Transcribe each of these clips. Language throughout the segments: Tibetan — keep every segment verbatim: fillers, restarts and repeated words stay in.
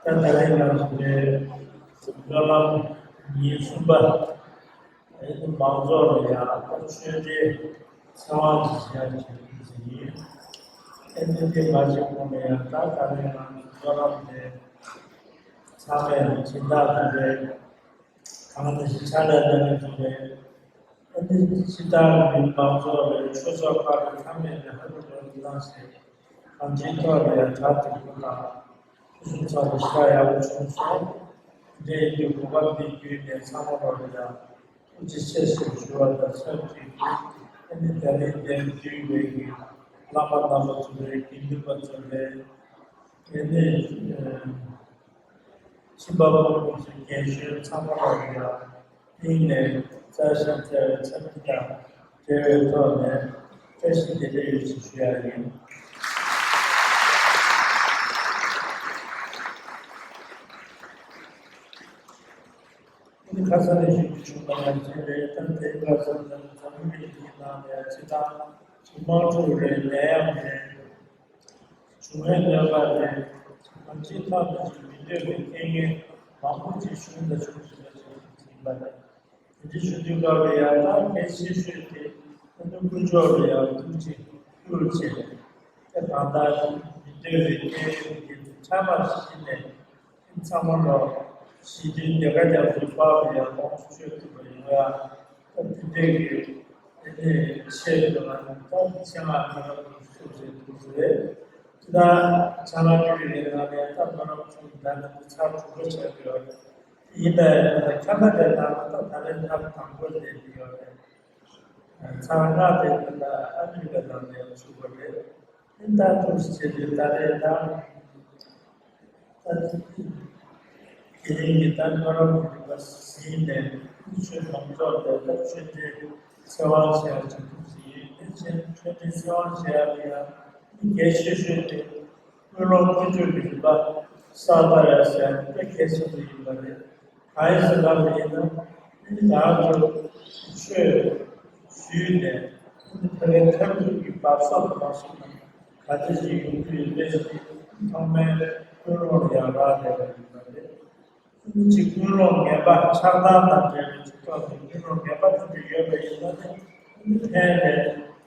ད་ད་རེས་ང་ཚོ་འདི་སྨོན་ལམ་ཉིན་གསུམ་པ། ཨེ་ནི་མང་ཚོགས་ལ་ཡང་ད་ཆོས་འབྲེལ་ཚེ་དབང་གི་ཞལ་གྱི་ཡིན། ཨེ་ནི་དེ་མ་བྱེད་གོང་ལ་ཡང་ད་ད་རེས་ང་ཚོ་སྨོན་ལམ་དེ་ཚང་མས་སྦྱིན་བདག་དེ་རེད། གང་དེ་བཞིན་ཕྱག་ལས་གནང་མཁན་ཚོ་རེད། ཨ་ནི་སྤྱི་བཏང་མི་མང་ཚོགས་རེད། ཆོས་ཚོགས་ཁག་རེད། ཚང་མས་ནས་ཧ་ལས་པའི་གནང་ཞེས་གང་ཅིའི་ཐོག་ནས་ཡང་གྲ་སྒྲིག་པོ་དང་ཕུན་སུམ་ཚོགས་པའི་ཞག་ཡག་པོ་བྱུང་སོང་། འདྲེ་ཡིན་གྱི་གོ་སྐབས་འདི་བརྒྱུད་ནས་ཚང་མ་ལོ་རེ་ཡང་ཐུགས་རྗེ་ཆེ་ཞེས་ཞུ་བ་དང་ཆབས་ཅིག་ཨ་ནི་ད་རིང་འདིར་འདུས་པའི་གི་བླ་མ་རྣམ་པ་ཚོ་རེད། དགེ་འདུན་པ་ཚོ་རེད། ཨ་ནི། ཁྱིམ་པ་ཕོ་མོ་ཚོའི་རྒན་གཞོན་ཚང་མ་ལ་ཡང་སྙིང་ནས་བཀྲ་ཤིས་བདེ་ལེགས་འཚམས་འདྲི་དང་འབྲེལ་བའི་ཐོག་ནས་བཀྲ་ཤིས་བདེ་ལེགས་ཡོད་ཅེས་ཞུ་ཡ་ཡིན། ཨ་ནི་ཁ་སང་ནས་ཞུ་རྒྱུ་བྱུང་བ་ནང་བཞིན་རེད། ད་དེ་ཁ་སང་ནས་འཛམ་བུ་གླིང་འདིའི་ནང་ནས་སྤྱི་བཏང་དམངས་ཁྲོད་རེད། ནད་ཡམས་རེད། བྱུང་བའི་གནོད་པ་ལས་གང་ཅིའི་ཐོག་ནས་ཀྱང་མི་འདོད་པའི་རྐྱེན་ངན་མང་པོ་ཅིག་བྱུང་དང་འབྱུང་བཞིན་པ་ཞིག་ཡིན་པ་རེད། དེ་འདྲ་ཞུ་དུས་སྐབས་ལ་ཡང་ད་གལ་ཆེ་ཤོས་དེ་ཨ་ནི་དཀོན་མཆོག་ལ་ཡང་ཐུགས་རྗེ་བསྐུལ་བྱས། དེ་གང་ལྟར་མི་འདོད་པའི་རྐྱེན་ངན་དེ་ཕྲ་མ་ཞིག་ནས། ཚང་མ་ལ་ཞི་བདེའི་ལས་ཀ་རྒྱབ་ཚུལ་དཔག་པའི་ཡང་ལོངས་སུ་སྤྱོད་ཐུབ་པ་ཡོང་ཡ། ད་དེ་འདྲའི་གི་དེ་ནས་ཆེད་དུ་ང་ཚོ་ད་ཆེད་མངགས་མི་རབས་ཀྱི་ཚུགས་ཟེར་དུས་ཟེར། ཅི་ད་ཆ་ལག་ཀུན་རིག་གི་ནང་ནས་ད་མི་རབས་ཚུགས་ད་ནི་ཚར་དྲུག་པ་ཆགས་ཡོད། ཡིན་ད་ཡང་ད་ཁ་ན་དེ་ད་ད་ད་རེས་ཐབས་དང་པོ་ལས་ནི་ཡོད་རེད། ཚར་ལྔ་དེ་ད་ཨ་མི་རི་ཀ་ནང་ནས་ཚུགས་པ་རེད། ད་ཐུགས་རྗེ་ཆེ། དེ་ད་རེས་ད་ད་དེ་དེ་རིང་གི་ད་མི་རབས་རིམ་པ་ཟིན་ནས་ཆོས་མང་ཚོགས་དེ་ད་ཆོས་འབྲེལ་ཚེ་དབང་བྱེད་ཡག་ཅིག་ཐུགས་རྗེ་ཡིན། དེ་བཞིན་ཆོས་འབྲེལ་ཚེ་དབང་བྱེད་ཡག་ལ་ཡང་གལ་ཆེ་ཤོས་དེ་ཀུན་སློང་ཀུན་སྤྱོད་ཀྱི་རིམ་པ་གསར་པ་ཡ་ཟེར་ཡ་དེ་དཔེ་གལ་ཆེན་པོ་ཡིན་པ་རེད། གང་ཡིན་ཟེར་ལབ་པ་ཡིན་ན། ང་ཚོ་ཆོས་ཞུས་ནས་ཕ་གིའི་མཐར་ཐུག་གི་བབ་སོ་མ་སོང་ན་ག་ཚོད་ཅིག་ཡོང་རྒྱུ་ཡིན་པའི་ཐོག་མའི་ཀུན་སློང་ལ་ཡང་རག་ལས་པ་ཡིན་པ་རེད། ཅིག་ཀུན་སློང་ངན་པ་ཆགས་སྡང་དང་འབྲེལ་བའི་ཅིག་ཐོག་ནས་ཀུན་སློང་ངན་པ་དེ་འདྲ་ཡོད་པ་ཡིན་ན་ནི་ཕན་པའི་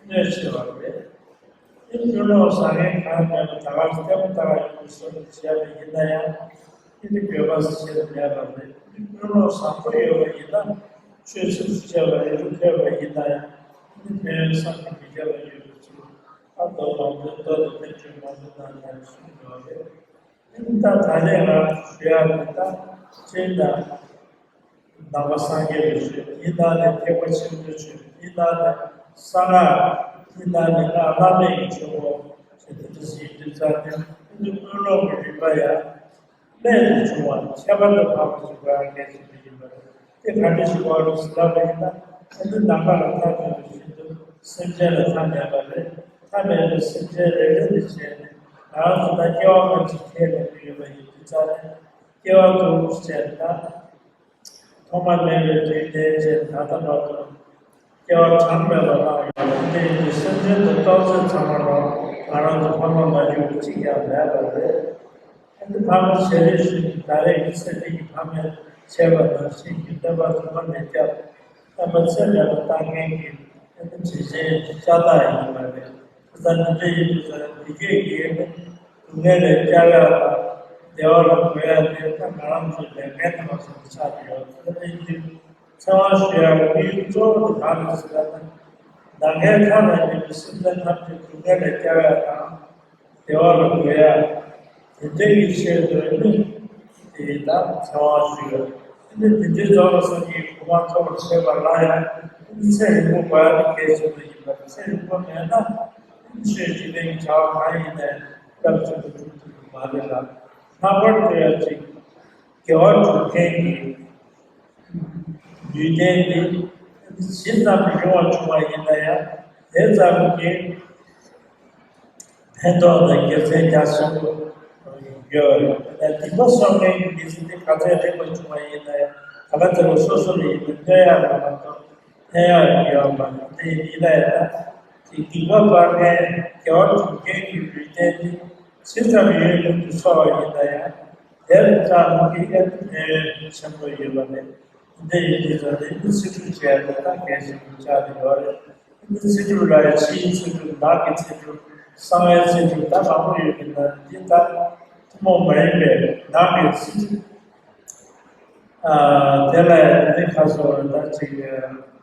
གནོད་ཆེ་བ་རེད། ཨེ་ཀུན་སློང་བཟང་ངན་གང་མེད་པ་ད་ག་ལྟད་མོ་ལྟ་ག་ཡོང་གི་བཟོ་འདྲ་བྱས་པ་ཡིན་ན་ཡང་ཨེ་འདི་དགོས་པ་ཆེར་མེད་པ་རེད། ཨེ་ཀུན་སློང་བཟང་པོ་ཡོད་པ་ཡིན་ན་ཆོས་ཚིགས་སུ་བཅད་པ་ཡིན་རུང་ཐོས་པ་ཡིན་ན་ཡང་ཨེ་འདི་ཕན་ཡོན་བསམ་གྱིས་མི་ཁྱབ་པ་ཡོད་པའི་ཚུལ་ཨ་མདོ་མང་པོའི་མདོ་དང་བསྟན་བཅོས་མང་པོ་ནང་ནས་གསུངས་ཡོད་རེད། ཨེ་འདི་ད་ད་རེས་ང་ཞུ་ཡག་འདི་ད་སྤྱིར་ན། ནང་པ་སངས་རྒྱས་པའི་ཆོས། དེའི་ནང་ནས་ཐེག་པ་ཆེན་པོའི་ཆོས། དེའི་ནང་ནས་གསང་སྔགས། དེའི་ནང་ནས་སྔགས་བླ་མེད་ཀྱི་ཆོས་སྐོར་ཞེས་དེ་འདྲ་ཞིག་ཡིན་དུས་ཙང་ནས་ཨེ་འདི་ཀུན་སློང་གི་རིམ་པ་ཡང་རྨད་དུ་བྱུང་བ་ཁྱད་པར་དུ་འཕགས་པ་ཞིག་དགོས་ཡ་གལ་ཆེན་པོ་ཡིན་པ་རེད། དེ་ག་འདྲ་ཞིག་དགོས་རེད་ཟེར་ལབ་པ་ཡིན་ན་ཨེ་འདི་ནམ་མཁའ་ལ་མཐའ་མེད་པ་བཞིན་དུ་སེམས་ཅན་ལ་མཐའ་མེད་པ་རེད། མཐའ་མེད་པའི་སེམས་ཅན་རེ་རེ་ལ་བྱས་ནས་ང་རང་ཚོ་ད་སྐྱེ་བ་སྔ་ཕྱི་ཁས་ལེན་གྱི་ཡོད་པ་ཡིན་དུས་ཙང་ནས་སྐྱེ་བ་དང་པོ་བྱས་ན། ཐོག་མ་མེད་པའི་དུས་ནས་བྱས་ད་ལྟ་བར་དུ་སྐྱེ་བ་གྲངས་མེད་པ་བླངས་ཡོད་པ་དེ་ཡིན་དུས་སེམས་ཅན་དུ་གཏོགས་ཚད་ཚང་མ་ལ་ང་རང་ཚོ་ཕ་མ་མ་གྱུར་པ་གཅིག་ཀྱང་མེད་པ་རེད། ཨ་ནི་ཕ་མ་བྱས་རེ་ཞིག་ད་རེས་ཀྱི་ཚེ་འདི་ཡི་ཕ་མས་བྱས་པ་ནང་བཞིན་གྱི་བསྟན་པ་རྫུན་མ་མི་སྐྱབས། བསྟན་པ་ཚད་མེད་པ་བཏང་མཁན་གྱི་ཨ་ནི་བྱས་རྗེས་ཀྱི་ལྕགས་རྟགས་ཡིན་པ་རེད། ད་ལྟ་འདི་འདྲ་ཡིན་དུས་ཙང་འདི་སྐད་ཀྱི་ཨ་ནི། སྡུག་བསྔལ་ལས་སྐྱོབ་ཡག་དང་བདེ་བ་ལ་འགོད་ཡག་དེ་ད་ང་རང་ཚོའི་ལས་འགན་དང་མཚུངས་པ་ཆགས་ཀྱི་ཡོད། དེ་འདྲ་ཡིན་དུས་ཚེ་དབང་ཞུ་ཡག་གི་དམིགས་ཡུལ་གཙོ་བོ་དེ་གང་རེད་ཟེར་ན། ནམ་མཁའི་མཐའ་ན་ཡོད་པའི་སེམས་ཅན་ཐམས་ཅད་སྡུག་བསྔལ་ལས་སྐྱོབ་ཡག་དང་བདེ་བ་ལ་འགོད་ཡག་དེ་འདྲ་གི་ཆེད་དུ་ནི་དེ་ད་ཚེ་དབང་ཞུ་ཡག་ཨ་ནི་དེ་འདྲའི་རྫོགས་པའི་སངས་རྒྱས་ཀྱི་གོ་འཕང་ཐོབ་པར་བྱེད་པ་ལ་ཡང་ཨ་ནི་ཚེ་རིང་པོ་དགོས་ཡ་ནི་གལ་ཆེན་པོ་ཡིན་པ་རེད། ཚེ་རིང་པོ་མེད་ན་ཨ་ནི་ཆོས་འཇིག་རྟེན་གྱི་བྱ་བ་གང་ཡིན་ནའང་སྐབས་གཅིག་ཏུ་འགྲུབ་ཐུབ་ཀྱི་མ་རེད་ལ། ལྷག་པར་དུ་ཡང་ཅིག་དགེ་བ་སྒྲུབ་མཁན་གྱི་ལུས་རྟེན་འདི་ཇི་ཙམ་རིང་བ་བྱུང་བ་ཡིན་ན་ཡང་དེ་ཙམ་གྱིས་ཕན་ཐོགས་དང་དགེ་མཚན་རྒྱ་ཆེན་པོ་ཡོད་རེད། སྡིག་པ་གསོག་མཁན་གྱི་མི་ཚེ་འདི་ག་ཚད་རིང་བ་བྱུང་བ་ཡིན་ན་ཡང་ད་ག་ཚོད་སོ་སོ་ལ་ཡིན་ན་གནོད་ཡག་རེད་མ་གཏོགས་ཕན་ཡག་ཡོད་མ་རེད། དེ་ཡིན་ན་ཡང་དེ་སྡིག་པ་སྤང་མཁན་དགེ་བ་སྒྲུབ་མཁན་གྱི་ལུས་རྟེན་འདི་ཇི་ཙམ་ཡུན་རིང་དུ་འཚོ་བ་ཡིན་ན་ཡང་དེར་ཙམ་གྱིས་ཨ་ནི་ཕན་ཡོན་ཆེན་པོ་ཡོད་པ་རེད། འདི་ཡིན་དུས་ཙང་ནས་ཨ་ནི་ཚེ་སྒྲུབ་བྱས་པ་དང་གལ་ཆེན་པོ་ཆགས་ཀྱི་ཡོད་རེད། ཨ་ནི་ཚེ་སྒྲུབ་ལ་ཡང་ཕྱིའི་ཚེ་སྒྲུབ་ནང་གི་ཚེ་སྒྲུབ་གསང་བའི་ཚེ་སྒྲུབ་ད་མང་པོ་ཡོད་ཀྱི་ན་འདི་ལྟར་ཐུན་མོང་མ་ཡིན་པའི་ནང་གི་ཚེ་སྒྲུབ། དེ་ལ་ཡང་ནི་ཁ་སོ་ད་ཅིག་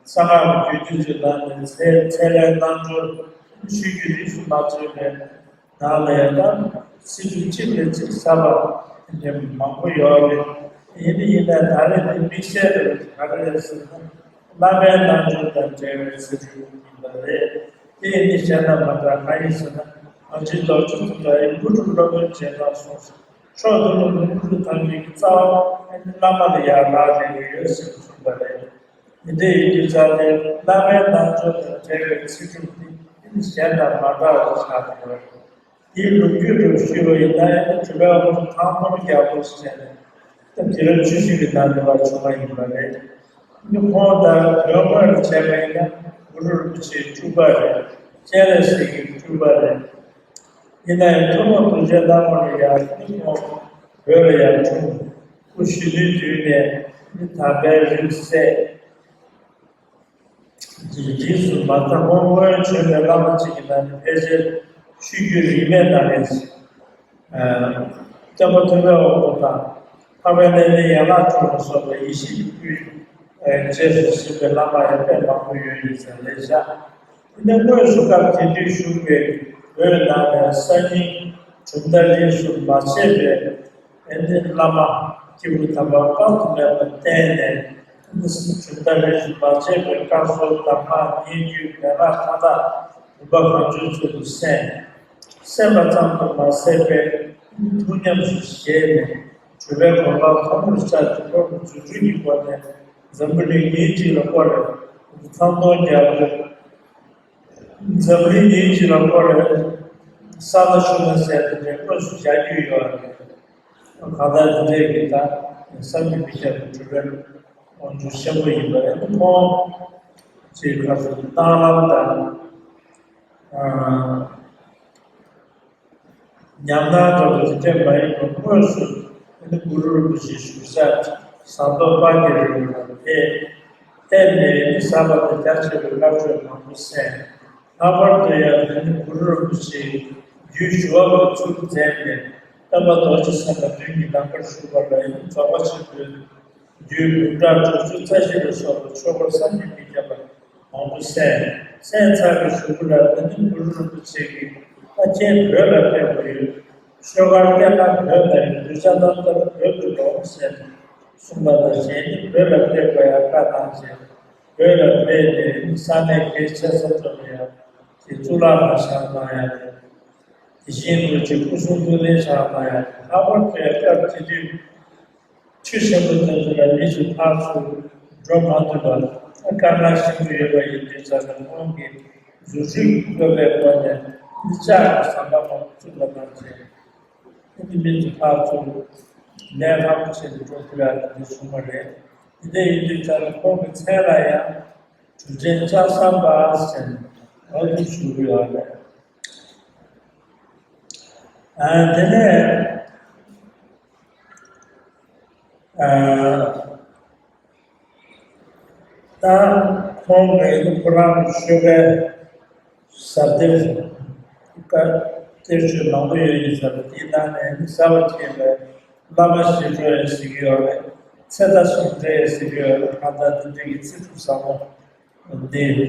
གསང་སྔགས་ཀྱི་རྒྱུད་སྡེ་ཚོའི་ནང་ནས་ཚེ་ཚེ་ལས་རྣལ་འབྱོར་ཆོས་བརྒྱུད་རིས་སུ་མ་ཆད་པའི་ནང་ལ་ཡང་ད་ཚེ་སྒྲུབ་གཅིག་ལས་གཅིག་ཟབ་པ་དེ་མང་པོ་ཡོད་རེད། ཡིན་ནི་ཡིན་ན་ད་རེས་འདི་དམིགས་བསལ་དུ་ག་རེ་རེད་ཟེར་ན་བླ་མའི་རྣལ་འབྱོར་དང་འབྲེལ་བའི་ཚེ་སྒྲུབ་ཡིན་པ་རེད། དེ་ཡིན་ནི་གཞན་དང་མ་འདྲ་གང་ཡིན་ཟེར་ན་ང་ཚོའི་རྡོ་རྗེ་ཐེག་པའི་དངོས་གྲུབ་སློབ་དཔོན་མཛད་པ་སོགས་སུ། མཆོག་ཏུ་གྱུར་པའི་དངོས་གྲུབ་ཐམས་ཅད་ཀྱི་རྩ་བ་ཨ་ནི་བླ་མ་ལ་ཡར་ལག་ལེན་ཡོད་ཟེར་གསུངས་པ་རེད། འདི་འདྲ་ཡིན་དུས་ཙང་ནས་བླ་མའི་རྣལ་འབྱོར་དང་འབྲེལ་བའི་ཚེ་སྒྲུབ་འདི་ཨ་ནི་གཞན་དང་མ་འདྲ་བ་ཆགས་ཀྱི་ཡོད་རེད། དེའི་ལོ་རྒྱུས་དུ་ཞུས་པ་ཡིན་ན་ཨ་ནི་གྲུབ་པའི་དབང་ཕྱུག་ཐང་སྟོང་རྒྱལ་པོ་ཟེར་ནས་ད་དུས་རབས་བཅུ་བཞི་པའི་ནང་ནས་བ་བྱུང་བ་ཡིན་པ་རེད། ཨ་ནི་ཁོང་དང་དོན་དངོས་ལ་བྱས་པ་ཡིན་ན་གུ་རུ་རིན་པོ་ཆེའི་སྤྲུལ་པ་རེད། སྤྱན་རས་གཟིགས་ཀྱི་སྤྲུལ་པ་རེད། ཡིན་ནའང་ཐུན་མོང་གདུལ་བྱའི་བླ་མ་ལ་ཡང་ནི་ཁོང་བོད་ལ་ཡང་འཁྲུངས། སྐུ་གཞོན་ནུའི་དུས་ནས་ནི་དམ་པའི་རིང་བསྲེལ་གྱི་རྗེས་སུ་མ་ད་ཁོང་སྔོན་བྱོན་པའི་བླ་མ་གཅིག་གི་ནང་ནས་ཕལ་ཆེར་ཆོས་བརྒྱུད་རིས་མེད་ནང་ནས་སྟོན་པ་ཐུབ་པའི་དབང་པོ་དང་འཕགས་པའི་ལྷ་ལྡན་ཡན་ལག་འབྱུང་གནས་སོགས་ལ་ཡེ་ཤེས་ཀྱི་སྐུའི་རྗེས་སུ་ཟིན་པའི་བླ་མ་ཡང་དཔེ་མང་པོ་ཡོད་ཡིན་ཟེར་ལས་བཞག་དེ་ནས་དངོས་སུ་སྐབས་དེ་དུས་བཞུགས་པའི་བོད་ནང་ནས་གསར་རྙིང་གྲུབ་མཐའ་རིས་སུ་མ་ཆད་པའི་ཨེ་ནི་བླ་མ་སྐྱེས་བུ་དམ་པ་དཔག་ཏུ་མེད་པ་བསྟེན་ནས་ཨེ་ནི་གྲུབ་མཐའ་རིས་སུ་མ་ཆད་པའི་བཀའ་སྲོལ་གདམས་ངག་སྙན་བརྒྱུད་མན་ངག་མཐའ་དག་བུམ་པ་གང་བྱོའི་ཚུལ་དུ་གསན། གསན་པ་ཙམ་དུ་མ་ཟད་པའི་ཐུགས་ཉམས་སུ་བཞེས་ནས་གྲུབ་པའི་གོ་འཕང་ཐོབ་པར་བྱ་སྟེ་འཁོར་དུ་རྫུ་འཕྲུལ་གྱི་སྒོ་ནས་འཛམ་བུ་གླིང་ཉིན་གཅིག་ལ་བསྐོར་རེ། ཐང་སྟོང་རྒྱལ་པོས་འཛམ་བུ་གླིང་ཉིན་གཅིག་ལ་བསྐོར་རེ། ས་ལ་ཆུ་ལ་ཟེར་དེ་འདྲའི་དངོས་སུ་བཞག་རྒྱུ་ཡོད་རེད། གང་ལྟར་དེ་འདྲའི་གི་ད་བསམ་གྱིས་མི་ཁྱབ་པའི་གྲུབ་པའི་དབང་ཕྱུག་ཆེན་པོ་ཡིན་པ་རེད། ཁོང་ཅེས་ཁ་སང་གནང་ལམ་དང་། ཉམས་སྣང་འདྲ་བོ་དེ་འདྲས་མ་ཡིན་པར་དངོས་སུ་ཨ་ནི་གུ་རུ་རིན་པོ་ཆེའི་བཞུགས་ས་ཟམ་གདོང་དཔལ་གྱི་རི་བོ་ལ་ཕེབས། ཕེབས་ནས་ཨ་ནི་ཟབ་པ་དང་རྒྱ་ཆེ་བའི་བཀའ་ཆོས་མང་པོ་གསན། ལྷག་པར་དུ་ཡང་ཨ་ནི་གུ་རུ་རིན་པོ་ཆེའི་རྒྱུད་ཞུ་བ་པོའི་ཚུལ་མཛད་ནས་སྟོན་པ་རྡོ་རྗེ་སེམས་དཔའ་མདུན་གྱི་ནམ་མཁར་བཞུགས་པ་ལ་ཨ་ནི་རྫོགས་པ་ཆེན་པོའི་རྒྱུད་འབུམ་ཕྲག་དྲུག་ཅུ་རྩ་བཞི་ལ་སོགས་པའི་ཆོས་འཁོར་བསམ་གྱིས་མི་ཁྱབ་པ་མང་པོ་གསན། གསན་ཚར་བའི་གཞུག་གུ་ལ་ད་ནི་གུ་རུ་རིན་པོ་ཆེ་གིས་ད་ཁྱེད་བོད་ལ་ཕེབས་པ་ཡོད། ཆོས་སྒར་བསྟན་པ་བོད་ལ་ཡོད། གདུལ་བྱ་རྣམ་ཐར་བོད་དུ་འགྲོ་ཟེར་ནས་གསུངས་པ་དང་གཞན་ནི་བོད་ལ་ཕེབས་པ་ཡང་བཀའ་གནང་བྱས། བོད་ལ་ཕེབས་ནས་ས་གནས་གལ་ཆེ་ས་ཚོ་ལ་ཡང་དེ་གཙུག་ལག་ཁང་བཞེངས་གནང་ཡ་རེད། དེ་བཞིན་དུ་ཅིག་སྐུ་གསུང་ཐུགས་རྟེན་བཞེངས་གནང་ཡ་རེད། ལྷག་པར་དུ་ཡང་སྐབས་དེ་དུས། ཆོས་ཆེན་པོ་དེ་ཚོ་ལ་མི་ཚོ་ཕར་ཚུར་འགྲོ་མ་ཐུབ་པར་དཀའ་ངལ་ཤིན་ཏུ་ཡོད་པ་ཡིན་དུས་ཙམ་ནས་ཁོང་གིས་རྫུ་འཕྲུལ་གྱི་བཀོད་པའི་སྒོ་ནས་མི་ལྕགས་ཀྱི་ཟམ་པ་མང་པོ་བཙུགས་པ་གནང་རྗེས་ཨ་ནི་མི་ཚོ་ཕར་ཚུར་ལས་སླ་པོ་བྱས་ནས་འགྲོ་ཐུབ་ཡག་དེ་འདྲ་བྱུང་བ་རེད། དེ་འདྲ་ཡིན་དུས་ཙམ་ནས་ཁོང་གི་མཚན་ལ་ཡང་གྲུབ་ཆེན་ལྕགས་ཟམ་པ་ཟེར་ནས་འོ་དེ་ཞུ་གི་ཡོད་རེད། ཨ་དེ་ནས་ཨ། ད་ཁོང་གིས་ཁོ་རང་གི་ཆོས་པའི་ཟབ་གཏེར་བཀའ་གཏེར་ཆོས་མང་པོ་ཡོད་ཡིན་ཟེར་བ་དེའི་ནང་ནས་ནི་ཟབ་པ་ཆེ་བའི་བླ་མ་ཞི་ཁྲོ་ཡང་ཟེར་གྱི་ཡོད་རེད། ཚེ་མདའ་ཟུང་འབྲེལ་ཡང་ཟེར་གྱི་ཡོད་རེད། གང་ལྟར་འདི་འདྲ་གི་ཚེ་སྒྲུབ་ཟབ་མོ་འདི།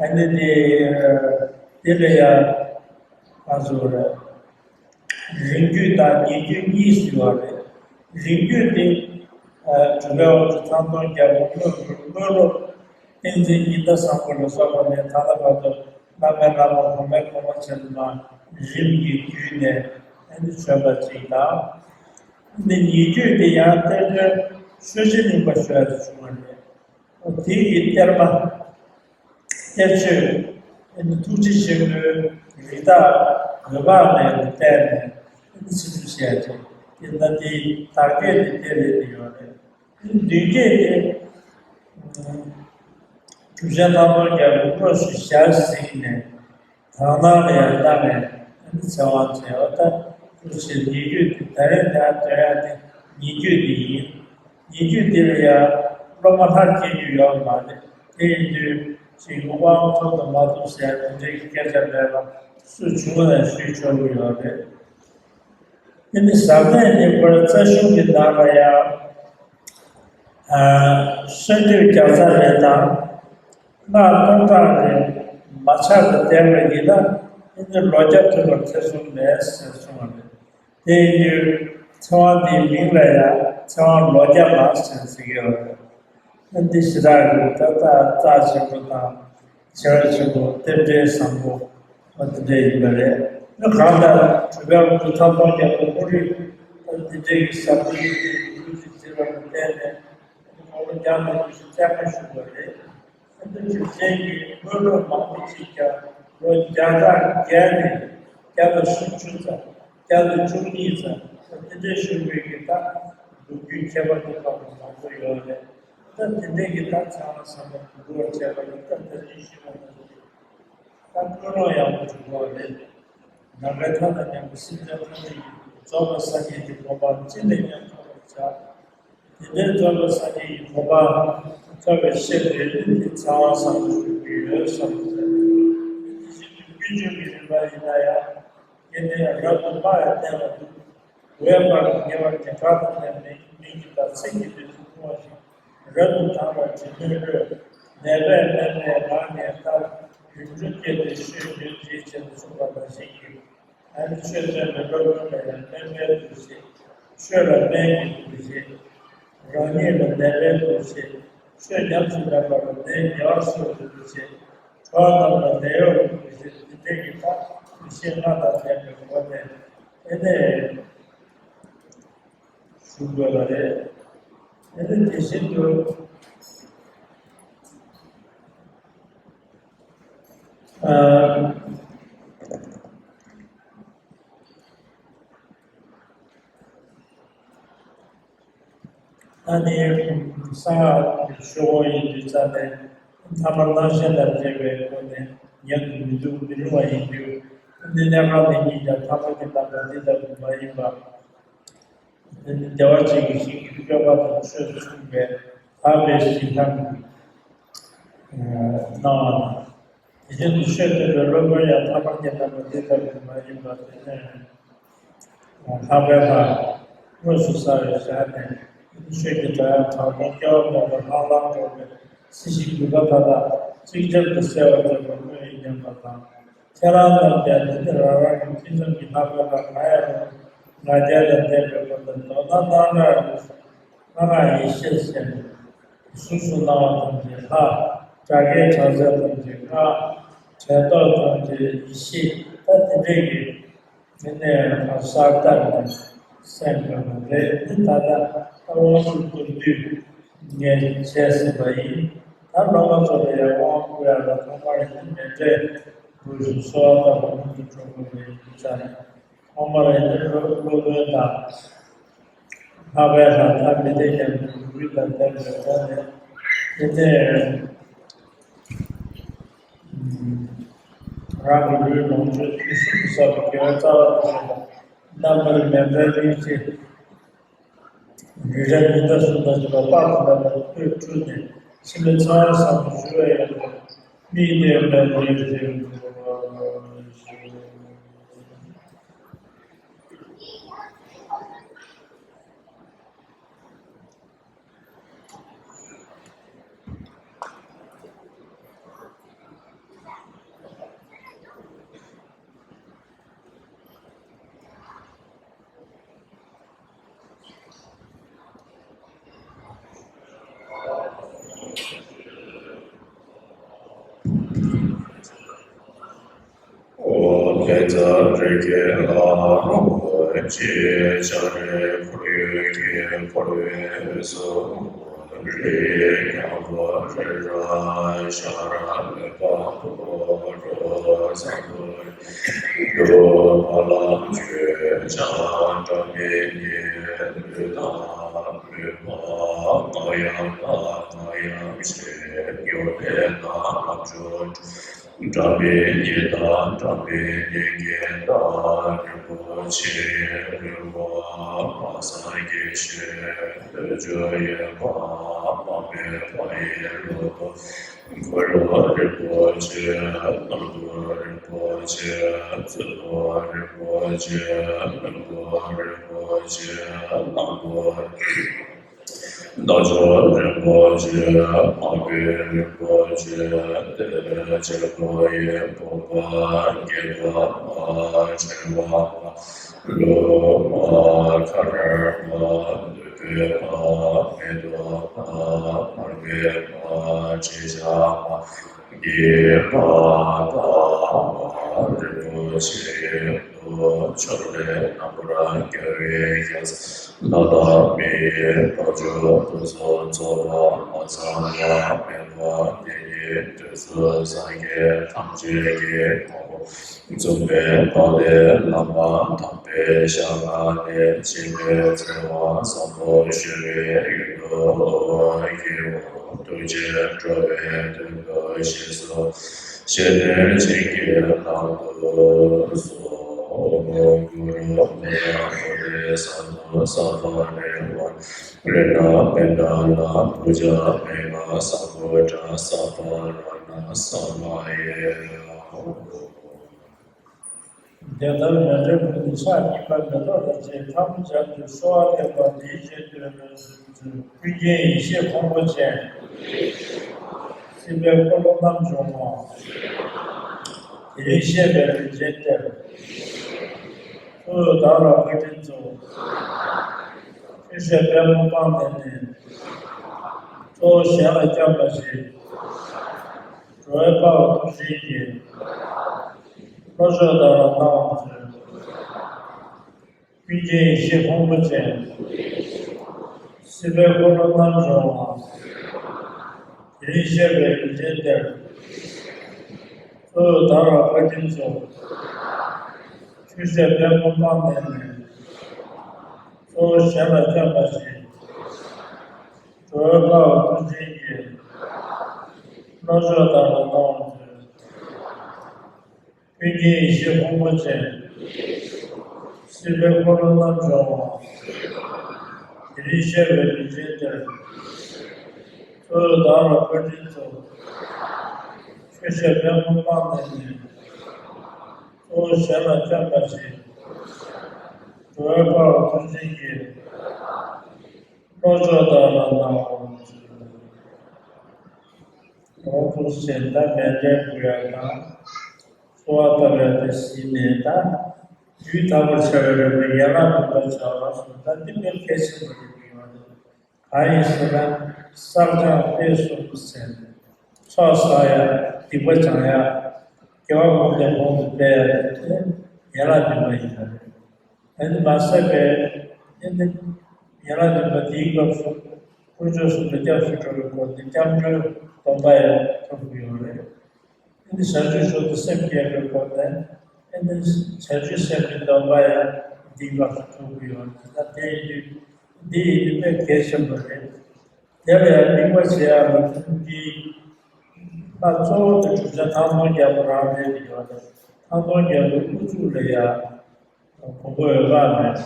ཨ་ནི་འདི་འདི་ལ་ཡང་ང་ཚོ་རེད། རིང་བརྒྱུད་དང་ཉེ་བརྒྱུད་གཉིས་ཡོད་རེད། རིང་བརྒྱུད་དེ་ གྲུབ་པའི་དབང་ཕྱུག་ཐང་སྟོང་རྒྱལ་པོ་དངོས་གྲུབ་དངོས་གྲུབ་བསྟན་འཛིན་ཉི་ཟླ་བཟང་པོ་ལ་སོགས་པ་ནས་ད་ལྟ་བར་དུ་བླ་མའི་བླ་མ་གོང་མའི་གོང་མ་ཆེན་པོ་རྣམས་རིམ་གྱིས་བརྒྱུད་ནས་ཨ་ནི་བྱོན་པ་ཅིག་དང་། ཨ་ནི་ཉེ་བརྒྱུད་དེ་ཡང་གཏེར་སྟོན་ཆོས་རྗེ་གླིང་པ་ཞུ་ཡ་དེ་བྱུང་བ་རེད། དེ་ཡི་གཏེར་མ། གཏེར་ཆོས། ཐུགས་རྗེ་ཆེན་པོའི་རིགས་བདག་འོད་དཔག་མེད་ལ་བརྟེན་ནས་ཚིག་འབྲུ་བཤད་ཅིང་དེ་ལ་དེའི་བདག་བསྐྱེད་དེ་གཏེར་རེད་དེ་ཡོད་རེད། མདུན་བསྐྱེད་དེ་གྲུབ་ཆེན་ཐང་སྟོང་རྒྱལ་པོའི་དངོས་སུ་ཞལ་གཟིགས་ནས་དག་སྣང་ལ་ཡང་བལྟ་བའི་ཚེ་དབང་བྱས་པ་ལྟར་དུ་ཕྱིར་ཉེ་བརྒྱུད་དེ་ད་རེས་ནས་འདོན་ཡག་དེ་ཉེ་བརྒྱུད་དེ་ཡིན། ཉེ་བརྒྱུད་འདིར་ཡང་སློབ་མ་ལྷར་སྐྱེ་རྒྱུ་ཡོད་མ་རེད། དེ་ཡིན་དུས་ཅིག་དབང་ཐོབ་ཏུ་མ་ཐུབ་ཟེར་དེ་འདྲའི་སྐད་ཆ་མེད་པ་སུ་བྱུང་ན་ཞུས་ཆོག་གི་ཡོད་རེད། དེ་ནི་ཟབ་གནད་ནི་པར་རྩ་གཞུང་གི་ནང་ལ་ཡང་ཨ་གསོལ་འདེབས་བརྒྱ་རྩ་རེ་དང་། སྔགས་སྟོང་ཕྲག་རེ་མ་ཆག་ཏུ་བསྟན་པ་ཡིན་ན་དེ་ནི་ལོ་བརྒྱ་ཐུབ་པར་ཐེ་ཚོམ་མེད་ཟེར་གསུངས་པ་རེད། དེ་ཡིན་དུས་ཚེ་དབང་འདིའི་མིང་ལ་ཡང་ཚེ་དབང་ལོ་བརྒྱ་མ་ཟེར་ཟེར་གྱི་ཡོད་རེད། ཨ་འདི་ཞེ་དྲག་གི་ད་ལྟ་རྩ་ཆེན་པོ་དང་བྱ་བ་ཆེན་པོ་རྟེན་འབྲེལ་བཟང་པོ་ཨ་འདི་འདྲ་ཡིན་པ་རེད། ཨ་གང་ལྟར་གྲུབ་པའི་དབང་ཕྱུག་ཐང་སྟོང་རྒྱལ་པོ་དངོས་རིགས་ཨ་འདི་འདྲའི་གི་ཟབ་རྒྱས་ཀྱི་ལུགས་ཀྱི་མཛད་པ་ལ་བརྟེན་ནས་ཨ་ནི་དགུང་ལོ་བརྒྱ་དང་ཉི་ཤུ་རྩ་ལྔ་བཞུགས་པ་རེད། ཨ་ནི་རྗེ་བཙུན་གྱི་དངོས་གྲུབ་མང་པོ་ཅིག་ཀྱང་ལོ་བརྒྱ་ཕྲག་བརྒྱ་ནས་བརྒྱ་དང་སུམ་ཅུ་ཙམ་བརྒྱ་དང་བཅུ་གཉིས་ཙམ་དེ་འདྲའི་བཞུགས་པའི་གི་ད་ལོ་རྒྱུས་ཁྱད་པར་དུ་འཕགས་པ་མང་པོ་ཡོད་རེད། ད་དེ་འདྲའི་གི་ད་ཚང་མ་བསམ་པ་འདུལ་བར་བྱེད་པ་ནི་ད་ད་ཅི་ཞུས་པ་ནང་བཞིན་ད་ཀུན་སློང་ཡག་པོ་བྱུང་བ་རེད། ནམ་མཁའི་མཐའ་དང་མཉམ་པའི་སེམས་ཅན་ཐམས་ཅད་ཀྱི་རྫོགས་པའི་སངས་རྒྱས་ཀྱི་གོ་འཕང་ཅི་ནས་ཀྱང་ཐོབ་པར་བྱ། དེ་ལྟར་རྫོགས་པའི་སངས་རྒྱས་ཀྱི་གོ་འཕང་ཐོབ་པའི་ཤེས་པའི་ལུས་ཀྱི་ཚེ་དབང་བཟང་པོ་ཞུ་གི་ཡོད་བསམ་པ་རེད། དེ་བཞིན་དུ་ཀུན་འབྱུང་གི་རིམ་པ་ཡིན་ན་ཡང་། དེ་ནས་རབ་ཏུ་དམའ་བའི་སྟན་ལ་འདུག། འོད་དཔག་ཏུ་ཉེ་བར་ཉེ་དགའ་དང་ལྡན་པའི་མིག་གིས་ད་ཚིག་གི་བདུད་རྩི་བཏུང་བ་ཞིག། རབ་ཏུ་དྭངས་པ་དྲི་མེད་རོལ། ནད་པས་སྨན་པའི་ངག་ཉན་ལྟར། རིམ་གྲོ་བསྐྱེད་དེ་ཆོས་ཉན་ཅེས་བྱས་ནས་གསུངས་པ་ནང་བཞིན་གྱིས། ཨ་ནི་ཆོས་སྟོན་པའི་སློབ་དཔོན་ལ་ཡང་སྨན་པའི་འདུ་ཤེས། ཆོས་ལ་སྨན་གྱི་འདུ་ཤེས། རང་ཉིད་ལ་ནད་པའི་འདུ་ཤེས། ཆོས་ཉམས་སུ་ལེན་པ་ལ་ནད་ཉེ་བར་སོན་པའི་འདུ་ཤེས། གྲོགས་རྣམས་ལ་ནད་གཡོག་གི་འདུ་ཤེས། འདི་འདྲའི་གི་ད་འདུ་ཤེས་ལྔ་དང་ལྡན་པའི་སྒོ་ནས་དེ་ནས་ཞུ་དགོས་པ་རེད། དེ་ནས་དེ་བཞིན་དུ། ཨ་ཨ་ནི་གསང་སྔགས་ཀྱི་ཆོས་སྐོར་ཡིན་དུས་ཙམ་ནས་ཐ་མར་སྣང་ཞེན་དང་འདྲེས་པའི་སྒོ་ནས་ཉན་དུ་མི་འདུག་མི་རུང་བ་ཡིན་དུས་ཨ་ནི་གནས་ཁང་འདི་ཉིད་ཀྱང་ཐ་མལ་གྱི་རྣམ་པ་འདི་ལྟ་བུ་མ་ཡིན་པ། དེ་ནི་བདེ་བ་ཅན་གྱི་ཞིང་གི་སྤྱོད་པ་དང་ཆོས་མཚུངས་པའི་དག་པའི་ཞིང་ཁམས་ཀྱི་སྣང་བ་དང་། དེ་བཞིན་དུ་ཆོས་སྟོན་པའི་སློབ་དཔོན་ཡང་ཐ་མལ་གྱི་རྣམ་པ་འདི་ལྟ་བུ་མ་ཡིན་པ་དེ་ནས་ལྷག་པའི་ལྷ་དངོས་སུ་གསལ་བའི་ཞལ་ནས་ཆོས་ཀྱི་སྒྲ་དབྱངས་དྲག་པོ་སྐྱེ་བ་མེད་པར་ལྷང་ལྷང་སྒྲོག་པའི་སྲིད་ཞིའི་རྒྱུད་པ་མཐའ་དག་ཅིག་ཅར་དུ་གསལ་བར་མཛད་པ་དངོས་ཡིན་སྙམ་པ་དང་། ཁྱེད་རང་རྣམས་ཀྱང་དེ་ནི་རང་རང་གི་ཐུན་མཚམས་ཀྱི་ལྷག་པའི་ལྷ་གང་ཡང་རུང་ང་རྒྱལ་དང་ལྡན་པའི་སྒོ་ནས་མདོར་ན་སྣང་གྲགས་རིག་གསུམ་ལྷ་སྔགས་ཡེ་ཤེས་ཟེར་ནས་གཟུགས་སུ་སྣང་བ་ཐམས་ཅད་ལྷ། སྒྲ་སྐད་གྲགས་ཚད་ཐམས་ཅད་སྔགས། དྲན་རྟོག་ཐམས་ཅད་ཡེ་ཤེས། ད་དེ་འདྲས་ཀྱི་དེ་ནས་གང་གསར་བཏབ་ནས་སེམས་དགོས་པ་རེད། འདི་ད་ལྟ་དབང་ཕྱུག་བསྐུར་དུས་ངས་བྱས་ཟིན་པ་ཡིན། ད་སློབ་མ་ཚོ་ལ་ཡང་དབང་བསྐུར་ཡག་ལ་ཐོག་མར་ཡིན་མེད་འདྲེ་འབུལ་ཞིང་གསོལ་བ་བཏབ་པ་སྔོན་དུ་འགྲོ་དགོས་པའི་ཡིན་ཙང་། ཐོག་མར་ཡིན་ནི་སློབ་སློབ་དཔོན་དང་། ལྷག་པའི་ལྷ་ཐ་མི་དད་ཀྱང་མི་འགུལ་དང་ལྡན་པའི་སྒོ་ནས་དེ་ནས། རང་གི་ལུས་ལོངས་སྤྱོད་དུས་གསུམ་དུ་བསགས་པའི་དགེ་བའི་རྩ་བ་དང་ལྡན་པ་རྣམ་པར་མེ་མཛད་རིན་ཆེན་རི་རབ་ཉི་ཟླ་གསུམ་དང་བཅས་པ་དཔག་ཏུ་མེད་པ་ལ་ཐོད་དཀྲུགས་ནས་འཆི་མེད་ཚེ་དབང་བཟང་པོ་ཞུ་བའི་ཡོན་ཏན་མིག་ལྟོས་མེད་པར་ཞུ། ཙཱ་རི་ཀེ་ལ་ཧོ། ཅེས་ལྕགས་རི་ཁོར་ཡུག་གི་འཁོར་བའི་དབུས་སུ། རི་ཉག་པོ་རི་རབ་ཤར་མོན་པ་མཐོ། འགྲོ་བ་སངས་རྒྱས་འགྲོ་བ་ལ་མཆོད་ཅིང་། སྒྲ་མི་སྙན་ལུས་དང་མོས་པ། སྔགས་ཡང་དག་སྔགས་ཡང་ཆེ། སྨྱོ་བས་ན་ལམ་མཆོག་སྒྲ་མི་སྙན་དང་སྒྲ་མི་སྙན་གྱི་བདག་རིན་པོ་ཆེ། རོལ་པ་མ་སངས་རྒྱས་ཞིང་། བསྟོད་བཅོས་ཡོན་ཏན་མ་སྨིན་པ་ཡི་ལོ་ཏོག་འཁོར་ལོ་རིན་པོ་ཆེ། གླང་པོ་རིན་པོ་ཆེ། བཙུན་མོ་རིན་པོ་ཆེ། མོན་གྷོ་རིན་པོ་ཆེ། གླང་པོ། རྣ་མཆོག་རིན་པོ་ཆེ། མ་བུ་རིན་པོ་ཆེ། དེ་ལས་ཆེན་པོ་ཡི་བུམ་པ་བརྒྱད་པ་མ་ཕྲེང་བ་མ་ལུས་མ་མཁར་མ་ནུས་པའི་མ་མེ་ཏོག་མ་མར་པའི་མ་དྲི་ཞིམ་མ་གི་མ་དང་མ་རིན་པོ་ཆེ་ཡི་མཆོག་ལས་རྣམ་པར་རྒྱལ་བའི་ཡང་ལྷ་དང་མི་ཡི་བྱང་ཆུབ་ཏུ་སོགས་རྫོགས་པ་མ་ཚང་བ་མེད་པ་དེ་ཉིད་དུས་གསུམ་སངས་རྒྱས་ཐམས་ཅད་ཀྱི་ངོ་བོ་འཛུམ་པའི་ཐོག་ལས་བླ་མ་དམ་པའི་ཞལ་སྔ་ནས་འཆི་མེད་བརྩེ་བ་བཟང་པོ་བཞུགས་པའི་ཡུལ་དུ་འོང་བ་ཡིན། ཐུགས་རྗེས་འགྲོ་བའི་དོན་དུ་གཤེགས་སོ། ཞེས་བསྟན་བྱིན་གྱིས་བརླབ་ཏུ་གསོལ། གུ་རུ་མི་ཡ་མུ་ནེ་ས་ནུ་ས་ཕ་རེ་ཝ་རེ་ན་པེ་ཏ་ལ་བུ་ཇ་མེ་ག་ས་བུ་ཏྲ་ས་པ་ར་ན་ས་མ་ཡེ། དེ་ལྟར་མཎྜལ་ཕུལ་ཏེ་ཕྱག་གཉིས་པ་མེ་ཏོག་དང་བཅས་ཐལ་མོ་སྦྱར་ཏེ་གསོལ་བ་འདེབས་པ་འདིའི་རྗེས་ཟློས་པའི་ཚུལ་དུ། ཀུན་མཁྱེན་ཡེ་ཤེས་ཕུང་པོ་ཅན། སྲིད་པའི་འཁོར་ལོ་རྣམ་སྦྱོང་བ། དེ་རིང་གཤེགས་པའི་རིན་ཆེན་གཏེར། གཙོ་བོས་བདག་ལ་བཀའ་དྲིན་སྩོལ། ཆོས་བཤད་པདྨོ་སྤངས་ནས་ནི། གཙོ་བོ་གཞན་ལ་སྐྱོན་མ་མཆིས། འགྲོ་བའི་དཔའ་བོ་ཐུགས་རྗེ་ཡིས། བློ་མཆོག་བདག་ལ་གནང་བར་མཛོད། ཀུན་མཁྱེན་ཡེ་ཤེས་ཕུང་པོ་ཅན། སྲིད་པའི་འཁོར་ལོ་རྣམ་སྦྱོང་བ། དེ་རིང་གཤེགས་པའི་རིན་ཆེན་གཏེར། གཙོ་བོས་བདག་ལ་བཀའ་དྲིན་སྩོལ། ཆོས་བཤད་པདྨོ་སྤངས་ནས་ནི། གཙོ་བོ་གཞན་ལ་སྐྱོན་མ་མཆིས། འགྲོ་བའི་དཔའ་བོ་ཐུགས་རྗེ་ཡིས། བློ་མཆོག་བདག་ལ་གནང་བར་མཛོད། ཀུན་མཁྱེན་ཡེ་ཤེས་ཕུང་པོ་ཅན། སྲིད་པའི་འཁོར་ལོ་རྣམ་སྦྱོང་བ། དེ་རིང་གཤེགས་པའི་རིན་ཆེན་གཏེར། གཙོ་བོས་བདག་ལ་བཀའ་དྲིན་སྩོལ། ཆོས་བཤད་པདྨོ་སྤངས་ནས་ནི། གཙོ་བོ་གཞན་ལ་སྐྱོན་མ་མཆིས། འགྲོ་བའི་དཔའ་བོ་ཐུགས་རྗེ་ཡིས། བློ་མཆོག་བདག་ལ་གནང་བར་མཛོད། འོ་ཐུགས་རྗེ་ཆེ། ད་མཎྜལ་ཕུལ་ཡག་དང་། གསོལ་བ་བཏབ་ཡག་དེ་གཟིགས་ནས། ད་ཡུལ་དག་པར་བྱ་བའི་རིམ་པས་ཡན་ལག་བདུན་པ་བྱ་བ་ལ་སོགས། ད་འདི་དཔེ་གལ་ཆེན་པོ་རེད་ཡོད་རེད། གང་ཡིན་ཟེར་ན། བསགས་སྦྱང་སྤེལ་གསུམ་ཟེར་ནས། ཚོགས་བསགས་ཡག་སྡིག་པ་སྦྱང་ཡག་དགེ་བ་གོང་ནས་གོང་དུ་སྤེལ་ཡག་དེ་ཡན་ལག་བདུན་པ་ཡིན་པ་རེད། ཨ་ནི་མ་ཟད་པའི་ཨ་ནི་ཡན་ལག་བདུན་པ་འདིའི་སྐབས་སུ་དཀོན་མཆོག་གསུམ་ལ་སྐྱབས་སུ་འགྲོ་བའི་སྒོ་ནས་སྐྱབས་འགྲོའི་སྡོམ་པ་ཡང་ཐོབ་ཀྱི་ཡོད་རེད། ཨ་ནི་བྱང་ཆུབ་མཆོག་ཏུ་སེམས་བསྐྱེད་པའི་སྒོ་ནས། ཨ་ནི་བྱང་ཆུབ་སེམས་ཀྱི་སྡོམ་པ་ཡང་འདིའི་སྐབས་སུ་ཐོབ་ཀྱི་ཡོད་རེད། ད་དེ་ཡིན་དུས་འདི་ཡིན་དུས་དཔེ་གལ་ཆེན་པོ་རེད། དེ་ལ་ཡང་དམིགས་པ་བྱེད་ཡག་ལ་ཐུན་གྱི་མ་གཙོ་བོ་དེ་གྲུབ་ཆ་ཐང་སྟོང་རྒྱལ་པོ་རང་རེད་ཡོད་རེད། ཐང་སྟོང་རྒྱལ་པོའི་དབུ་གཙུག་ལ་ཡང་། གོང་བུ་འོད་དཔག་མེད།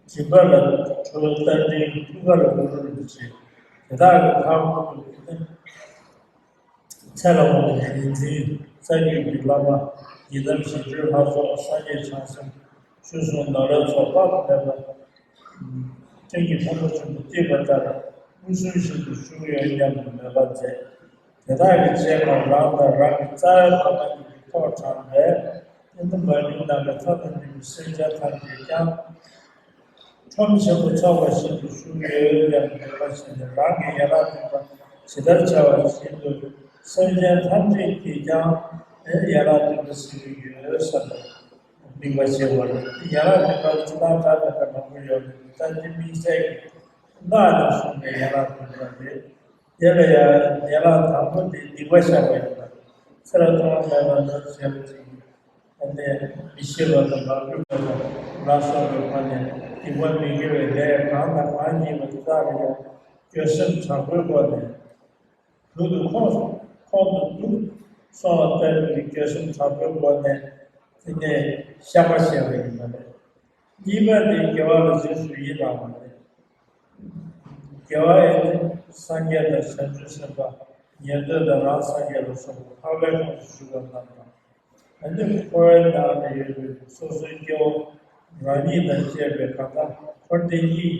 མགྲིན་པ་ལ་ཁྲོ་བོའི་རྟ་མགྲིན། ཐུགས་ཀ་ལ་གུ་རུ་རིན་པོ་ཆེ། དེ་དག་གི་མཐའ་སྐོར་དུ་ནི། ཚེ་ལ་དབང་བའི་རིག་འཛིན་རྩ་བརྒྱུད་ཀྱི་བླ་མ་ཡི་དམ་ཞི་ཁྲོའི་ལྷ་ཚོགས། སངས་རྒྱས་བྱང་སེམས་ཆོས་སྲུང་ནཱ་རོའི་ཚོགས། དཔག་ཏུ་མེད་པ་སྤྲིན་གྱི་ཕུང་པོ་ཆེན་པོས་བཏུད་པ་ལྟར། མངོན་སུམ་བཞིན་དུ་བཞུགས་ཡོད་སྙམ་དུ་མོས་པ་མཛད། དེ་དག་གི་རྗེས་ལ་རང་དང་རང་གི་རྩ་བའི་བླ་མ་གཉིས་ཀྱིས་ཐོག་དྲངས་པས། ཨ་ནི་མ་ལུས་ནམ་མཁའི་མཐའ་དང་མཉམ་པའི་སེམས་ཅན་ཐམས་ཅད་ཀྱང་ཁྲོམ་ཆེན་པོ་ཚོགས་པ་བཞིན་དུ་བཞུགས་ཡོད་སྙམ་མོས་པ་བྱས་ནས། རང་གི་ཡན་ལག་བདུན་པ་ཇི་ལྟར་བྱ་བ་བཞིན་དུ་སེམས་ཅན་ཐམས་ཅད་ཀྱིས་ཀྱང་ ཡན་ལག་བདུན་པ་ཟེར་གྱི་ཡོད་ས་རེད། དམིགས་པ་བྱེད་པ་རེད། ཡན་ལག་བདུན་པ་ལ་ཅི་ལྟར་གྲགས་པའི་སྐར་མང་པོ་ཡོད་རེད། ད་འདི་དམིགས་བསལ་གྱི་སྔགས་ནས་གསུངས་པའི་ཡན་ལག་བདུན་པ་རེད། དེ་ལ་ཡང་ཡན་ལག་དང་པོ་དེ་སྡིག་པ་བཤགས་པ་ཡིན་པ། ཚེ་རབས་ཐོག་མ་མེད་པ་ནོར་བྱས་པ་ཅིག་ཨ་ནི་མི་ཤེས་པ་དང་མ་གྲུབ་པ་དང་ལ་སོགས་པའི་སྒོ་ནས་སྡིག་པ་མི་དགེ་བའི་ལས་གང་དང་གང་བགྱིས་པ་དེ་དག་ལ་ཡང་འགྱོད་སེམས་དྲག་པོའི་སྒོ་ནས། དུག་ཏུ་ཁོང་ཁོང་དུ་དུག་སོང་བ་ལྟ་བུའི་འགྱོད་སེམས་དྲག་པོའི་སྒོ་ནས་དེ་ནས་བཤགས་པ་བྱས་པ་ཡིན་པ་རེད། གཉིས་པ་ནི་དགེ་བ་ལ་རྗེས་སུ་ཡི་རང་བ་རེད། དགེ་བ་ཡི་ནི་སངས་རྒྱས་དང་བྱང་ཆུབ་སེམས་དཔའ་ཉན་ཐོས་དང་རང་སངས་རྒྱས་ལ་སོགས་པ་འཕགས་པའི་ཁོངས་སུ་ཞུགས་པ་རྣམས་དང་། ཨ་ནི་འཁོར་བའི་ནང་ན་ཡོད་པའི་སོ་སོའི་སྐྱེ་བོ་རང་ཉིད་དང་བཅས་པའི་གང་ཟག་འཁོར་འདས་གཉིས་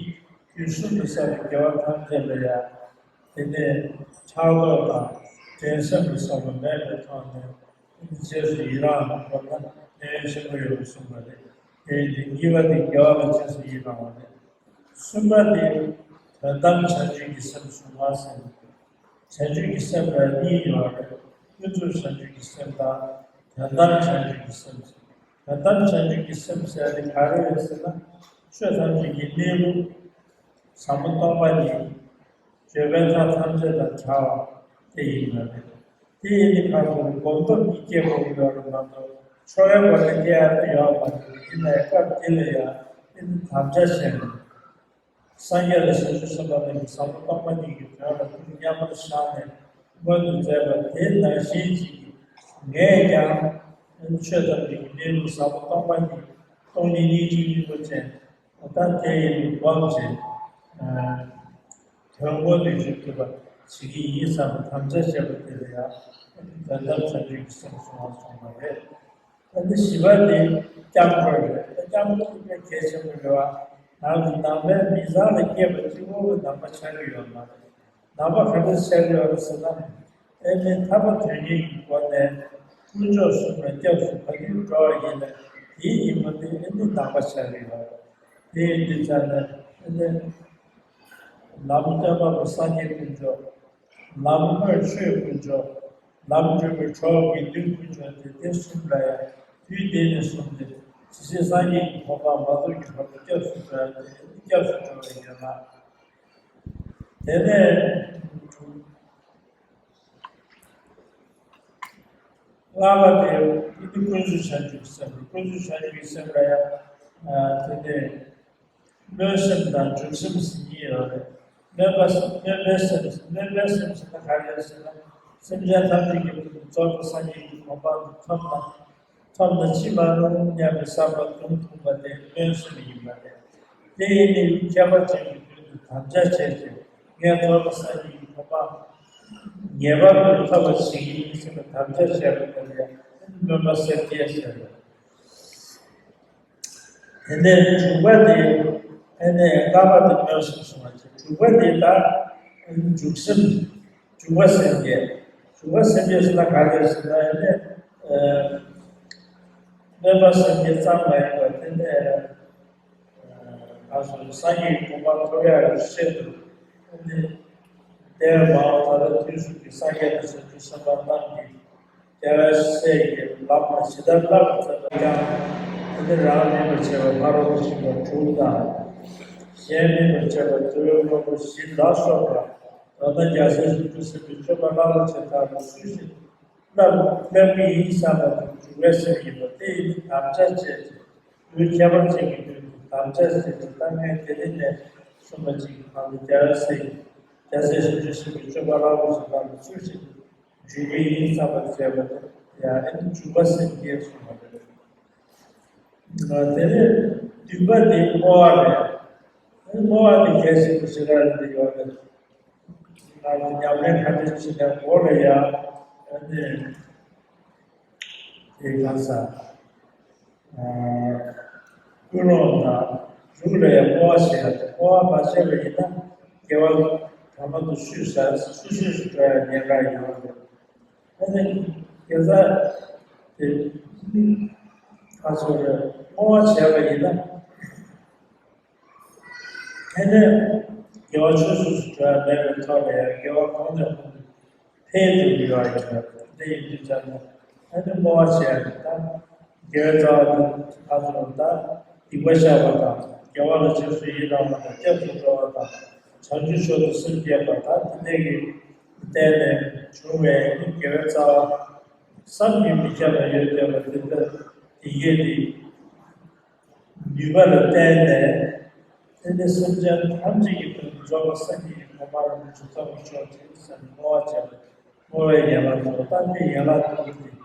དུས་གསུམ་དུ་བསགས་པའི་དགེ་བ་ཐམས་ཅད་ལ་ཡང་དེ་ནས་ཕྲག་དོག་དང་འགྲན་སེམས་ལ་སོགས་པ་མེད་པའི་ཐོག་ནས་རྗེས་སུ་ཡི་རང་བ་ན་གནོད་ཆེན་པོ་ཡོད་པར་གསུངས་པ་རེད། དེ་ཡིན་དུས་གཉིས་པ་དེ་དགེ་བ་ལ་རྗེས་སུ་ཡི་རང་བ་རེད། གསུམ་པ་དེ་དོན་དམ་བྱང་ཆུབ་ཀྱི་སེམས་བཟུང་བ་ཟེར། བྱང་ཆུབ་ཀྱི་སེམས་ལ་གཉིས་ཡོད་རེད། ཀུན་རྫོབ་བྱང་ཆུབ་ཀྱི་སེམས་དང་དོན་དམ་བྱང་ཆུབ་ཀྱི་སེམས་ཟེར། དོན་དམ་བྱང་ཆུབ་ཀྱི་སེམས་ཟེར་དེ་ག་རེ་རེད་ཟེར་ན། ཆོས་ཐམས་ཅད་ཀྱི་གནས་ལུགས་ཟབ་མོ་སྟོང་པ་ཉིད། བརྗོད་པའི་མཐའ་ཐམས་ཅད་དང་བྲལ་བ་དེ་ཡིན་པ་རེད། དེ་ཡིན་དུས་གང་ལྟར་སྒོམ་སྟོབས་ཀྱིས་སྐྱེ་དགོས་ཀྱི་ཡོད་རེད་མ་གཏོགས་ཆོ་གའི་སྒོ་ནས་སྐྱེ་ཡག་ཏུ་ཡོད་མ་རེད། ཡིན་ནའི་སྐབས་འདི་ལ་ཡང་དེ་ནི་དམ་བཅའ་བྱས་ནས། སངས་རྒྱས་དང་བྱང་ཆུབ་སེམས་དཔའ་རྣམས་ཀྱིས་ཟབ་མོ་སྟོང་པ་ཉིད་ཀྱི་དོན་ལ་ཐུགས་མཉམ་པར་བཞག་ནས་མངོན་དུ་མཛད་པ་དེ་ནང་བཞིན་ཅིག་ངས་ཀྱང་ཆོས་ཐམས་ཅད་ཀྱི་གནས་ལུགས་ཟབ་མོ་སྟོང་པ་ཉིད་སྟོང་ཉིད་སྙིང་རྗེའི་སྙིང་པོ་ཅན། ད་དེ་ཡི་སྒོམ་བྱེད། དོན་མངོན་དུ་གྱུར་ཐུབ་པ་བྱེད་ཀྱི་ཡིན་བསམ་པའི་དམ་བཅའ་བྱས་པ་དེ་ལ་ཡང་དོན་དམ་བྱང་ཆུབ་ཀྱི་སེམས་བཟུང་བ་གསུངས་པ་རེད། ད་འདི་བཞི་པ་ནི་སྐྱབས་འགྲོ་རེད། ད་སྐྱབས་འགྲོ་དེ་དཔེ་གལ་ཆེན་པོ་རེད་བ། ནང་གི་ནང་པའི་མི་ཚང་ལ་སྐྱེས་པ་གཅིག་པོ་གི་ནང་པ་ཆགས་ཀྱི་ཡོད་མ་རེད། ནང་པ་ག་འདྲ་ཆགས་ཀྱི་ཡོད་རེད་ཟེར་ན། ཨེ་ནི་ཐར་པ་དོན་གཉེར་གྱི་སྒོ་ནས་དཀོན་མཆོག་གསུམ་ལ་སྐྱབས་སུ་བབས་ཀྱི་འགྲོ་བ་ཡིན་ན་དེའི་ཉིན་མོ་དེ་ཨེ་ནི་ནང་པ་ཆགས་ཀྱི་ཡོད་རེད། དེ་ཡིན་དུས་ཙང་ནས་ཨེ་ནི་ལམ་སྟོན་པ་པོ་སངས་རྒྱས་དཀོན་མཆོག་ལམ་སྨོན་ཆོས་དཀོན་མཆོག་ལམ་སྒྲུབ་པའི་གྲོགས་དགེ་འདུན་དཀོན་མཆོག་དེ་དེ་གསུམ་ལ་ཡང་དུས་དེ་ནས་བཟུང་སྟེ་ཇི་སྲིད་སངས་རྒྱས་ཀྱི་གོ་འཕང་མ་ཐོབ་ཀྱི་བར་དུ་སྐྱབས་སུ་འགྲོ་ཡ་དེ་སྐྱབས་སུ་འགྲོ་བའི་ཡན་ལག་དེ་ནས་ལྔ་པ་དེ་ཀུན་ཏུ་ཀུན་རྫོབ་བྱང་ཆུབ་ཀྱི་སེམས་རེད། ཀུན་རྫོབ་བྱང་ཆུབ་ཀྱི་སེམས་ལ་ཡང་དེ་ནས་སྨོན་སེམས་དང་འཇུག་སེམས་ཟེར་གཉིས་ཡོད་རེད། སྨོན་པ་སྨོན་པའི་སེམས། སྨོན་པའི་སེམས་ཟེར་ན་ག་རེ་རེད་ཟེར་ན། སེམས་ཅན་ཐམས་ཅད་ཀྱི་དོན་དུ་རྫོགས་པའི་སངས་རྒྱས་ཀྱི་གོ་འཕང་དེ་ཐོབ་ན་ཐོབ་ན་ཅི་མ་རུང་སྙམ་པའི་བསམ་པ་གདུང་ཐུག་པ་དེ་སྨོན་སེམས་ཡིན་པ་རེད། དེ་ཡིན་ནའི་ཁྱད་པར་ཅན་གྱི་དོན་དུ་དམ་བཅའ་བྱས་ཏེ་ངས་རྫོགས་པའི་སངས་རྒྱས་ཀྱི་གོ་འཕང་ངེས་པར་དུ་ཐོབ་པ་ཞིག་ཡིན་ཟེར་བའི་དམ་བཅའ་བྱས་པ་དེ་ལ་སྨོན་པ་སེམས་བསྐྱེད་ཟེར། དེ་ནས་དྲུག་པ་དེ་ཨ་ནི་ལྔ་པ་དེ་སྨོན་སེམས་གསུངས་པ་བྱས། དྲུག་པ་དེ་ད་འཇུག་སེམས། འཇུག་པ་སེམས་བསྐྱེད། འཇུག་པ་སེམས་བསྐྱེད་ཟེར་ན་ག་རེ་ཟེར་ན་ཨ་ནི་སྨོན་པ་སེམས་བསྐྱེད་ཙམ་མ་ཡིན་པར་དེ་ནས་ང་ཚོ་སངས་རྒྱས་ཀྱི་གོ་འཕང་ཐོབ་ཡག་གི་ཆེད་དུ་ཨ་ནི་འདས་མ་འོངས་ད་ལྟ་དུས་གསུམ་གྱི་སངས་རྒྱས་དང་བྱང་ཆུབ་སེམས་དཔའ་རྣམས་ཀྱིས། རྒྱལ་བའི་སྲས་ཀྱི་ལམ་ལ་ཇི་ལྟར་བསླབ་པར་མཛད་པ་ཀྱང་། དེ་ནི་རང་མིན་པར་བྱེད་པ་ཕ་རོལ་ཏུ་ཕྱིན་པ་དྲུག་དང་། གཞན་མིན་པར་བྱེད་པ་དུ་བའི་དངོས་པོ་བཞི་ལ་སོགས་པ། མདོར་ན་རྒྱལ་སྲས་བྱང་ཆུབ་སེམས་དཔའི་སྤྱོད་པ་བསླབ་པར་བྱེད་པ་ལ་སུ་ཞིག་བསླབ་བསླབ་ཀྱི་ཡིན་བསམ་པ་དང་འཇུག་པའི་སེམས་ཡིན་པ་དེ་ཡིན་དུས་དམ་བཅའ་བཅས་ཏེ། ལུས་ཁྱད་པར་ཅན་གྱི་དོན་དུ་དམ་བཅའ་བྱས་ཏེ་ད་ངས་དེ་རིང་ནས་གསུངས་པ་ཅིག་གི་ནང་དུ་རྒྱལ་བའི་སྲས་ཀྱི་རྒྱལ་སྲས་བྱང་ཆུབ་སེམས་དཔའི་སྤྱོད་པ་བསླབ་པར་བྱེད་པ་ལ་སུ་ཞིག་འཇུག་གི་ཡིན་བསམ་པ་བྱས་པ་དེ་ཡང་ཨེ་ནི་འཇུག་པ་སེམས་བསྐྱེད་གསུངས་པ་རེད། དེ་ནས་བདུན་པ་དེ་བསྔོ་བ་རེད། ཨེ་ནི་བསྔོ་བ་དེ་གལ་ཆེན་པོ་ཞེ་དྲག་རེད་འདི་ཡོད་རེད། ང་ཚོ་ཉམས་ལེན་ག་འདྲ་བྱེད་ན་འོ་ལ་ཡ་ཨེ་ནི། དེ་གང་ཟག་ཀུན་སློང་དང་རྒྱུ་ལ་ཡང་བསྔོ་བ་བྱེད་ཡ་དང་བསྔོ་བ་མ་བྱས་པ་ཡིན་ན་དགེ་བ་གང་མང་དུ་བཤུས་ས་སུ་སུ་སུ་འགྲོ་ཡ་ཉེན་ཁ་ཡོང་བ་རེད། ཨ་ནི་དགེ་རྩ་དེ་ཁ་ཚོ་རེད་བསྔོ་བ་བྱས་པ་ཡིན་ན། དེ་ནས་དགེ་བ་ཆོས་སུ་འགྲོ་ཡ་མེད་པའི་ཐོག་ལ་ཡང་དགེ་བ་གོང་ནས་གོང་དུ་འཕེལ་དུ་ཡོང་ཡོད་པ་འདི་ཡིན་དུས་ཙམ་ནས་ ཨ་ནི་བསྔོ་བ་བྱས་ད། དགེ་བའི་རྩ་བ་དེ་ཁ་ཚོ་ད་སྡིག་པ་བཤགས་པ་དང་། དགེ་བ་ལ་རྗེས་སུ་ཡི་རང་བ་དང་། སྐྱབས་སུ་འགྲོ་བ་དང་། བྱང་ཆུབ་མཆོག་ཏུ་སེམས་བསྐྱེད་པ་དང་། དེ་འདྲ་གི་བརྟེན་ནས་བྱུང་བའི་དགེ་བའི་རྩ་བ་བསམ་གྱིས་མི་ཁྱབ་པ་ཡོད་བསྡད་པ་དེ་ལྟར་དེ་སྐད་དེ། ནུས་པ་ལ་བརྟེན་ནས། དེ་ནི་སེམས་ཅན་ཐམས་ཅད་ཀྱི་དོན་དུ་རྫོགས་པའི་སངས་རྒྱས་ཀྱི་གོ་འཕང་རིན་པོ་ཆེ་ཐོབ་པར་ཤོག་ཅིག་ཟེར་ནས་བསྔོ་བ་བྱས་པ། བསྔོ་བའི་ཡན་ལག་དང་། ད་དེ་ཡན་ལག་དང་པོ་དེ།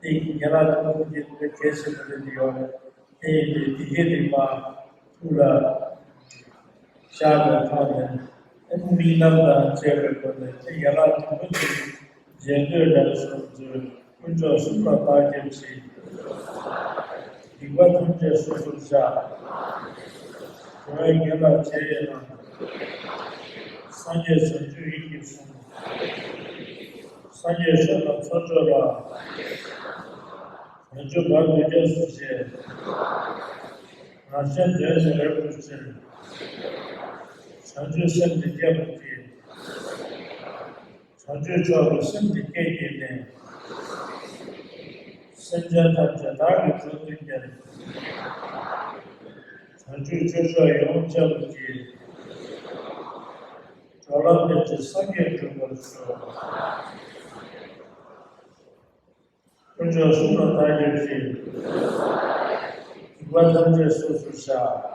དེ་ཡན་ལག་དང་པོ་དེ་དཔེ་གལ་ཆེན་པོ་རེད་ཡོད་རེད། དེ་ཡིན་དུས་དེ་སྐད་དེ་མ་ཐུགས་ལ་བཞག་པའི་ཐོག་ནས། དམིགས་རྣམ་དང་བཅས་པའི་སྒོ་ནས། དེ་ཡན་ལག་དང་པོ་དེ་རྗེས་ཟློས་ལན་གསུམ་མཛོད། དཀོན་མཆོག་གསུམ་ལ་བདག་སྐྱབས་མཆི། སྡིག་པ་ཐམས་ཅད་སོ་སོར་བཤགས། འགྲོ་བའི་དོན་ལ་རྗེས་ཡི་རང་། སངས་རྒྱས་བྱང་ཆུབ་ཡིད་ཀྱིས་བཟུང་། སངས་རྒྱས་ཆོས་དང་ཚོགས་མཆོག་ལ། བྱང་ཆུབ་བར་དུ་སྐྱབས་སུ་མཆི། རང་གཞན་དོན་ནི་རབ་བསྒྲུབ་ཕྱིར། བྱང་ཆུབ་སེམས་འདི་བསྐྱེད་པར་བགྱི། བྱང་ཆུབ་མཆོག་གི་སེམས་འདི་སྐད་བསྐྱེད་ནས། སེམས་ཅན་ཐམས་ཅད་བདག་གིས་མགྲོན་དུ་གཉེར། བྱང་ཆུབ་སྤྱོད་མཆོག་ཡོངས་སྤྱད་པར་བགྱི། འགྲོ་ལ་ཕན་ཕྱིར་སངས་རྒྱས་འགྲུབ་པར་ཤོག། དཀོན་མཆོག་གསུམ་ལ་བདག་སྐྱབས་མཆི། སྡིག་པ་ཐམས་ཅད་སོ་སོར་བཤགས།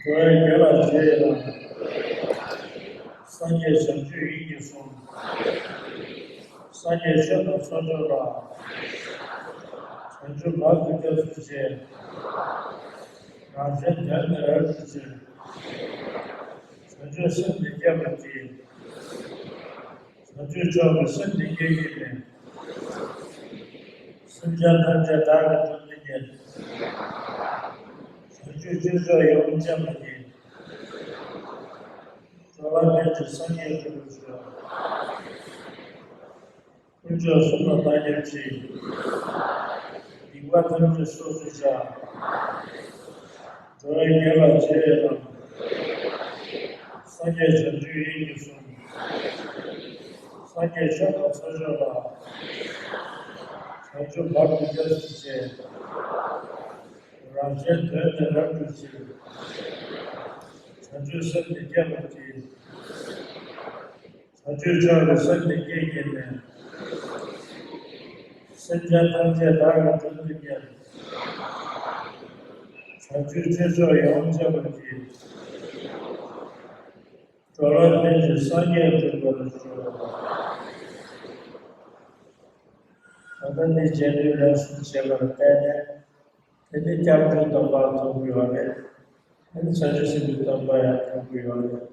འགྲོ་བའི་དོན་ལ་རྗེས་ཡི་རང་། སངས་རྒྱས་བྱང་ཆུབ་ཡིད་ཀྱིས་བཟུང་། སངས་རྒྱས་ཆོས་དང་ཚོགས་མཆོག་ལ། བྱང་ཆུབ་བར་དུ་སྐྱབས་སུ་མཆི། རང་གཞན་དོན་ནི་རབ་བསྒྲུབ་ཕྱིར། བྱང་ཆུབ་སེམས་འདི་བསྐྱེད་པར་བགྱི། བྱང་ཆུབ་མཆོག་གི་སེམས་འདི་སྐད་བསྐྱེད་ནས། སེམས་ཅན་ཐམས་ཅད་བདག་གིས་མགྲོན་དུ་གཉེར། བྱང་ཆུབ་སྤྱོད་མཆོག་ཡོངས་སྤྱད་པར་བགྱི། འགྲོ་ལ་ཕན་ཕྱིར་སངས་རྒྱས་འགྲུབ་པར་ཤོག། དཀོན་མཆོག་གསུམ་ལ་བདག་སྐྱབས་མཆི། སྡིག་པ་ཐམས་ཅད་སོ་སོར་བཤགས། འགྲོ་བའི་དོན་ལ་རྗེས་ཡི་རང་། སངས་རྒྱས་བྱང་ཆུབ་ཡིད་ཀྱིས་བཟུང་། སངས་རྒྱས་ཆོས་དང་ཚོགས་མཆོག་ལ། བྱང་ཆུབ་བར་དུ་སྐྱབས་སུ་མཆི། རང་གཞན་དོན་ནི་རབ་བསྒྲུབ་ཕྱིར། བྱང་ཆུབ་སེམས་འདི་བསྐྱེད་པར་བགྱི། བྱང་ཆུབ་མཆོག་གི་སེམས་འདི་སྐད་བསྐྱེད་ནས། སེམས་ཅན་ཐམས་ཅད་བདག་གིས་མགྲོན་དུ་གཉེར། བྱང་ཆུབ་སྤྱོད་མཆོག་ཡོངས་སྤྱད་པར་བགྱི། འགྲོ་ལ་ཕན་ཕྱིར་སངས་རྒྱས་འགྲུབ་པར་ཤོག། ད་ལྟ་འདི་རྗེས་ཟློས་ལན་གསུམ་བྱས་པར་བརྟེན་ནས། དེ་ནས་སྐྱབས་འགྲོའི་སྡོམ་པ་ཐོབ་ཀྱི་ཡོད་རེད། དེ་ནས་བྱང་ཆུབ་སེམས་དཔའི་སྡོམ་པ་ཡང་ཐོབ་ཀྱི་ཡོད་རེད།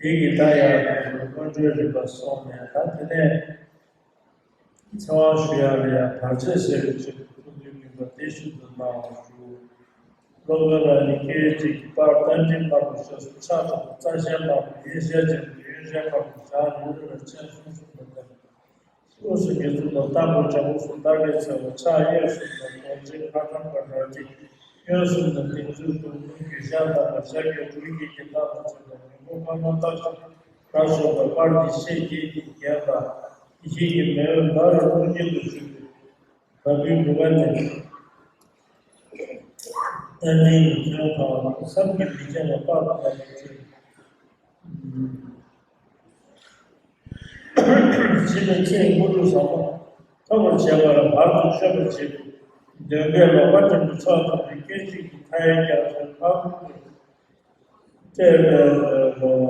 དེ་གི་ད་ཡང་སྔོན་འགྲོའི་རིམ་པ་སོང་ནས། ད་དེ་ནས་ཚེ་དབང་ཞུ་ཡག་ལ་ཡང་བར་ཆད་སེལ་བའི་ཆེད་དུ་ཐུགས་འདུན་མིན་པ་དེ་ཤིན་ཏུ་གནང་བར་ཞུ། སློབ་དཔོན་རང་ཉིད་སྐད་ཅིག་གིས་དཔལ་རྟ་མགྲིན་དམར་པོ་ཞབས་སུ་ཕྱག་བཏབ་པ། རྩ་ཞལ་དམར་པོ་གཡས་ཞལ་ཅན་དུ་གཡོན་ཞལ་དཀར་པོ་ཞལ་རི་རི་ལ་སྤྱན་གསུམ་གསུམ་ལ་བསྟན། དབུས་སུ་དགེ་ཚུལ་དང་ཏམ་པོ་བྱ་འུག་གསུམ་སྟར་གྱིས་མཚོན་པ། ཕྱག་གཡས་གསུམ་ལ་རྡོ་རྗེ་མཁའ་འགྲམ་པ་རལ་གྲི། གཡོན་གསུམ་ལ་ཏིང་འཛིན་གདུང་འཛིན་གྱི་ཞལ་གདམས་པ། ཞབས་ཀྱི་སྦྲུལ་གྱི་རྒྱན་དག་ལ་མཚོན་པ། མེ་ཏོག་པདྨོ་སྟག་ཅན་དར་སོགས་པ། དམར་གྱི་ཤེལ་གྱིས་བརྒྱན་པ། ཡེ་ཤེས་ཀྱི་མེ་འོད་འབར་བའི་ཀློང་དཀྱིལ་དུ་བཞུགས་པའི་བ་སྤུའི་བུ་ག་ནས་རྟ་མགྲིན་གྱི་ཐོན་ཁ་བསམ་གྱིས་མི་ཁྱབ་པ་དཔག་ཏུ་མེད་པའི་ཚུལ། ཕྱི་ནས་ཚེ་དངོས་གྲུབ་ཟབ་མོ་ཐོབ་པར་བྱེད་པ་ལ་བར་དུ་གཅོད་པར་བྱེད་པའི་འདོད་པའི་ལོག་པ་ཕྲན་བུ་ཚོགས་ཐམས་ཅད་སྐད་ཅིག་གིས་མཐའ་ཡས་རྒྱ་མཚོའི་ཕ་རོལ་ཏུ་བསྐྲད་པའི་ལོ།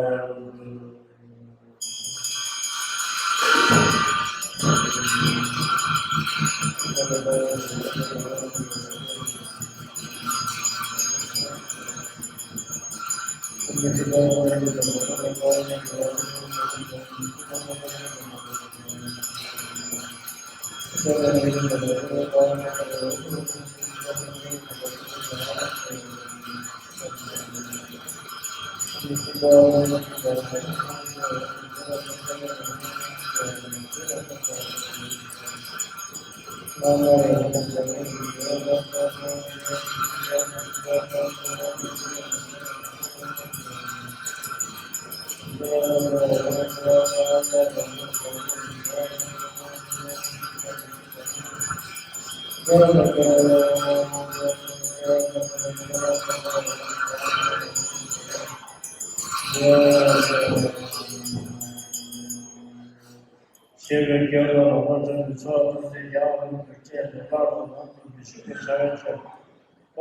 ཞེས་པའི་དགེ་བ་དང་རོགས་པ་བྱས་ནས་འཚོ་བ་ཐམས་ཅད་ཡང་དབང་དུ་བསྐྱེད་ནས་ལྷག་ཏུ་ནང་དུ་མི་ཞུགས་པར་བྱ་བའི་ཕྱིར།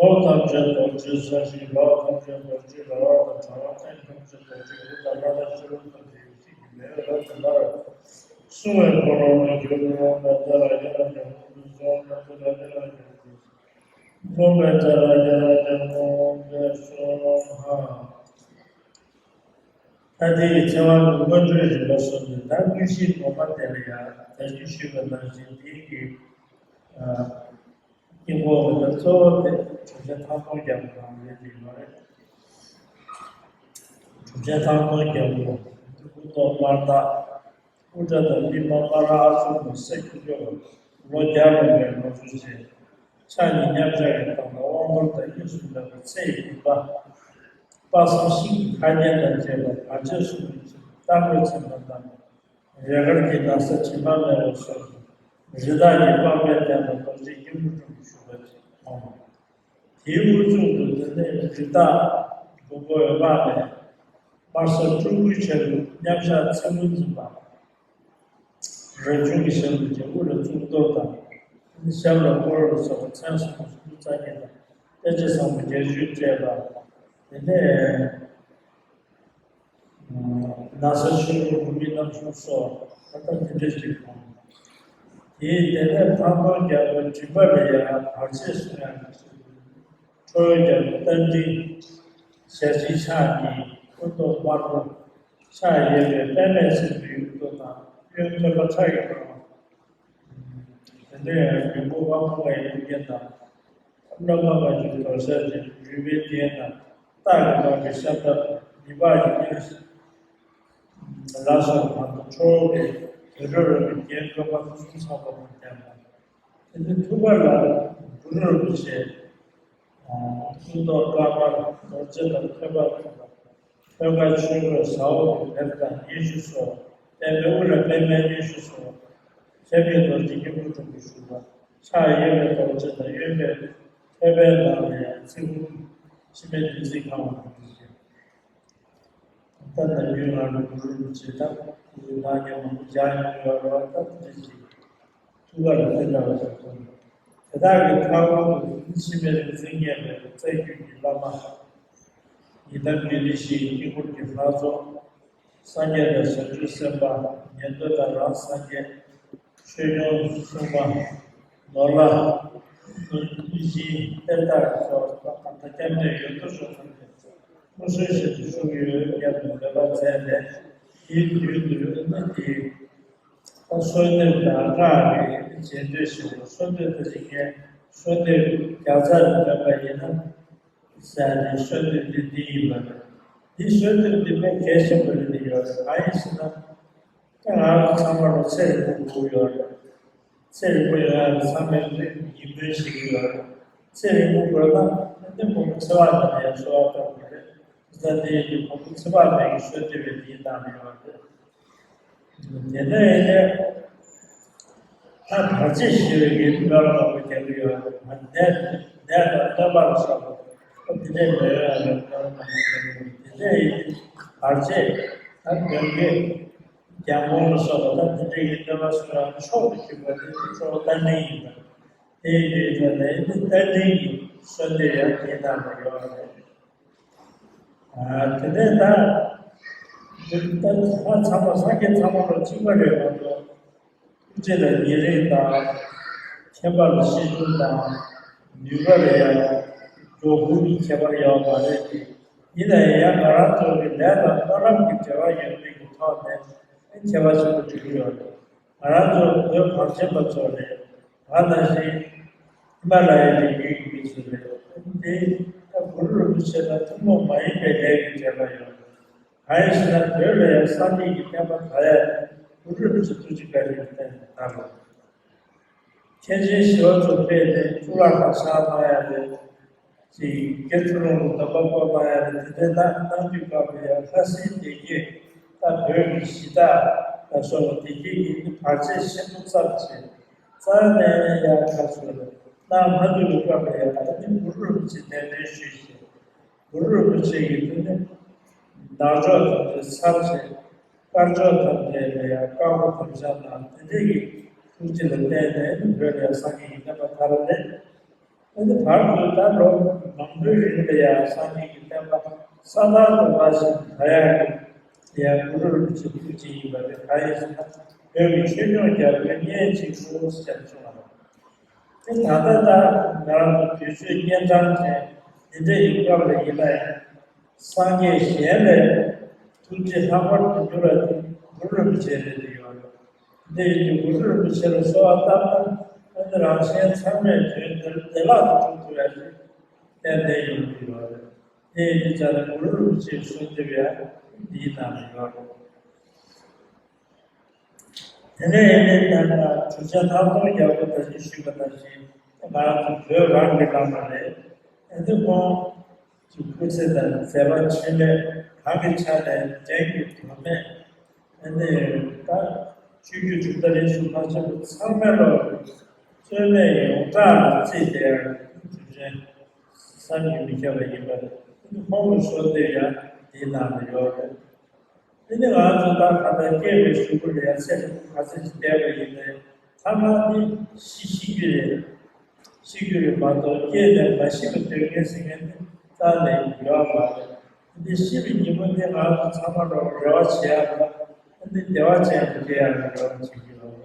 འོག་ཐམས་ཅད་རྡོ་རྗེའི་ས་གཞི། ལོགས་ཐམས་ཅད་རྡོ་རྗེའི་ར་བ་དང་། གྲང་བ། སྟེང་ཐམས་ཅད་རྡོ་རྗེའི་གུར་དང་། ལྷ་དང་ཕྱི་རོལ་ཐམས་ཅད་ཡེ་ཤེས་ཀྱི་མེ་འོད་རབ་ཏུ་འབར། སྲུང་བའི་འཁོར་ལོ་ལྔ་བརྒྱ་ཀླུ་དབང་པད་ཚལ་ལ་སྐྱབས་སུ་མཆི། སྲུང་བའི་ཚལ་ལ་སྐྱབས་སུ་མཆི། སྲུང་བའི་ཚལ་ལ་སྐྱབས་སུ་མཆི། ད་དེ་ཡི་ཚེ་དབང་གི་སྔོན་འགྲོའི་རིམ་པ་གསུམ་ནི། ད་དངོས་གཞིའི་དགོངས་པ་དེ་ལ་ཡང་ད་གིན་ཞུས་པ་ནང་བཞིན་དེ་གི་དཀྱིལ་འཁོར་གྱི་གཙོ་བོ་དེ་གྲུབ་ཆེན་ཐང་སྟོང་རྒྱལ་པོ་རང་རེད་དེ་ཡོད་རེད། གྲུབ་ཆེན་ཐང་སྟོང་རྒྱལ་པོ་སྐུ་མདོག་དམར་ནག། དབུ་སྐྲ་དང་པདྨ་དམར་ལ་ཨ་ཚུགས་ནས་སེ་ཁྱུ་ཁྱུ་ལོ་བརྒྱ་ལོན་པའི་ལོ་རྒྱུས་ཆེ། ཕྱག་གཉིས་མཉམ་བཞག་གི་སྟངས་དང་། དབང་པོ་དང་གཉིས་སུ་མེད་པ་ཚེ་ཡི་བུམ་པ། དཔག་བསམ་ཤིང་གི་ཁ་རྒྱན་དང་བཅས་པ་བར་ཆད་སྲུང་བའི་ཕྱིར་རྟ་མགོས་མཚན་པ་དང་། རས་དཀར་གྱི་ན་བཟའ་དྲི་མ་མེད་པ་སོགས་རི་དྭགས་ཀྱི་པགས་པས་བརྒྱན་པ་རྡོ་རྗེ་སྐྱིལ་ཀྲུང་གིས་བཞུགས་པ་ཅིག་མཐོང་། དེའི་དབུ་གཙུག་ཏུ་དེ་ནས་རི་དྭགས་མགོན་པོ་འོད་དཔག་མེད་དམར་སེར་སྤྲུལ་སྐུའི་ཆ་ལུགས་མཉམ་བཞག་ཚེམ་བུ་འཛིན་པ། རས་ཆུང་གི་ཞབས་ལ་བྱས། དབུ་ལ་གཙུག་ཏོར་དང་། ཞབས་ལ་ཕོ་རོག་ལ་སོགས་པ་མཚན་སུམ་ཅུ་སོ་བདུན་རྩ་གཉིས་དང་། དཔེ་བྱད་བཟང་པོ་བརྒྱད་ཅུས་སྤྲས་པ། དེ་ནས་ན་བཟའ་ཆོས་སྐྱོང་འབུམ་པའི་རྣམ་གསུམ་སོགས་ད་ལྟ་དེ་འདྲ་ཞིག་མཐོང་། དེའི་དེ་ནས་ཐང་སྟོང་རྒྱལ་པོའི་མགྲིན་པ་ལ་ཡང་བར་ཆད་སྲུང་ཡག་གི་ཁྲོ་བོའི་རྒྱལ་པོ་རྟ་མགྲིན། ཞལ་གཅིག་ཕྱག་གཉིས། སྐུ་མདོག་དམར་པོ། ཕྱག་གཡས་པས་པདྨས་མཚན་པའི་དབུ་མདོག་དང་། གཡོན་ཐོད་པ་ཁྲག་གིས་གང་བ། དེ་ནས་མགོན་པོ་དབང་པོ་ལྔ་ཡི་གླུ་རྒྱན་དང་། སློབ་མ་ལྔ་བཅུ་དོར་ཞག་ཅན་རུས་པའི་རྒྱན་དང་། སྟག་གི་ལྤགས་པའི་ཤམ་ཐབས། མི་ལྤགས་ཀྱི་གཡོན་ལ་སོགས་པ་དང་། ཁྲོ་བོ་གི་དུད་འགྲོ་རོལ་པའི་རྒྱན་བཀོད་པ་གསུམ་ཚང་བ་དང་ལྡན་པ། དེ་ནས་ཐུགས་ཀ་ལ་གུ་རུ་རིན་པོ་ཆེ། སྐུ་མདོག་དཀར་དམར་རྡོ་རྗེ་དང་ཐོད་པ་ཐུག་པ། ཐོད་རྒལ་ཆོས་གོས་ཟ་འོག་གི་བེར་དང་སྙན་ཞུ་སོགས། པདྨའི་དབུ་ལ་པདྨའི་སྙན་ཞུ་སོགས། ཞབས་ཀྱི་རྡོ་རྗེ་སྐྱིལ་ཀྲུང་གིས་བཞུགས་པ། ཕྱག་གཡས་པའི་རྡོ་རྗེ་དང་། གཡོན་པའི་ཐོད་པའི་ནང་ལ་ཡང་ཚེམ་བུ་ཕྱི་མའི་བདུད་རྩིས་གང་བ་དང་འདུ་ཞིང་། ད་ནམ་རྒྱུན་ང་ལ་གུ་རུ་རིན་པོ་ཆེ་དང་གུ་རུ་ལྷ་རྒྱལ་མང་པོ་མཇལ་མྱོང་ཡོད་རེད་བ། ད་དེ་འདྲ་ཞིག་ཐུགས་ཀ་ལ་དེ་འདྲ་བ་ཞིག་མཐོང་། དེ་དག་གི་མཐའ་འཁོར་དུ་ཕྱི་མའི་རིག་འཛིན་བརྙེས་པའི་རྩ་རྒྱུད་ཀྱི་བླ་མ་ཡི་དམ་རྒྱུད་སྡེ་བཞིའི་དཀྱིལ་འཁོར་གྱི་ལྷ་ཚོགས། སངས་རྒྱས་དང་བྱང་ཆུབ་སེམས་དཔའ། ཉན་ཐོས་དང་རང་སངས་རྒྱས། ཆོས་སྐྱོང་སྲུང་མ། ནོར་ལྷ། གནོད་སྦྱིན་གཏེར་བདག་སོགས་དང་། ད་སྐྱབས་གནས་ཡོད་དོ་ཅོག་ཐམས་ཅད་སྐུ་གསོལ་ཞིང་དུ་བཞུགས་ཡོད་སྙམ་དུ་མོས་པ་མཛད་ནས། དེའི་མདུན་དུ་ནི་དེའི་གསོལ་འདེབས་དང་སྔགས་ཀྱི་རྗེས་ཟློས་ཞིག་གསོལ་འདེབས་ད་ཅི་ངས་གསོལ་འདེབས་བརྒྱ་རྩ་རེ་འདོན་པ་ཡིན་ན། ཟེར་ནས་གསོལ་འདེབས་འདི་འདི་ཡིན་པ་རེད། འདི་གསོལ་འདེབས་འདི་དཔེ་གལ་ཆེན་པོ་རེད་འདི་ཡོད་རེད། གང་ཡིན་ཟེར་ན། ད་ང་རང་ཚང་མ་ལ་ཚེ་རིང་པོ་དགོས་ཡོད་རེད། ཚེ་རིང་པོ་ཡོང་ཡག་ཚང་མས་ཡིད་སྨོན་བྱེད་ཀྱི་ཡོད་རེད། ཚེ་རིང་པོ་དགོས་ན་ཨ་ནི་མགོན་པོ་ཚེ་དཔག་མེད་ལ་ཡང་གསོལ་བ་གཏོང་དགོས་རེད། ད་དེ་ཡིན་དུས་མགོན་པོ་ཚེ་དཔག་མེད་ཀྱི་གསོལ་འདེབས་འདི་གནང་ནས་ཡོད་རེད། དེ་ནས་ཡིན་ནས་ད་བར་ཆད་ཞི་བའི་ཡུལ་སྨོན་ལམ་མང་པོ་རྒྱག་གི་ཡོད་རེད། ནད་ནད་དང་གནོད་པ་ལ་སོགས་པ་དེ་འདྲའི་མེད་ཡོད་རེད། སྨོན་ལམ་མང་པོ་རྒྱག་གི་ཡོད་རེད། དེ་འདྲ་ཡིན་དུས་བར་ཆད་ད་གདོན་བགེགས། རྒྱལ་འགོང་ལ་སོགས་པ་དང་དེ་འདྲ་ཡི་གནོད་པ་སོགས་ལ་མཆོག་ཏུ་གྱུར་པ་དེ་ནི་གཙོ་བོ་རྟ་མགྲིན་ཡིན་པ། དེ་ཡིན་དུས་ད་ནི་རྟ་མགྲིན་གྱི་གསོལ་འདེབས་ཡང་དེའི་ནང་ལ་ཡོད་རེད། ཨ་དེ་ནས་ད་འདི་ལྟར་ལྷ་ཚང་མ་སངས་རྒྱས་ཚང་མ་ལ་གཅིག་པ་རེད་མ་གཏོགས། ཐུགས་རྗེ་ལ་ཉེ་རིང་དང་། མཁྱེན་པ་ལ་ཤེས་འབྱུང་དང་། ནུས་པ་ལ་ཡང་འགྲོ་ཀུན་གྱི་ཁྱད་པར་ཡོད་མ་རེད་དེ། ཡིན་ན་ཡང་ང་རང་ཚོ་གི་ལས་དང་སྨོན་ལམ་གྱི་འབྲེལ་བ་ཡོད་པའི་གི་ཐོག་ནས་ཁྱད་པར་ཆེན་པོ་འགྲོ་གི་ཡོད་རེད། ང་རང་ཚོ་བོད་གངས་ཅན་པ་ཚོ་ལས་ང་ནང་བཞིན་ཧི་མ་ལ་ཡའི་རི་རྒྱུད་ཀྱི་མི་ཚོ་ལས་འདི་ད་གུ་རུ་རིན་པོ་ཆེ་དང་ཐུན་མོང་མ་ཡིན་པའི་ལས་ཀྱི་འབྲེལ་བ་ཡོད་རེད། གང་ཡིན་ཟེར་ན་བོད་ལ་ཡང་སངས་རྒྱས་ཀྱི་བསྟན་པ་དར་ཡ་གུ་རུ་རིན་པོ་ཆེ་ཐུགས་རྗེ་བཀའ་དྲིན་གྱི་བརྟེན་ནས་དར་བ། མཁན་ཆེན་ཞི་བ་འཚོ་ཕེབས་ནས་གཙུག་ལག་ཁང་བཞེངས་གནང་ཡ་རེད། ཅིག་དགེ་ཚུལ་སློང་གི་སྡོམ་པ་བསྐོར་གནང་ཡ་རེད། དེ་འདྲའི་གནང་གནང་དུས་སྐབས་ལ་ཡང་ལྷ་སྲིན་སྡེ་བརྒྱད་དང་བོད་ཀྱི་གཞི་བདག་ལ་སོགས་པ་སྡེ་བརྒྱད་ཀྱིས་ནི་བར་ཆད་ཆེན་པོ་བརྩམས་བྱས་རྩ་ནས་ཡང་ཁ་ཚུར་ལ། གནང་མ་ཐུབ་པའི་སྐབས་ལ་ཡང་ཨ་ནི་གུ་རུ་རིན་པོ་ཆེ་གདན་འདྲེན་ཞུས་ཤིང་། གུ་རུ་རིན་པོ་ཆེ་ཡིས་དེ་ནི་ནག་ཕྱོགས་ཐམས་ཅད་ཚར་བྱས། དཀར་ཕྱོགས་ཐམས་ཅད་ལ་ཡང་བཀའ་བསྒོ་གདམས་ངག་གནང་། དེ་འདྲ་གི་ཐུགས་རྗེ་ལ་བརྟེན་ནས་ནི་བོད་ལ་ཡང་སངས་རྒྱས་ཀྱི་བསྟན་པ་དར་བ་རེད། ཨ་ནི་བར་དུ་ད་ལོ་མང་པོའི་རིང་ལ་ཡང་སངས་རྒྱས་ཀྱི་བསྟན་པ་ས་དང་པོ་བ་ཞིག་དར་ཡག་གི་ཡང་གུ་རུ་རིན་པོ་ཆེ་ཐུགས་རྗེ་ཡིན་པ་རེད། གང་ཡིན་ཟེར་ན་བོད་ཀྱི་ཆོས་སྐྱོང་རྒྱལ་པོའི་གཉེན་གཅིག་པུ་ཟེར་བྱུང་བ་རེད། དེ་ད་ལྟ་ད་ང་རང་ཚོ་དུས་ཚོད་གཉན་འཕྲང་ཅན་འདི་འདྲ་ཡི་སྐབས་ལ་ཡིན་ན་ཡང་སངས་རྒྱས་གཞན་ལས་ཐུགས་རྗེ་ལྷག་པར་དུ་མྱུར་བ་དེ་གུ་རུ་རིན་པོ་ཆེ་རེད་འདུག་ཡོད་རེད། འདི་ཡིན་དུས་གུ་རུ་རིན་པོ་ཆེ་ལ་གསོལ་བ་བཏབ་ན་ཨ་ནི་རང་གཞན་ཚང་མས་དོན་འདིར་བདེ་བླག་ཏུ་འགྲུབ་ཐུབ་ཡ་ཞིག་ཏན་ཏན་ཡོང་གི་ཡོད་རེད། དེ་ཡིན་དུས་ཙང་ནས་གུ་རུ་རིན་པོ་ཆེའི་གསོལ་འདེབས་ཡ་འདིའི་ནང་ལ་ཡོད་རེད། དེ་ནས་ཡིན་ནའི་ད་ལྟ་གྲུབ་ཆེན་ལྷག་མཐོང་རྒྱལ་པོ་ད་ཅི་ཞུས་པ་ནང་བཞིན་ང་རང་ཚོ་བོད་རང་གི་བླ་མ་རེད། ཨ་ནི་ཁོང་གི་སྐུ་ཚེ་དང་མཛད་པ་འཕྲིན་ལས་གང་གི་ཆ་ནས་འགྲན་གྱི་དོ་མེད། ཨ་ནི་ད་ཆོས་བརྒྱུད་གྲུབ་མཐའ་རིས་སུ་མ་ཆད་པ་ཚང་མས་ལོ་རྩོད་མེད་ཡོངས་གྲགས་ལ་བརྩིས་ཏེ་གྲུབ་ཆེན་བསམ་གྱིས་མི་ཁྱབ་པ་ཡིན་པ་རེད། ཨ་ནི་ཁོང་གི་གསོལ་འདེབས་ཡང་འདིའི་ནང་ལ་ཡོད་རེད། དེ་ནི་ང་ཚོ་ད་ག་ད་སྐྱེས་པའི་གཞུག་གུ་ལ་ཡང་ཚེ་ག་ཚོད་ཅིག་བསྡད་པ་ཡིན་ནའི་ཐ་མ་ནི་ཤི་ཤི་རྒྱུ་རེད། ཤི་རྒྱུ་རེད་མ་གཏོགས་སྐྱེས་ནས་མ་ཤི་བ་སྡོད་མཁན་ཟེར་མཁན་ནི་རྩ་ནས་ཡོད་མ་རེད། འདི་ཤི་བའི་ཉིན་མོ་འདི་ང་ཚོ་ཚང་མ་ལོག་རེ་བ་བྱེད་ཡག་ལ་འདི་བདེ་བ་ཅན་དུ་སྐྱེ་ཡག་ལ་རེ་བ་བྱེད་ཀྱི་ཡོད་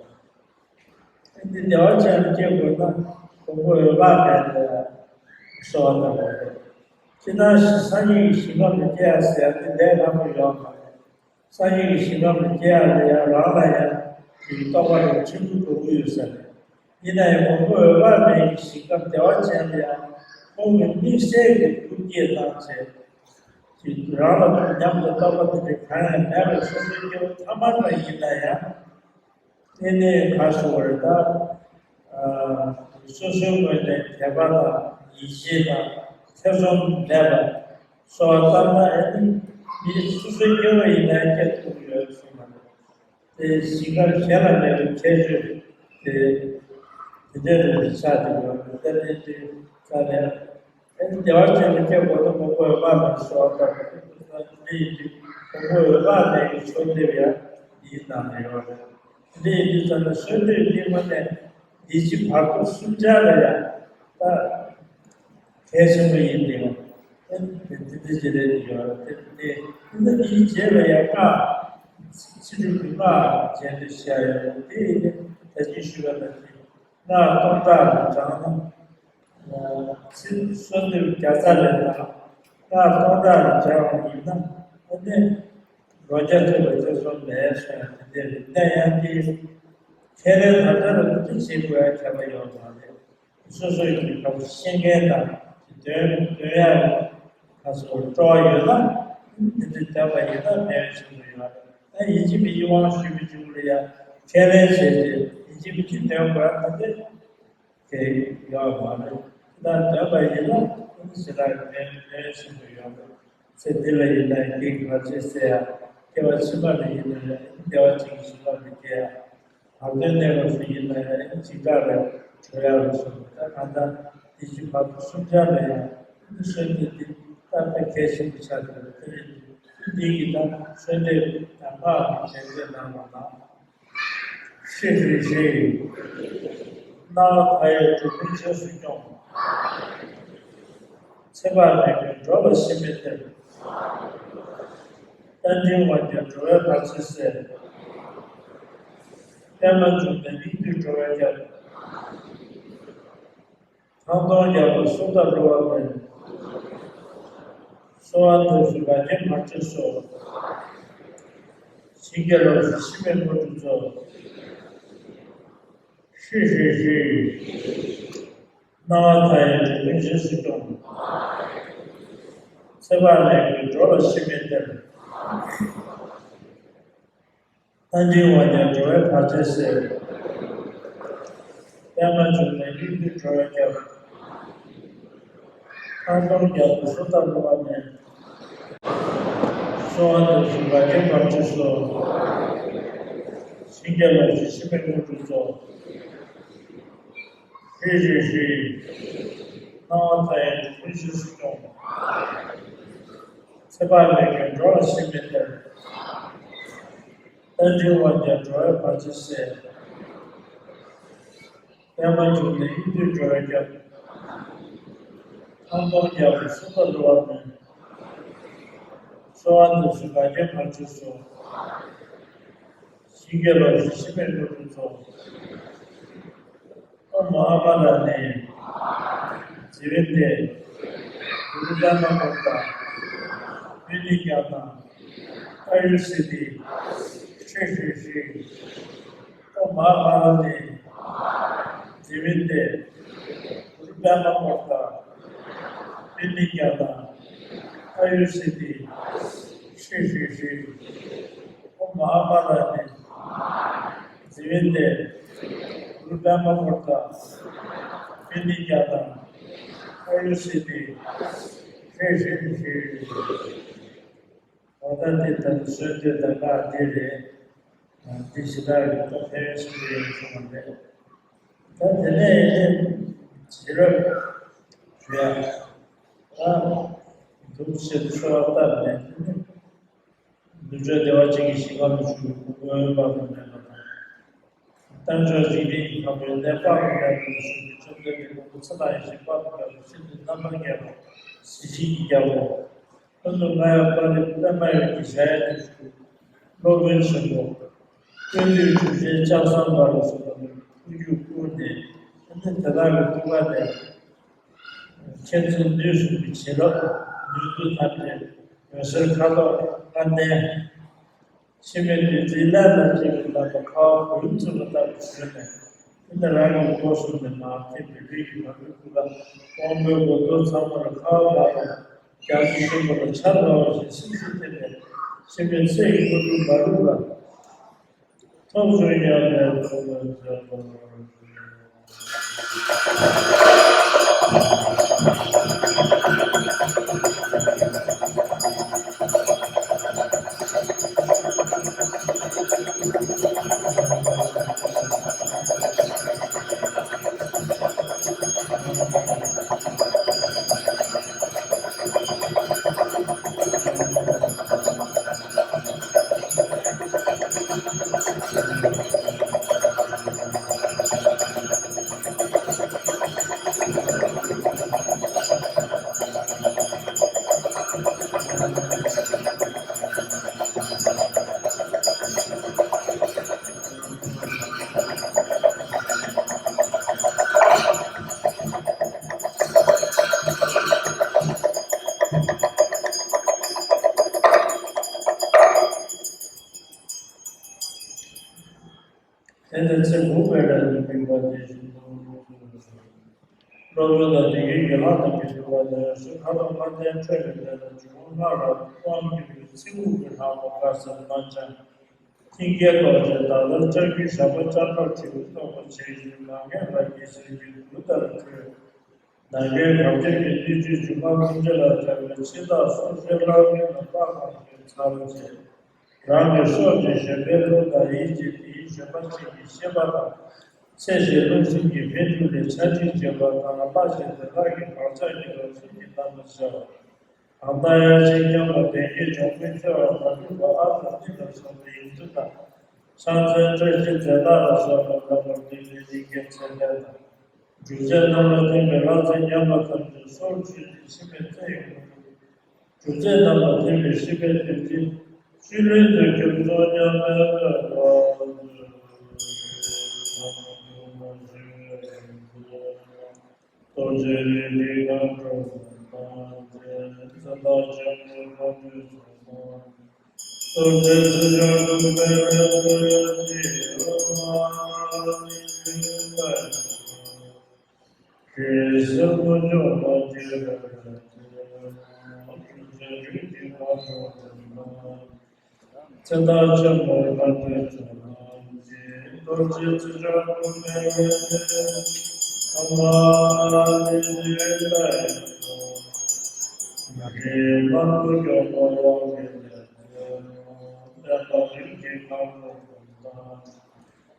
རེད། འདི་བདེ་བ་ཅན་དུ་སྐྱེ་དགོས་ན་ཕུང་པོ་འོད་དཔག་མེད་དུ་གསོལ་བ་བཏབ་དགོས་རེད། ཅི་ལྟར་སངས་རྒྱས་ཀྱི་ཞིང་ཁམས་ལ་སྐྱེ་ཡག་ཟེར་ཡག་འདི་ལས་སླ་པོ་ཡོད་མ་རེད། སངས་རྒྱས་ཀྱི་ཞིང་ཁམས་ལ་སྐྱེ་ཡག་ལ་ཡང་རང་ལ་ཡང་དེའི་རྟོགས་པ་རེ་ཕྲན་བུ་འགྲོ་གི་ཡོད་ས་རེད། ཡིན་ན་ཡང་ཕུང་པོ་འོད་དཔག་མེད་ཀྱི་ཞིང་ཁམས་བདེ་བ་ཅན་ལ་ཡང་ཁོང་གིས་དམིགས་བསལ་གྱི་ཐུགས་བསྐྱེད་གནང་བྱས་ཀྱི་རང་ལ་ཉམས་དང་རྟོགས་པ་དེ་འདྲ་གང་ཡང་མེད་པར་སོ་སོའི་སྐྱེ་བོ་ཐ་མལ་པ་ཡིན་ན་ཡང་། དེ་ནས་ག་ཞུ་བ་རེད་ད། ཨ། སོ་སོའི་ངོས་ནས་དད་པ་དང་ཡིད་ཆེས་དང་ཐེ་ཚོམ་མེད་པར་གསོལ་བ་བཏབ་ན་ཨེ་ནི་མི་སོ་སོའི་སྐྱེ་བོ་ཡིན་ན་སྐྱེ་ཐུབ་ཀྱི་ཡོད་གསུངས་པ་རེད། དེ་ཞིང་ཁམས་གཞན་ལ་མེད་པའི་ཁྱད་ཆོས་དེ་དེ་འདྲ་རེད་ཆགས་ཀྱི་ཡོད་རེད། དེ་ནས་དེ་ས་ནས། ཨེ་ནི་བདེ་བ་ཅན་ལ་སྐྱེ་དགོས་ན་ཕུང་པོ་འོད་དཔག་མེད་གསོལ་བ་བཏབ་པ་རེད། དེ་ཡིན་དུས་ཕུང་པོ་འོད་དཔག་མེད་ཀྱི་གསོལ་འདེབས་ཡང་འདིའི་ནང་ན་ཡོད་རེད། འདི་ཡིན་དུས་ཙམ་ན་གསོལ་འདེབས་འདི་དངོས་གནས་འདི་ཕྱི་བར་དོ་གསུམ་ཆར་ལ་ཡང་ད་གལ་ཆེན་པོ་ཡིན་ཏེ། ཨེ་ནི་དེ་འདི་ཅི་རེད་ཡོད་རེད། དེ་འདི་འདི་འདིའི་རྗེས་ལ་ཡང་སྔགས་ཚིག་འབྲུ་བདུན་པ་རྗེས་འདི་བཤད་ཡོད་རེད། དེ་ཡིན་དུས་ད་ཅི་ཞུས་པ་ནང་བཞིན། སྔགས་སྟོང་ཕྲག་ལ་བགྲངས་ན། ཚིག་གསོལ་འདེབས་བརྒྱ་རྩ་ལས་དང་སྔགས་སྟོང་ཕྲག་ལ་བགྲངས་པ་ཡིན་ན་ཨ་ནི་ལོ་བརྒྱ་ཐུབ་པ་ཐེ་ཚོམ་མེད་གསུངས་ཡ་དེ་འདྲ་རེད། ད་ཡང་དེ་ཁས་ལེན་དམ་བཅའ་ལ་ཐུགས་རྗེ་བྱེད་དགོས་ཡ་ཁྱད་པར་ཡོད་མ་རེད། སོ་སོའི་གི་ཁ་ཤེས་མཁན་དང་དོན་དོན་ཡ་ཁ་སོ་སྤྲོ་བ་ཡོད་ན་དེ་འདྲ་བསྟན་པ་ཡིན་ན་ཕན་ཡོན་ཆེན་པོ་ཡོད་རེད། ད་ཡིན་གཅིག་མིན་གཅིག་དབང་ཞུས་པའི་གཅིག་ལ་ཡ་ཁས་ལེན་བྱས་ཏེ་ཡིན་གཅིག་མིན་གཅིག་དོན་དགོས་ཡ་ད་དེ། དེ་ཡོད་མ་རེད། ད་འདོན་པ་ཡིན་ན་ཞེ་དྲག་ཕན་ཕན་ཆེན་པོ་ཡོད་རེད། ཚེ་འདི་ལ་ཡིན་ན་སྐྱེ་བར་ཆད་སེལ་ཡ། སྐྱེ་བ་ཕྱི་མ་ལ་ཡིན་ན་ཡང་བདེ་བ་ཅན་གྱི་ཞིང་ཁམས་ལ་སྐྱེ་ཡ། བར་དོའི་གནས་སྐབས་སུ་ཡིན་ན་ཡང་འཇིགས་སྐྲག་ལས་གྲོལ་ཡ་ལ་སོགས་པ། ད་གང་ལྟར་འདི་ཕྱི་བར་དོ་གསུམ་ཆར་ལ་ཡང་གསོལ་འདེབས་འདི་ད་དཔེ་གལ་ཆེན་པོ་ཆགས་འདུག་དེ་འདི་གི་ད་གསོལ་འདེབས་དང་སྔགས་ཀྱི་རྒྱན་སྤྲོས་གནང་བ་དང་། ཤྲཱི་ཤྲཱི་ཤྲཱི། སྣང་བ་མཐའ་ཡས་འགྲོ་ཀུན་རྗེས་སུ་སྐྱོང་། ཚེ་དཔག་མེད་ཀྱིས་འགྲོ་ལ་ཤི་རྨས་སྟེར། རྟ་མགྲིན་དབང་རྒྱལ་འགྲོ་བའི་བར་ཆད་སེལ། པདྨ་འབྱུང་གནས་སྙིགས་དུས་འགྲོ་བའི་རྒྱལ། ཐང་སྟོང་རྒྱལ་པོ་གསུམ་མདའ་གློ་བ་མེད། གསོལ་བ་འདེབས་སོ་འགལ་རྐྱེན་བར་ཆད་སོལ། བྱིན་གྱིས་རློབས་ཤིག་ཤི་རྨས་དངོས་གྲུབ་སྩོལ། ཤྲཱི་ཤྲཱི་ཤྲཱི། སྣང་བ་མཐའ་ཡས་འགྲོ་ཀུན་རྗེས་སུ་སྐྱོང་། ཚེ་དཔག་མེད་ཀྱིས་འགྲོ་ལ་ཤི་རྨས་སྟེར། རྟ་མགྲིན་དབང་རྒྱལ་འགྲོ་བའི་བར་ཆད་སེལ། པདྨ་འབྱུང་གནས་སྙིགས་དུས་འགྲོ་བའི་རྒྱལ། ཐང་སྟོང་རྒྱལ་པོ་གསུམ་མདའ་གློ་བ་མེད། གསོལ་བ་འདེབས་སོ་འགལ་རྐྱེན་བར་ཆད་སོལ། བྱིན་གྱིས་རློབས་ཤིག་ཤི་རྨས་དངོས་གྲུབ་སྩོལ། ཧྲཱིཿ་ཧྲཱིཿ་ཧྲཱིཿ། སྣང་བ་མཐའ་ཡས་འབྲུག་མོའི་རྗེས་སུ་སྐྱོང་། ཚེ་དཔག་མེད་ཀྱི་འགྲོ་བ་སྲིན་མོའི་གཏེར། རྟ་མགྲིན་དབང་རྒྱལ་འགྲོ་བའི་བར་ཆད་སེལ། པདྨ་འབྱུང་གནས་དབྱུག་ཏུ་འགྲོ་བའི་སྐྱབས། ཐང་སྟོང་རྒྱལ་པོ་སུམ་མདའ་བསླུ་བ་སྨན། གསོལ་བ་འདེབས་སོ་འགལ་རྐྱེན་བར་ཆད་སོལ། ཞིང་གི་རློབས་ཤིང་འཆི་མེད་ཀླུ་སྒྲུབ་ཚོགས། ཨོཾ་མ་ཧཱ་བྷ་ར་ནི། ཛི་ཝི་ཏེ། གུ་རུ་པདྨ་ཀོ་ཏ། མི་ནི་ཀྱ་ཏ། ཨ་ཡུ་སི་ཏི། ཧྲཱིཿ་ཧྲཱིཿ་ཧྲཱིཿ། ཨོཾ་མ་ཧཱ་བྷ་ར་ནི། ཛི་ཝི་ཏེ། གུ་རུ་པདྨ་ཀོ་ཏ། མི་ནི་ཀྱ་ཏ། ཨ་ཡུ་སི་ཏི། ཧྲཱིཿ་ཧྲཱིཿ་ཧྲཱིཿ། ཨོཾ་མ་ཧཱ་བྷ་ར་ནི། ཛི་ཝི་ཏེ། གུ་རུ་པདྨ་ཀོ་ཏ། མི་ནི་ཀྱ་ཏ། ཨ་ཡུ་སི་ཏི། ཧྲཱིཿ་ཧྲཱིཿ་ཧྲཱིཿ། འོ་ད་དེ་ལྟར་གསོལ་འདེབས་དང་ཁ་དེ་རེད། འདི་ཞེ་དྲག་གི་ཐོག་ཕན་ཡོན་ཆེན་པོ་ཡོད་སོང་བ་རེད། ད་དེ་ནས་ཡིན་ནའི་རྗེས་རབས་ཞུ་ཡ། ད་འདུག་ཟེར་ཚོར་བ་བཏབ་ནས་དེ་ནས་འདུལ་བྱ་བདེ་བ་ཅན་གྱི་ཞིང་ཁམས་སུ་བཞུགས་པའི་སྐུ་མགོན་དཔག་ཏུ་མེད་པ་དང་། རྟ་མཆོག་འཇིག་རྟེན་གྱི་ཁམས་པའི་གནས་དཔག་ཏུ་མེད་པ་ལ་བཞུགས་པའི་བཅོམ་ལྡན་འདས་མགོན་པོ་ཚེ་དང་ཡེ་ཤེས་དཔག་ཏུ་མེད་པ་ཤིན་ཏུ་རྣམ་པར་རྒྱལ་བ་གཟི་བརྗིད་ཀྱི་རྒྱལ་པོ། ཀུན་ཏུ་མངའ་བའི་དཔལ་རི་པདྨ་འོད་ཀྱི་ཞལ་དུ་བཞུགས། སློབ་དཔོན་ཆེན་པོ། ཀུན་འདུས་གྲུབ་ཆེན་ལྕགས་ཟམ་པ་ལ་སོགས་པ་ཐུགས་རྒྱུད་བཀུར་ཏེ། ཨ་ནི་དེ་དག་གི་ཐུགས་ཀ་ནས་མཁྱེན་བརྩེ་ནུས་གསུམ་གྱི་བྱིན་རླབས་ནུས་མཐུ་ཐམས་ཅད་འོད་ཟེར་ཁ་དོག་ལྔ་ལྡན། འཆི་མེད་བདུད་རྩིའི་ལྷ་དང་བཅས་པའི་རྣམ་པ་ཁ་བ་འབུམ་ཚོགས་པ་ལྟ་བུ་བྱོན་ནས། དེ་ནས་རང་གི་སྒོ་གསུམ་ནས་མར་ཐིམ་པའི་རིགས་ཀྱི་བ་སྤུའི་ཁུ་ཁ་དབང་པོའི་གོ་ཐོག་ཚང་མར་ཁ་བ་བབས་ནས། རྒྱ་མཚོ་ཆེན་པོ་ལ་ཆར་བབས་པ་བཞིན་སིབ་སིབ་ཐིམ་པས་འཆི་མེད་ཚེ་ཡི་དངོས་གྲུབ་མ་ལུས་པ། ཐོབ་བྱུང་སྙམ་པའི་སྤྲོ་བས་མཛོད་པར་ཞུ། དེ་ནས་ཚེ་འགུགས་པའི་ལས་ལ་འཇུག་པ་དེ་བཞིན་དུ། སློབ་དཔོན་དང་དེ་ཉིད་ཀྱི་ལྷ་རྣམས་ཀྱི་འདུལ་བ་ནི། ཁ་དོག་ལྔ་ལྡན་ཁྲོས་པའི་གདན་ལ་འབྱུང་བ་ལྔ་ལ་དབང་བསྒྱུར་བའི་ཚེ་འགུགས་ཀྱི་ལྷ་མོ་དཀར་གསལ་རྨ་བྱ། མཐིང་གའི་ཏོག་ཅན་དག་ལྟར་ལྕགས་ཀྱུའི་ཞགས་པ་ལྕགས་སྒྲོག་དྲིལ་བུ་སྟོབས་པོ་ཆེ་ཞིང་ངང་ངེ་ལ་གེ་སར་གྱི་གདུགས་ལྟར་འཁྲོལ། ནམ་མཁའི་གར་ཐིག་གི་སྣོད་བཅུད་འབྱུང་ལྔ་ཀུན་རྫས་ལ་སྦྱར་བའི་ཕྱི་ཐག་སོར་བཞིའི་ལྷ་སྐུད་ལ་དཔག་ཏུ་མེད་པའི་ཚར་བཅད། རང་གི་སྲོག་བཅད་གཞན་པའི་བློ་དང་ཡིད་ཀྱིས་དེའི་བཞོན་པ་གཅིག་གི་ཤེས་པ་དང་། ཚེ་ཞེས་རླུང་སེམས་ཀྱི་འཕེལ་འགྲིབ་ལས་ཆར་ཆུས་བཅད་པ་དང་། ལྷ་ཞེས་དེ་དག་གི་བག་ཆགས་ཀྱི་རང་བཞིན་གྱི་རྣམ་པར་ཤར་བ། གང་དག་དབྱར་ཆེན་མཉམ་པ་བདེ་སྐྱིད་འབྱུང་པོའི་སྐྱེ་བ་མ་ལུས་པ་ཨ་དང་ནི་ལ་སོགས་པའི་ཡིག་འབྲུ་དང་། ཕྱག་མཚན་བཀྲ་ཤིས་རྫས་སྣ་ལ་སོགས་པ་རྣམ་པར་སྣང་མཛད་སྙིང་གའི་མཚན་ལྡན་དང་། སྒྲུབ་བྱེད་རྣམས་ལ་བརྟེན་པའི་ལྷ་རྫས་ཉམས་པ་ཐམས་ཅད་སོར་ཆུད་དེ་འཆི་མེད་ཚེ་ཡི་དངོས་གྲུབ། སྒྲུབ་བྱེད་རྣམས་ལ་བརྟེན་པའི་ཤེས་པའི་བདུད་རྩི་བཅུད་ལེན་དུ་གྱུར་ཚོགས་མཉམ་པའི་དངོས་གྲུབ། རྡོ་རྗེ་རིགས་ཀྱི་མཁའ་འགྲོ་རྣམས་ཀྱིས། ཚེ་དང་ཆེན་པོའི་མཁའ་འགྲོའི་ཚོགས་རྣམས་ཀྱིས། རྡོ་རྗེ་རྩེ་འཇོ་སྒྲུབ་པའི་ལྷ་མོ་ཡབ་ཀྱིས། ཨོཾ་ཨ་ནི་ཀུན་ལ་ཡང་། རིགས་སུ་མ་ཆུང་བ་ཀྱི་རིགས་ཀྱི་ཚེ་དང་ཆེན་པོའི་མཁའ་འགྲོ་རྣམས། ཚེ་དང་ཆེན་པོའི་མཁའ་འགྲོའི་ཚོགས་རྣམས་ཀྱིས། རྡོ་རྗེ་རྩེ་འཇོ་སྒྲུབ་པའི་ཨོཾ་ཨ་ནི་ཀུན་ལ་ཡང་། རིགས་ལམ་དུ་མགྱོགས་པ་དབང་གིས་ལེགས་བསྟེན་པ། དམན་པ་རིགས་ཀྱི་མཁའ་འགྲོ་རྣམས་དང་།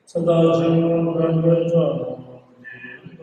ཚེ་དང་ཆེན་པོའི་མཁའ་འགྲོའི་ཚོགས་རྣམས་ཀྱིས།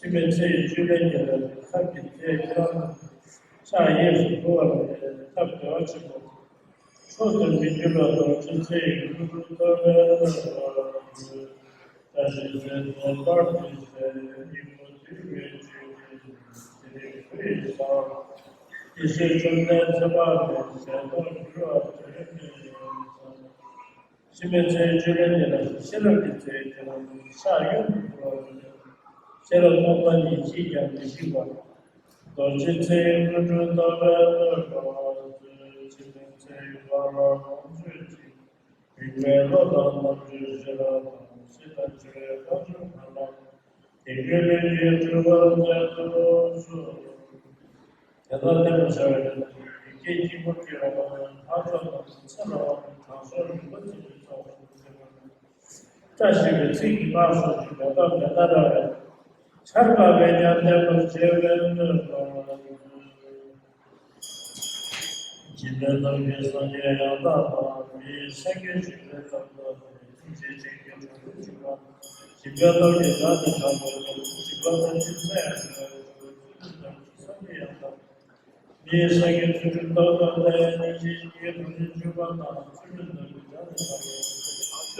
ཕྱི་མའི་ཚེ་ཡི་བཅུད་ལེན་གྱི་ལས་ཐབས་ཀྱི་ཚེ་ཁྱེད་རང་ཕྱག་གཡས་སུ་འཁོར་བ་ལས་ཐབས་བདེ་བ་ཆེན་པོ། མཆོག་ཏུ་མི་འགྱུར་བ་རྡོ་རྗེ་ཚེ་ཡི་ཀླུ་སྒྲུབ་ཐོབ་པའི་བློ་ལ་བརྟུལ། བཀྲ་ཤིས་རྫས་སྣོད་དཔལ་གྱི་ཚེ་སྙིང་པོ་འདུས་པའི་བཅུད་ཀྱི་ཚེ་རིང་བུ་ཡི་ས། ཡེ་ཤེས་བཅོམ་ལྡན་ཚེ་དཔག་མེད་ཟས་ནོར་འབུལ་བ་དོན་གྱི་ས། ཕྱི་མའི་ཚེ་བཅུད་ལེན་གྱི་ལས་ཤེས་རབ་ཀྱི་ཚེ་ཁྱེད་རང་ཕྱག་གཡོན་དུ་འཁོར་བ་ལས། ཤེས་རབ་སྟོང་པ་ཉིད་ཅིས་ཀྱང་མི་ཤིགས་པ། རྡོ་རྗེ་ཚེ་ཡི་ཀླུ་སྒྲུབ་ཐོབ་པའི་བློ་ལ་བརྟུལ། ཕྱི་མའི་ཚེ་ཡི་བར་ལ་ལོངས་སྤྱོད་ཅིང་། རིག་པའི་བློ་དང་རྣམ་འཕྲུལ་ཤེས་རབ་དང་། སྲིད་པ་འཆི་བའི་ལྷ་ཆོས་ལྷ་ལ། དེ་ཀུན་ལུས་ཀྱི་སྤྲུལ་པ་མཛད་དུ་གསོལ། དེ་ལྟར་བསྟན་པར་བྱ་བའི་ལས་དེ་ཡི་གེ་དཀྱིལ་འཁོར་གྱི་འོག་ལ་ལྷ་མཆོག་རྣམས་ཚེ་ལ་དབང་བའི་དྲང་སྲོང་རིན་པོ་ཆེ་གི་ཚོགས་སུ་འཛིན་པ་ལ། བཀྲ་ཤིས་པའི་ཚིག་གིས་བསྔགས་སོ་ཞེས་མེ་ཏོག་མེ་ལྟར་ར་བས། ཆར་པ་བས་ཀྱང་བརྟན་པར་བྱེད་པའི་སྨོན་ལམ། འཇིག་རྟེན་ནང་གི་སངས་རྒྱས་ཡང་དག་དང་། མི་ཡི་སེང་གེ་བཞུགས་པའི་ཐབས་ལ་བརྟེན། ཐུགས་རྗེ་ཅན་གྱི་གྲོགས་སུ་འཇུག་པ། སྦྱིན་པའི་སྟོབས་ཀྱིས་བདག་ནི་དྲག་པོ་ཡིན། འཇིགས་པ་ཐམས་ཅད་ཚེ་ཡང་ཤོར། ཆོས་ཀུན་ཐམས་ཅད་སངས་རྒྱས་ཡང་དག་མི་ཡི་སེང་གེ་ཚུལ་ཁྲིམས་སྟོབས་དང་ལྡན། སྙིང་རྗེ་ཡིད་ཀྱི་གྲོགས་ནི་འཇུག་པ་དང་། ཚུལ་ཁྲིམས་ལྡན་པའི་བདག་ནི་དྲག་པོ་ཡིན།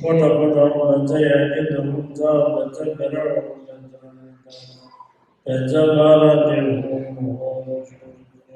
པོ་ཊ་པོ་ཊ་ཨོཾ་བཛྲ་ཡ་ཨ་ཏི་ཏ་ཧཱུྃ་བཛྲ་ཨོཾ་བཛྲ་བྷེ་ར་ཝ་ཨོཾ་བཛྲ་ཨ་ཏི་ཏ་བཛྲ་བྷ་ར་ཏི་ཧཱུྃ་ཧཱུྃ།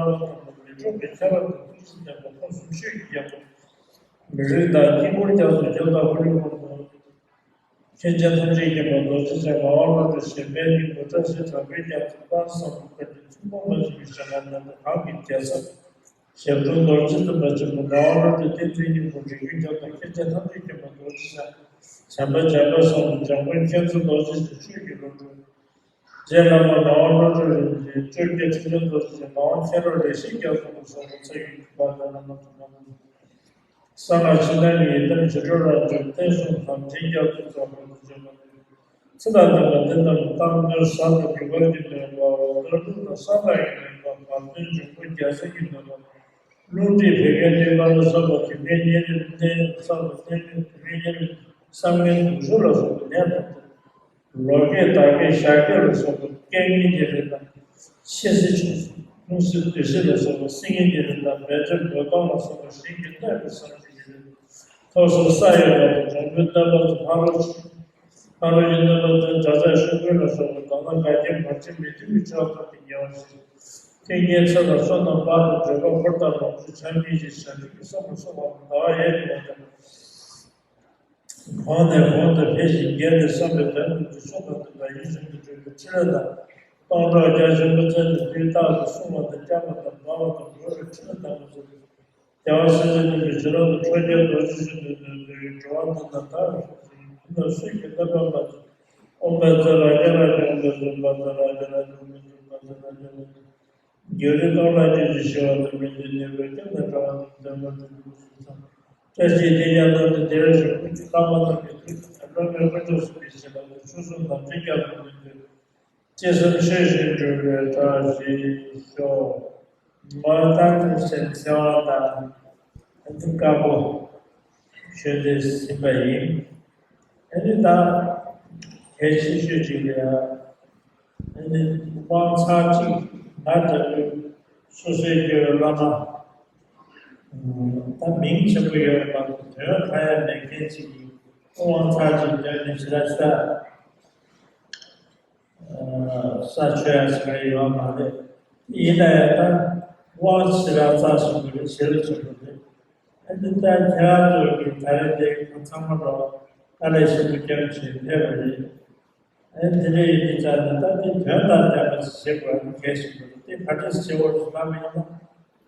ལྷ་དང་མི་འཁྲུགས་པའི་ཁྱད་པར་དང་ཐུགས་རྗེ་ལྡན་པ་ཐོག་གསུམ་ཆོས་ཀྱི་རྒྱལ་པོ། མི་རིགས་དང་དཀྱིལ་འཁོར་རྒྱ་མཚོ་རྒྱ་དང་ཧོ་རི་ཧོ་དང་། མཁྱེན་བརྩེ་ཐམས་ཅད་མཁྱེན་པ་རྡོ་རྗེ་འཆང་ངག་དབང་བློ་གྲོས་གཞན་ཕན་སྙིང་པོ་བཀྲ་ཤིས་དྲག་པོའི་རྒྱ་མཚོ་དཔལ་བཟང་པོ་བཀའ་དྲིན་མཚུངས་པ་མ་མཆིས་པའི་ཞལ་སྔ་ན་གང་གི་རྒྱལ་ཚབ། ཞབས་དྲུང་རྡོ་རྗེ་འཛིན་པ་ཆེན་པོ་ངག་དབང་བློ་གྲོས་བསྟན་འཛིན་སྙིང་པོ་འབྲི་གུང་རྒྱ་མཚོ་མཁྱེན་བརྩེ་ཐམས་ཅད་མཁྱེན་པ་རྡོ་རྗེ་འཆང་། བྱམས་པ་འཇམ་དཔལ་གསུམ་དང་འཇམ་མགོན་མཁྱེན་བརྩེ་རྡོ་རྗེ་འཆང་ཆོས་ཀྱི་བློ་གྲོས། རྗེ་བླ་མ་ངག་དབང་བློ་གྲོས་རིན་ཆེན་བཅོ་བརྒྱད་ཁྲི་ཆེན་རྡོ་རྗེ་འཆང་ངག་དབང་མཁྱེན་རབ་ལེགས་བཤད་རྒྱ་མཚོ་ལ་སོགས་པ་ཚེ་གི་བར་དུ་བླ་མ་དུ་མ་དང་། གསང་སྔགས་ཕྱི་ནང་གི་ཡི་དམ་ཞི་ཁྲོ་རབ་འབྱམས་བསྟན་སྲུང་དམ་ཅན་རྒྱ་མཚོ་ཚོགས་པ་དུ་བྱོན་པ་དང་། ཚེ་དང་ལྡན་པ་དེ་རྣམས་རྟག་ཏུ་ཟབ་དང་གུས་པ་གི་ནུས་པ་འོ་ལྟར་སྡུག་དང་བསམ་པ་ཡི་ནུས་པ་བར་དོའི་འབྱུང་པོ་རྒྱལ་སྲས་ཀྱི་ནུས་པ། རླུང་མཁྲིས་བད་ཀན་གླིང་པ་ལ་སོགས་པ་དུས་མཐའི་གཉན་རིམས་གནས་རིམས་གསུམ་དང་གནས་རིམས་དུས་མཐའི་གཉན་རིམས་བསམ་ངན་དུག་སྦྲུལ་ལ་སོགས་པའི་ནད་དང་། ལོ་རྒས་ཟླ་རྒས་ཞག་རྒས་ལ་སོགས་པའི་རྐྱེན་ངན་གྱི་རིགས་དང་། ཤི་བསད་འཆུ་བསད་ལྷུང་བསད་བདུད་བསད་ལ་སོགས་པའི་སྲི་ངན་གྱི་རིགས་དང་། བད་མཚོན་འབོད་སྟོང་ལ་སོགས་པའི་ཞིང་གི་གནོད་པའི་བསམ་གཏན་གྱི་རིགས། ཐོག་སོགས་ས་ཡི་རོ་དང་འབྱུང་པོའི་གནོད་པ་དང་། ཕ་རོལ་ཕ་རོལ་གྱི་གནོད་པ་དང་། དགྲ་ཇག་ཤོམ་བུ་ལ་སོགས་པ་དང་། ལ་དགའ་སྐྱེ་བར་ཆད་མི་མཐུན་པའི་ཕྱོགས་ཐམས་ཅད་ཉེ་བར་ཞི། ཏིང་ངེ་འཛིན་ལ་སོགས་རྣམ་པར་དག་པའི་སྒྲིབ་པ་འཁོར་དང་ལོངས་སྤྱོད་ཆགས་སྡང་གི་བྱ་སྒྲིབ་ཀྱི་སོགས་པ་སོགས་པ་ཟླ་བ་ཡས་ཀྱི་ངོ་ལྟར། གོང་ནས་གོང་དུ་འཕེལ་ཞིང་རྒྱས་ཏེ་བསམ་པའི་དོན་དུ་འདི་ཕྱོགས་དང་ལྡན་པ་ཡིད་བཞིན་དུ་གྲོལ་བའི་ཕྲིན་ལས་དང་། སྟོང་གྲོགས་རྒྱ་ཆེན་པོ་བཙན་དུ་དུས་རྟག་ཏུ་བསྲུང་བ་དང་། བསྐྱབ་པ་དང་། སྦ་བ་དང་། སྒྲོལ་བའི་ཕྲིན་ལས་དམ་པ་ཚུ། རྒྱལ་བ་སྲས་བཅས་མཉམ་པའི་ཕྱི་རོལ་དུ་ཁྲོ་རྒྱལ་རྡོ་རྗེ་བཞིན་དུ་འགྲོ་བའི་འགྲོ་བ་དེ་དག་བདག་གིས་ཞུ་ཞིང་། དེ་དག་སུས་ཀྱང་གནོད་པ་མ་བྱེད། ཨོཾ་བཛྲ་ར་ཛ་ར་ཛ། ཨོཾ་བཛྲ་བཛྲ་ར་ཛ་ར་ཛ། ཨོཾ་བཛྲ་བཛྲ་ར་ཛ་ར་ཛ། བརྒྱུད་རིམ་སྟོང་ལ་སྐྱེ་འཆི་ཞི་བ་དང་། མི་མཇེད་ནུས་པའི་སྐྱབས་དང་འགྲོ་བ་དང་། བདེ་བ་ཅན་གྱི་སེམས་དང་། བཀྲ་ཤིས་དེ་ཡང་ལམ་དུ་བདེ་བའི་རིགས། ཀུན་གྱི་བླ་མ་དམ་པའི་ཐུགས་ཀྱི་བླ་མའི་དཀོན་མཆོག་གསུམ་གྱི་བྱིན་རླབས་ཀྱིས། ཆོས་སྲུང་དམ་ཅན་རྒྱ་མཚོ་ལས་བཏུས། ཅི་བསམ་ཤེས་ཤིང་འགྲུབ་པའི་བཀྲ་ཤིས་ཤོག། ང་ད་ཐུགས་སེམས་འཚེར་བ་དང་། ཨ་ནི་དཀར་པོ་ཞུ་འདོད་ཟིན་པ་ཡིན། ཨ་ནི་ད་གལ་ཆེ་ཤོས་ཅིག་ལ་ཡང་། ཨ་ནི་དབང་ཚར་གཅིག་ང་འདྲ་བོའི་སོ་སོའི་སྐྱེ་བོའི་བླ་མ། ད་མིང་ཆེན་པོ་ཡོད་པ་དང་། དོན་ཁ་ཡ་མེད་མཁན་ཅིག་གིས་དབང་ཚར་གཅིག་འདོན་ནས་ཞེ་དྲག་ས། ས་ཆོད་ཡ་ཟེར་བ་ཡོད་མ་རེད། ཡིན་ན་ཡང་ད་དབང་ཞེ་དྲག་རྩ་ཆེན་པོ་རེད། ཞེ་དྲག་ཆེན་པོ་རེད། ཨ་ནི་ད་ཁྱེད་རང་ཚོ་གི་ད་རེས་འདི་ཚང་མ་ལ་དཀའ་ལས་ཞེ་པོ་བརྒྱབ་བྱས་ཕེབས་པ་རེད། ཨ་ནི་དེ་འདྲ་ཡིན་དུས་ཙང་ནས་ད་འདི་དོན་དང་ལྡན་པ་ཞིག་བྱེད་དགོས་ནི་གལ་ཆེན་པོ་རེད། དེ་ག་འདྲས་བྱེད་དགོས་རེད་ལབ་པ་ཡིན་ན།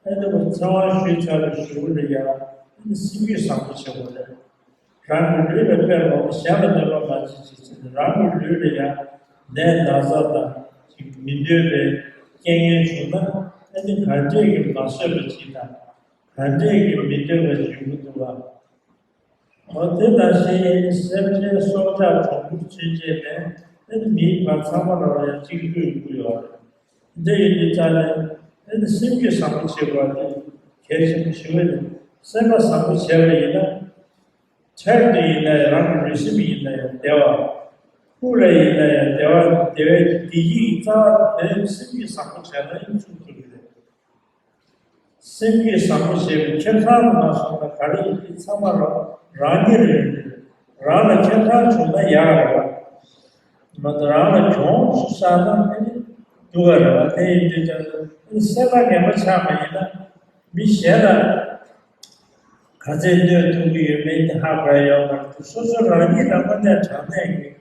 ཨ་ནི་ཚེ་དབང་ཞུས་ཚར་བའི་གཞུག་ལ་ཡང་ཨ་ནི་སེམས་རྒྱུད་བཟང་པོ་བྱེད་དགོས་རེད། རང་གི་ལུས་ལ་ཕན་པ་གཞན་ལ་གནོད་པ་མ་བྱེད་ཅིག་ཟེར་ནས། རང་གི་ལུས་ལ་ཡང་ནད་ན་ཚ་དང་ཅིག་མི་འདོད་པའི་རྐྱེན་ངན་བྱུང་ན། ཨ་ནི་ག་འདྲས་ཀྱི་མ་བཟོད་པ་ཅིག་དང་། ག་འདྲས་ཀྱི་མི་འདོད་པ་ཅིག་ཡོང་གི་འདུག་ག། འོ་དེ་ནང་བཞིན་སེམས་ཅན་སྲོག་ཆགས་གྲོག་སྦུར་ཚུན་ཆད་ནས་ཨ་ནི་མིའི་བར་ཚང་མ་ལ་ཡང་གཅིག་པུའི་དགོས་ཡོད་རེད། འདི་ཡིན་དུས་ཙང་ནས་ཨ་ནི་སེམས་རྒྱུད་བཟང་པོ་བྱེད་དགོས་པ་དེ་གལ་ཆེན་པོ་ཞིག་རེད། སེམས་པ་བཟང་པོ་བྱས་པ་ཡིན་ན། འཕྲལ་དུ་ཡིན་ན་ཡང་རང་གི་ལུས་སེམས་ཡིན་ན་ཡང་བདེ་བ། སྐུ་ལ་ཡིན་ན་ཡང་བདེ་བ། བདེ་བའི་བདེ་སྐྱིད་རྩ་བ་དེ་སེམས་རྒྱུད་བཟང་པོ་བྱས་ན་ཡང་ཚུགས་ཐུབ་ཀྱི་རེད། སེམས་རྒྱུད་བཟང་པོ་ཞེས་པའི་ཁེ་བཟང་དུ་མ་སོང་ན་ག་རེ་ཡིན་དེ་ཚང་མ་རང་རང་ཉིད་ལ་ཡོད་རེད། རང་ལ་ཁེ་བཟང་བྱུང་ན་ཡག་རེད་བ། མ་གཏོགས་རང་ལ་གྱོང་བསགས་ན་ཨ་ནི་སྡུག་ག་རེད་བ། དེ་ཡིན་དུས་ཀྱང་ཨ་ནི་སེམས་པ་ངན་པ་ཆགས་པ་ཡིན་ན་མི་གཞན་ལ་ག་ཚད་གནོད་ཐུབ་ཀྱི་ཡོད་མེད་དེ་ཧ་གོ་ཡ་ཡོད་མ་རེད་དེ། སོ་སོ་རང་ཉིད་ལ་དངོས་གནས་དྲང་གནས་ཀྱི་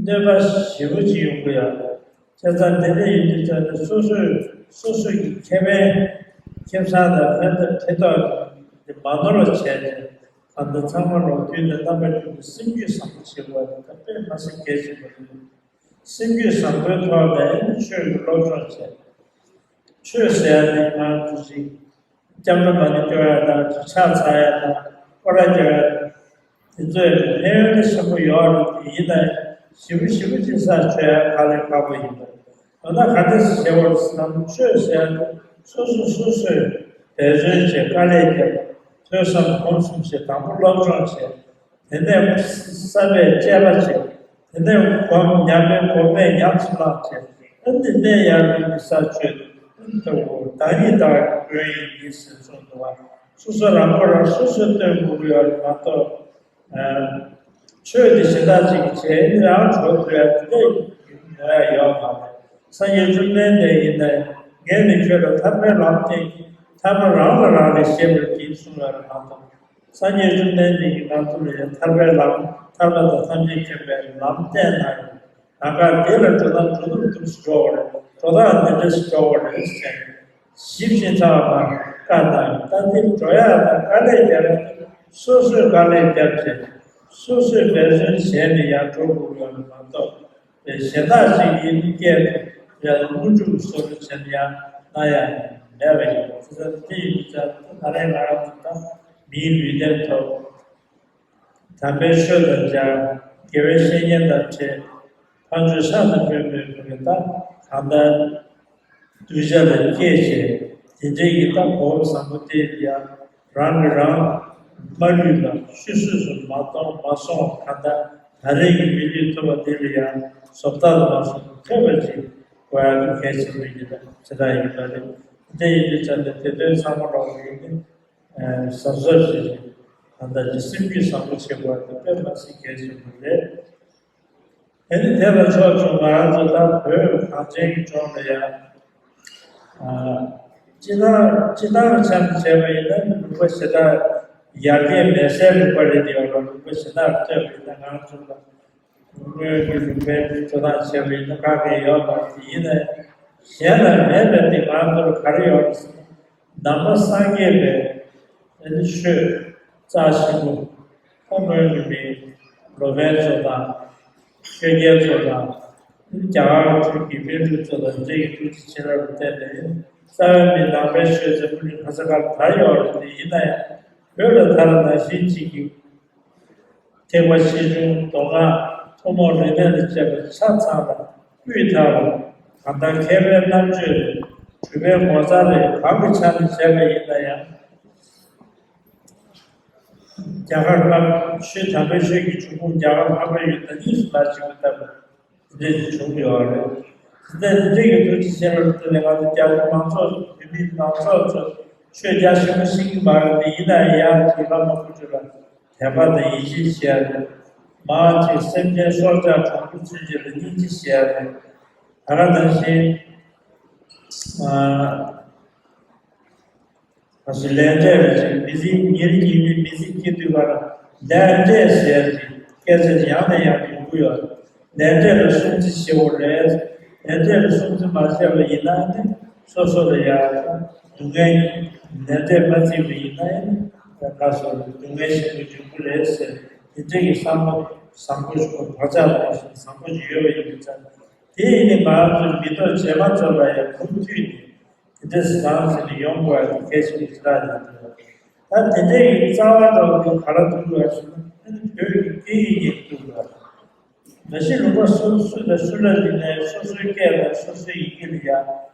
གནོད་པ་ཞེ་པོ་ཅིག་ཡོང་གི་ཡོད་རེད། བྱས་ཙང་དེ་འདྲ་ཡིན་དུས་ཙང་ནས་སོ་སོས་སོ་སོ་གི་ཁེ་ཕན་ཁེ་བཟང་དང་ཕན་ཐོགས་ཕན་ཐོགས་དེ་མ་ནོར་བ་བྱས་ནས་གང་ལྟར་ཚང་མ་ལོག་དུས་དང་རྣམ་པ་ཀུན་ཏུ་སེམས་རྒྱུད་བཟང་པོ་བྱེད་དགོས་པ་དེ་དཔེ་མ་སྲིད་གལ་ཆེན་པོ་རེད། སེམས་རྒྱུད་བཟང་པོའི་ཐོག་ནས་ཆོས་ཀྱི་སློབ་སྦྱོང་བྱས། ཆོས་ཟེར་ཡ་དེ་ང་ཚོ་ཅིག་སྐྱབས་འགྲོ་མ་ཎི་སྐྱོར་ཡ་དང་ཕྱག་འཚལ་ཡ་དང་སྐོར་ར་རྒྱག་ཡ་དེ་ཚོས་ཕན་ཡོན་ཆེན་པོ་ཡོད་རེད་དེ། ཡིན་ན་ཞེ་པོ་ཞེ་པོ་ཅིག་ས་ཆོད་ཡ་དཀའ་ལས་ཁག་པོ་ཡིན་པ། འོ་ན་ག་འདྲ་ཞིག་བྱེད་དགོས་རེད་ཟེར་ན་ཆོས་ཟེར་ཡ་དེ་སོ་སོ་སོ་སོས་འབད་བརྩོན་བྱས་དཀའ་ལས་བརྒྱབ། ཐོས་བསམ་སྒོམ་གསུམ་བྱས། དང་པོ་སློབ་སྦྱོང་བྱས། དེ་ནས་བསམ་པས་དཔྱད་པ་བྱས། དེ་ནས་སྒོམ་ཉམས་ལེན་སྒོམ་པས་ཉམས་སུ་བླངས་བྱས། ཨ་ནི་གནས་ཡར་ལུས་ཀྱི་ས་ཆོད། ཨ་ནི་ལྟ་བུ་བདག་ཉིད་བདག་གི་མགོན་ཡིན་ཟེར་གསུངས་འདུག་བ། སོ་སོ་རང་མགོ་རང་སོ་སོས་བཏོན་དགོས་ཀྱི་ཡོད་རེད་མ་གཏོགས། ཆོས་དེ་གཞན་དག་ཅིག་གིས་བྱས་ནས་རང་གྲོགས་ཐུབ་ཡ་དེ་འདྲ་ཡོང་ཡ་ཡོད་མ་རེད། སངས་རྒྱས་བཅོམ་ལྡན་འདས་ཡིན་ནའི་ངས་ནི་ཁྱོད་ལ་ཐར་པའི་ལམ་བསྟན་གྱིས་ཐར་པ་རང་ལ་རག་ལས་ཤེས་པར་གྱིས་གསུངས་ཡོད་རེད་མ་གཏོགས། སངས་རྒྱས་བཅོམ་ལྡན་འདས་ཀྱིས་ང་ཚོ་ལ་ཡང་ཐར་པའི་ལམ་ཐར་པ་དང་ཐམས་ཅད་མཁྱེན་པའི་ལམ་བསྟན་གནང་ཡོད། ད་ག་དེ་ལ་འགྲོ་སྟངས་འགྲོ་ལུགས་འདུག་སེ་འགྲོ་བ་རེད། འགྲོ་སྟངས་འདི་འདྲ་ཞིག་འགྲོ་བ་རེད་ཟེར་ཞིབ་ཅིང་ཕྲ་བ་བཀའ་གནང་ཡོད། ད་འདི་འགྲོ་ཡག་དང་དཀའ་ལས་རྒྱག་ཡག་དེ་སོ་སོས་དཀའ་ལས་བརྒྱབ་བྱས་སོ་སོས་འབད་བརྩོན་བྱས་ནས་ཡར་འགྲོ་དགོས་ཡོད་རེད་མ་གཏོགས། དེ་གཞན་དག་ཅིག་གིས་མི་སྐད་དུ་ཡང་དངོས་གྲུབ་བཟོ་འདྲ་བྱས་ན་ཡང་གནང་ཡ་མེད་པ་ཡིན། དེ་ཚོ་དེ་ཡིན་དུས་ཙང་ད་རེས་ང་རང་ཚོ་ད་མིའི་ལུས་རྟེན་ཐོབ། དམ་པའི་ཆོས་དང་སྦྱར། དགེ་བའི་བཤེས་གཉེན་དང་འཕྲད། ཕར་ཕྱོགས་ཤ་དང་སྤོས་མོས་པའི་ད་གང་ལྟར་གདུལ་བྱ་ལ་སྐྱེས་བྱས་དེ་འདྲའི་གི་ད་གོ་བཟང་པོ་དེ་ཡང་རང་གིས་རང་མ་ལུས་པ་ཤུལ་སོས་སུ་མ་གཏོང་མ་སོང་བ་གང་ལྟར་ད་རེས་ཀྱི་མི་ལུས་ཐོབ་པ་འདི་ལ་ཡང་བཟོ་ལྟ་དུ་མ་སོང་ཐོས་པ་ཅིག་དགོས་ཡག་གི་གལ་ཆེན་པོ་ཡིན་པ་དེ་འདྲ་ཡིན་པ་རེད། དེ་ཡིན་དུས་ཙམ་ནས་དེ་དོན་ཚང་མ་ལོག་ཡིན་ནི་གཟབ་གཟབ་བྱེད་ཅིང་ད་ལྟ་ཀྱི་སེམས་རྒྱུད་བཟང་པོ་བྱེད་དགོས་པ་དེ་དཔེ་མ་སྲིད་གལ་ཆེན་པོ་རེད། དེ་ནི་དེ་ལ་ཕྱོགས་བཅུ་ང་རང་ཚོ་ད་བོད་གངས་ཅན་གྱི་ལྗོངས་ལ་ཡང་། སྤྱི་བཏང་སྤྱི་བཏང་ཆ་ནས་བྱས་པ་ཡིན་ན་ལུང་པ་ཞེ་དྲག་ཡར་རྒྱས་མེད་སའི་ལུང་པ་རེད་དེ། ཡོད་ལ་ལུང་པ་ཞེ་དྲག་བལྟས་པ་ཡིན་ན་ང་ཚོ་ལ་སྔོན་གྱི་ལུང་པའི་འགྲོ་སྟངས་བྱས་པ་ཡིན་ན་ཁག་གི་ཡོད་མ་རེད་དེ། ཡིན་ནའི་གཞན་ལ་མེད་པ་དེ་ང་ཚོར་ག་རེ་ཡོད་རེད་ཟེར་ན། ནང་པ་སངས་རྒྱས་པའི་ཨ་ནི་ཆོས་རྩ་ཆེན་པོ་ཁོ་སྔོན་གྱི་མི་ལོ་པཎ་ཚོ་དང་ཆོས་རྒྱལ་ཚོ་དང་རྒྱ་གར་ཁྲོད་ཀྱི་པཎ་གྲུབ་ཚོ་དང་འདྲ་ཡི་ཐུགས་རྗེ་ཆེ་རབ་ལ་བརྟེན་ནས་རྩ་བའི་མི་ནང་པའི་ཆོས་ཚོ་སྔོན་གྱི་ག་ས་ག་ལ་དར་ཡོད་རེད་དེ། ཡིན་ན་ཡང་བོད་ལ་དར་ནང་བཞིན་གཅིག་གི་ཐེག་པ་ཆེ་ཆུང་མདོ་སྔགས་ཐུན་མོང་རིག་གནས་དང་བཅས་པ་ཆ་ཚང་ལ་སྤུས་དག་པ། གང་ལྟར་མཁས་པའི་རྣམ་དཔྱོད་རེད། གྲུབ་པའི་ངོ་མཚར་རེད། གང་གི་ཆ་ནས་བྱས་པ་ཡིན་ན་ཡང་། རྒྱ་གར་འཕགས་ཆོས་དམ་པའི་ཆོས་ཀྱི་འབྱུང་ཁུངས་རྒྱ་གར་འཕགས་པའི་ཡུལ་དང་གཉིས་སུ་མ་མཆིས་པ་ལྟ་བུ་འདི་འདྲ་ཞིག་བྱུང་ཡོད་རེད། དེ་འདྲ་དེ་འདྲ་གི་ཐུགས་རྗེ་ཆེ་རབ་དེ་ལས་ང་ཚོ་རྒྱ་གར་མང་ཚོགས་བོད་མི་མང་ཚོགས་ཚོས་ཆོས་རྒྱ་ཆེན་པོ་ཤེས་ཀྱི་མ་རེད་དེ། ཡིན་ན་ཡང་དེ་བླ་མ་དཀོན་མཆོག་ལ་དད་པ་དང་ཡིད་ཆེས་བྱེད་ཡ་རེད། མ་གཅིག་སེམས་ཅན་སྲོག་ཆགས་གྲོག་སྦུར་ཚུན་ཆད་ལ་སྙིང་རྗེ་བྱེད་ཡ་རེད། ད་ག་ནང་བཞིན། ཨ། ད་སུ་ལས་འབྲས་རེད་ཅེས་མི་ཚེ་ཉིན་རེ་ཉིན་རེ་མི་ཚེ་སྐྱེལ་དུས་ཀར་ལས་འབྲས་ཟེར་ཅིག་སྐད་ཆ་ཡང་ནས་ཡང་དུ་ཡོང་གི་ཡོད། ལས་འབྲས་ལ་སྲུང་བརྩི་ཞེ་པོ་རེད། ལས་འབྲས་ལ་སྲུང་བརྩི་མ་བྱས་པ་ཡིན་ན་ནི་སོ་སོ་ལ་ཡང་སྡུག་བསྔལ། ལས་འབྲས་མ་བརྩིས་པ་ཡིན་ན་ནི་ད་སོ་སོ་ལ་སྡུག་བསྔལ་ཆེན་པོ་འབྱུང་གི་རེད་ཟེར། དེ་འདྲའི་གི་བསམ་བློ་བཟང་པོ་ཞིག་བག་ཆགས་ལ་བཟང་པོ་ཞིག་ཡོད་པ་ཡིན་ཙང་། དེ་ཡིན་ནི་ང་ཚོས་མི་ཐོག་རྗེས་མ་ཚོ་ལ་ཡང་མུ་མཐུད་ནས། དེ་འདྲ་ཟེར་ཙང་ཟེར་ནས་ཡོང་དགོས་ཡ་དེ་གལ་ཆེན་པོ་ཞེ་དྲག་ཡིན་འདུག་ད་དེ་འདྲའི་རྩ་བ་འདྲ་བོ་དེ་ག་ལ་ཐུག་དགོས་ཟེར་ན། ཨ་ནི་བོད་ཀྱི་སྐད་ཡིག་ཉིད་ཐུག་དགོས། མ་གཞི་ལུང་པ་སུ་སུ་དང་སུ་ལ་དེ་ནས་སོ་སོའི་སྐད་དང་སོ་སོའི་ཡི་གེ་ལ་ཡ་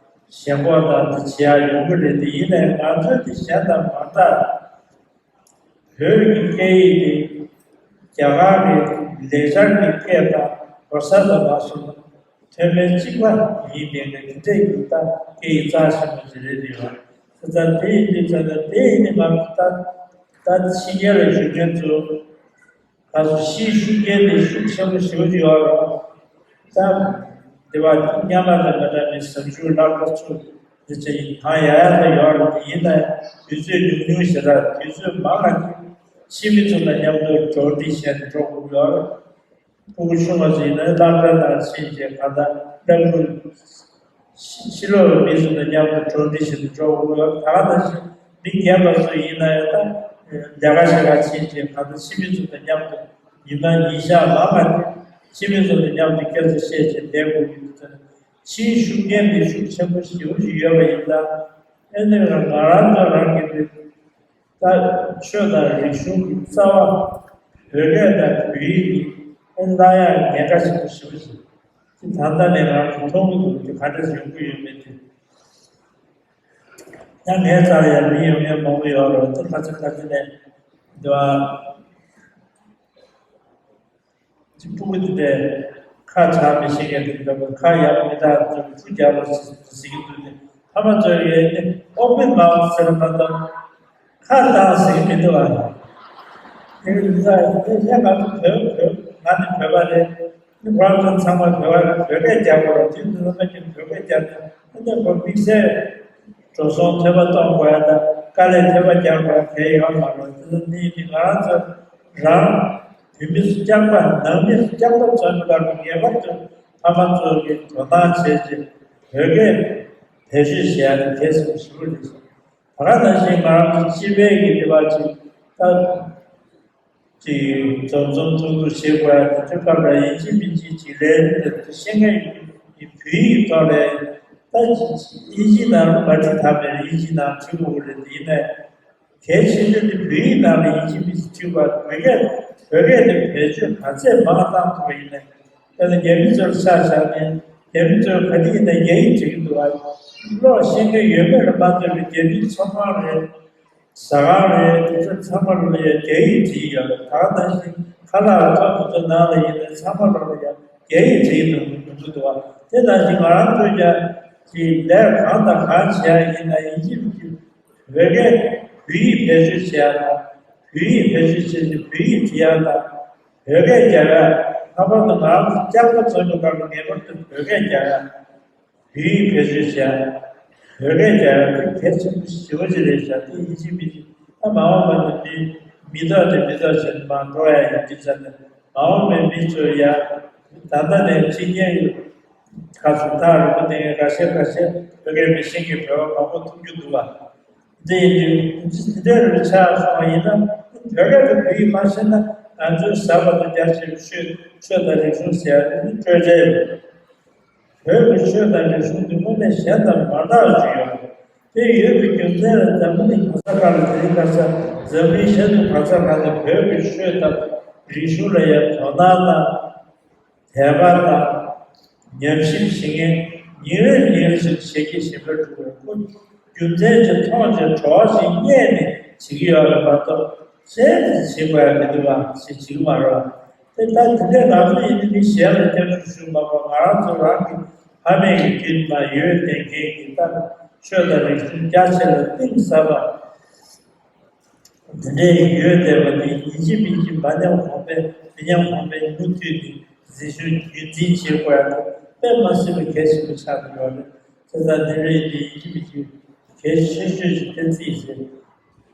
ཞེན་ཁོག་དང་དེ་བྱེད་ཡ་ཡོང་གི་རེད་དེ། ཡིན་ནའི་ང་ཚོའི་དེ་གཞན་དང་མ་འདྲ། བོད་ཀྱི་སྐད་ཡིག་དེ་རྒྱ་གར་གྱི་ལེགས་སྦྱར་གྱི་སྐད་དང་གོ་ས་དང་མ་སོང་ན་མཐོ་དམན་གཅིག་པ་ཡིན་པའི་གི་དེ་འདྲའི་གི་ད་སྐད་ཡིག་རྩ་ཆེན་པོ་ཅིག་རེད་དེ་ཡོད། དེ་ཙང་དེ་ཡིན་དུས་ཙང་ད་དེ་ཡིན་ནི་ང་ད་ད་ཕྱི་རྒྱལ་ལ་བཞུགས་མཁན་ཚོ་ང་ཚོ་ཕྱིའི་ཤུགས་རྐྱེན་དེ་ཤུགས་ཆེན་པོ་ཞེ་པོ་ཅིག་ཡོད་རེད། ད་འདི་བ་སྔོན་མ་དང་མ་འདྲ་བའི་ཟབ་ཞུགས་ལག་བསྟར་ཚུལ་འདི་ཚོ་ཡིན་གང་ཡག་ཡག་ད་ཡོད་རེད། དེ་ཡིན་ན་དུས་ཚོད་ཉུང་ཉུང་ཞེ་དྲག་དུས་ཚོད་མང་ང་ཕྱི་མི་ཚོ་དང་མཉམ་དུ་གྲོགས་འདྲིས་བྱས་ནས་འགྲོ་དགོས་ཡོད་རེད། ཕྲུ་གུ་ཆུང་བ་ཚོ་ཡིན་ན་སློབ་གྲྭ་ནང་ཕྱིན་བྱས་གང་ལྟར་སློབ་ཕྲུག་ཕྱི་ཕྱི་ལོགས་ཀྱི་མི་ཚོ་དང་མཉམ་དུ་གྲོགས་འདྲིས་བྱས་ནས་འགྲོ་དགོས་ཡོད། ད་ག་ནང་བཞིན་མི་རྒན་པ་ཚོ་ཡིན་ན་ཡང་ད་ལས་ཀ་བྱེད་ག་ཕྱིན་བྱས་གང་ལྟར་ཕྱི་མི་ཚོ་དང་མཉམ་དུ་ཉི་མ་ཉིན་ཞག་མང་བ་ནས་ཕྱི་མི་ཚོ་དང་མཉམ་དུ་སྐད་ཆ་བཤད་བྱས་བསྡད་དགོས་ཡོད་ཙང་ཕྱིའི་ཤུགས་རྐྱེན་དེ་ཤུགས་ཆེན་པོ་ཞེ་པོ་ཞིག་ཡོད་པ་ཡིན་ཙང་ཨེ་ནས་ང་རང་ཚོ་རང་གི་ད་ཆོས་དང་རིག་གཞུང་གི་རྩ་བ་བོད་སྐད་དང་བོད་ཡིག་གི་ཨེ་སླར་ཡང་ཉེན་ཁ་ཆེན་པོ་ཞེ་པོ་ཞིག་དེ་ད་ལྟ་ནས་ང་ཚོ་མཐོང་གི་འདུག་དེ་ག་འདྲ་ཡོང་གི་ཡོད་མེད་དེ་ཡང་ངའི་རྩར་ཡང་མི་ཡོང་མཁན་མང་པོ་ཡོད་རེད། དེ་ཁ་ཚ་ཁ་ཚ་ནས་འདི་བ། ཅིག་ཕྲུ་གུ་དེ་འདྲས་ཁ་གྲག་མི་ཤེས་མཁན་དེ་འདྲ་པོ་ཁ་ཡག་མི་གྲག་ཚོ་ཕྲུ་རྒྱག་རོགས་ཟེར་གྱི་འདུག་སྟེ་ཕ་མ་ཚོ་ཡས་ནི་ཨོ་པི་མའོ་ཟེར་མ་གཏོགས་ཁ་བཏང་ཟེར་གྱི་མི་འདུག་ཨ། དེ་གི་མི་ཚ་དེ་ཡས་ང་ཚོ་བོད་བོད་ང་ནི་བོད་པ་རེད། ནི་ཁོ་རང་ཚོ་ཚང་མ་བོད་པ་རེད། བོད་སྐད་རྒྱག་དགོས་རེད། དེ་འདི་ཚོ་ཕ་གི་བོད་སྐད་རྒྱག་ནས་ཨ་ནི་ཁོ་དམིགས་བསལ་འགྲོ་སོང་ཐོས་པ་གཏོང་དགོས་ཡ་དང་དཀའ་ལས་ཐོས་པ་རྒྱག་དགོས་ཡ་གལ་ཡོད་མ་རེད། དེ་ཚོ་ནི་ནི་ང་རང་ཚོ་རང་བོད་མི་སུ་སྐྱག་པ་ནང་མི་སུ་སྐྱག་པ་ཚོ་ནི་ལ་ངེས་པར་དུ་ཕ་མ་ཚོ་གི་དོ་སྣང་བྱས་རྗེས་བོད་སྐད་བེད་སྤྱོད་བྱེད་ཡ་དེ་གལ་ཆེན་པོ་ཞེ་པོ་རེད་ཤག་ད་ག་ནང་བཞིན་ང་རང་ཚོ་སྤྱི་པའི་གི་འདི་བ་ཅིག་ད་ཅིག་འཛོམས་འཛོམས་ཐུག་ཐུག་བྱེད་དགོས་ཡ་དེ་ཚོའི་སྐབས་ལ་ཡིན་གཅིག་མིན་གཅིག་ཅིག་ལས་རིམ་དེ་ཚོ་ཤེས་མཁན་ཡིན་བོད་ཡིག་ཐོག་ལས་ད་དབྱིན་ཇི་ནང་མ་བྲིས་ཐབས་མེད་དབྱིན་ཇི་ནང་བྲིས་དགོས་རེད། དེ་ཡིན་ནའི། གལ་ཆེ་ཤོས་དེ་བོད་ཡིག་ནང་ལ་ཡིན་གཅིག་མིན་གཅིག་བྲིས་པ་བོད་སྐད་བོད་སྐད་དེ་བེད་སྤྱོད་ག་ཚད་མང་བཏང་ཐུབ་པ་ཡིན་ན། དཔེར་ན་རྒྱ་མི་ཚོར་ཆ་བཞག་ནས་རྒྱ་མི་ཚོར་ག་དུས་ཡིན་ན་རྒྱ་ཡིག་བྲིས་ཀྱི་འདུག་ཨ། ཀློག་ཤེས་མཁན་ཡོད་མེད་ལ་མ་ལྟོས་པའི་རྒྱ་མིའི་ཚོང་ཁང་རེད། ཟ་ཁང་རེད། དེ་ཚོ་ཚང་མ་ལ་ཡང་རྒྱ་ཡིག་བྲིས་ཡོད་རེད། ད་ནང་བཞིན་ཁ་ལག་ཐོག་དེ་ཚོ་ནང་ལ་ཡིན་ན་ཚང་མ་ལ་ཡང་རྒྱ་ཡིག་བྲིས་འདུག་མི་འདུག་འདུག་ཨ། དེ་ནང་བཞིན་ང་རང་ཚོས་ཀྱང་ཅིག་ལས་གང་དང་གང་བྱེད་ཡ་ཡིན་ན་ཡིན་གཅིག་མིན་གཅིག་བོད་སྐད་བོད་ཡིག་བེད་སྤྱོད་བྱེད་ཡ་དང་། བོད་ཡིག་བེད་སྤྱོད་བྱེད་ཚེ་བོད་ཡིག་བྲིས་ཡ་དང་། བོད་སྐད་རྒྱབ་ཡ། ལྷག་པར་དུ་ང་རང་ཚོ་སྐྱག་པ་བཙོང་རྒྱུ་སྒང་ལ་ངེས་པར་དུ་བོད་སྐད་རྒྱབ་ཡ། བོད་ཡིག་བེད་སྤྱོད་བྱེད་ཡ། བོད་སྐད་རྒྱབ་ཡ་དེ་གལ་ཆེན་པོ་ཞེ་པོ་ཅིག་རེད་ཤག་དེ་ཡིན་གཅིག་མིན་གཅིག་ད་མ་འོངས་པ་ནས་མི་མི་ཐོག་དེ་མི་ཐོག་བྱས་ནས་མར་འགྲོ་ཡ་ཡིན་དུས་ཙམ་ནས་མ་འོངས་པའི་མི་ཚོ་ཡ་ད་ལྟ་ནས་ཕྱི་རྒྱལ་ཡོད། ཁ་སང་ཐག་རིང་པོ་དེ་ངས་འགའ་ཤས་འགའ་ཤས་བོད་སྐད་མི་ཤེས་མཁན་བོད་པ་མང་པོ་མཐོང་རྒྱུ་འདུག་བ། འདི་ཡིན་དུས་འདི་འདྲའི་རིགས་ཆགས་སོང་བ་ཡིན་ན་བོད་སྐད་དང་བོད་ཡིག་མ་ཤེས་ན་ང་ཚོའི་ཟབ་པ་དང་རྒྱ་ཆེ་བའི་ཆོས་ཆོས་དང་རིག་གཞུང་ཟེར་ཡ་དེ་ནི་སྤྲོས་བྲལ་རེད། བོད་ཀྱི་ཆོས་དང་རིག་གཞུང་འདི་དངོས་གནས་གཞན་དང་མ་འདྲ་བ་ཅིག་ཡོད་རེད། དེ་ཡོད་པའི་རྒྱུ་མཚན་ལ་འཛམ་བུ་གླིང་ག་ས་ག་ལ་དེ་རིང་ཁ་སང་འཛམ་གླིང་ཤར་ནུབ་ག་ས་ག་ནས་བོད་ཀྱི་ཆོས་དང་རིག་གཞུང་ལ་ཡང་དོ་སྣང་དང་། དད་པ་དང་ཉམས་ཞིབ་བྱེད་མཁན་ཉིན་རེ་ཉིན་རེ་བཞིན་ཞལ་གྱིས་ཞལ་པར་འགྲོ་བའི་སྐུ་རྒྱུ་མཚན་ཅིག་མཐོང་ཅིག་གྲོགས་ཅིག་རྙེད་ནས་བྱེད་ཀྱི་ཡོད་རེད་མ་གཏོགས་གཞན་དུ་བྱེད་དགོས་ཡ་མི་འདུག་བ་ཞེས་བྱེད་ཀྱི་མ་རེད་བ། དེ་ལྟར་དེ་འདྲའི་ང་ཚོ་ཡིན་ན་མི་གཞན་ལ་སྐྱབས་འཇུག་ཞུ་མ་དགོས། ང་རང་ཚོ་རང་གི་ཕ་མེས་ཀྱི་རྒྱུད་ལ་ཡོད་བསྡད་མཁན་གྱི་ལྟར་ཆོས་དང་རིག་གཞུང་རྒྱ་ཆེ་ལ་གཏིང་ཟབ་པ། དེ་འདྲའི་ཡོད་བསྡད་པ་དེ་ཡིན་གཅིག་མིན་གཅིག་མ་ཉམས་གོང་འཕེལ་མི་ཉམས་གོང་འཕེལ་མུ་མཐུད་ནས་འཛིན་སྐྱོང་རྒྱུན་འཛིན་བྱེད་དགོས་ཡ་དེ་དཔེ་མ་སྲིད་པའི་གལ་ཆེན་པོ་ཆགས་ཀྱི་ཡོད་རེད། བྱས་ཙང་དེ་འདྲའི་དེ་ཡིན་གཅིག་མིན་གཅིག་གལ་ཆེ་ཤོས་ཤིག་དེ་བརྩིས་ཟེར།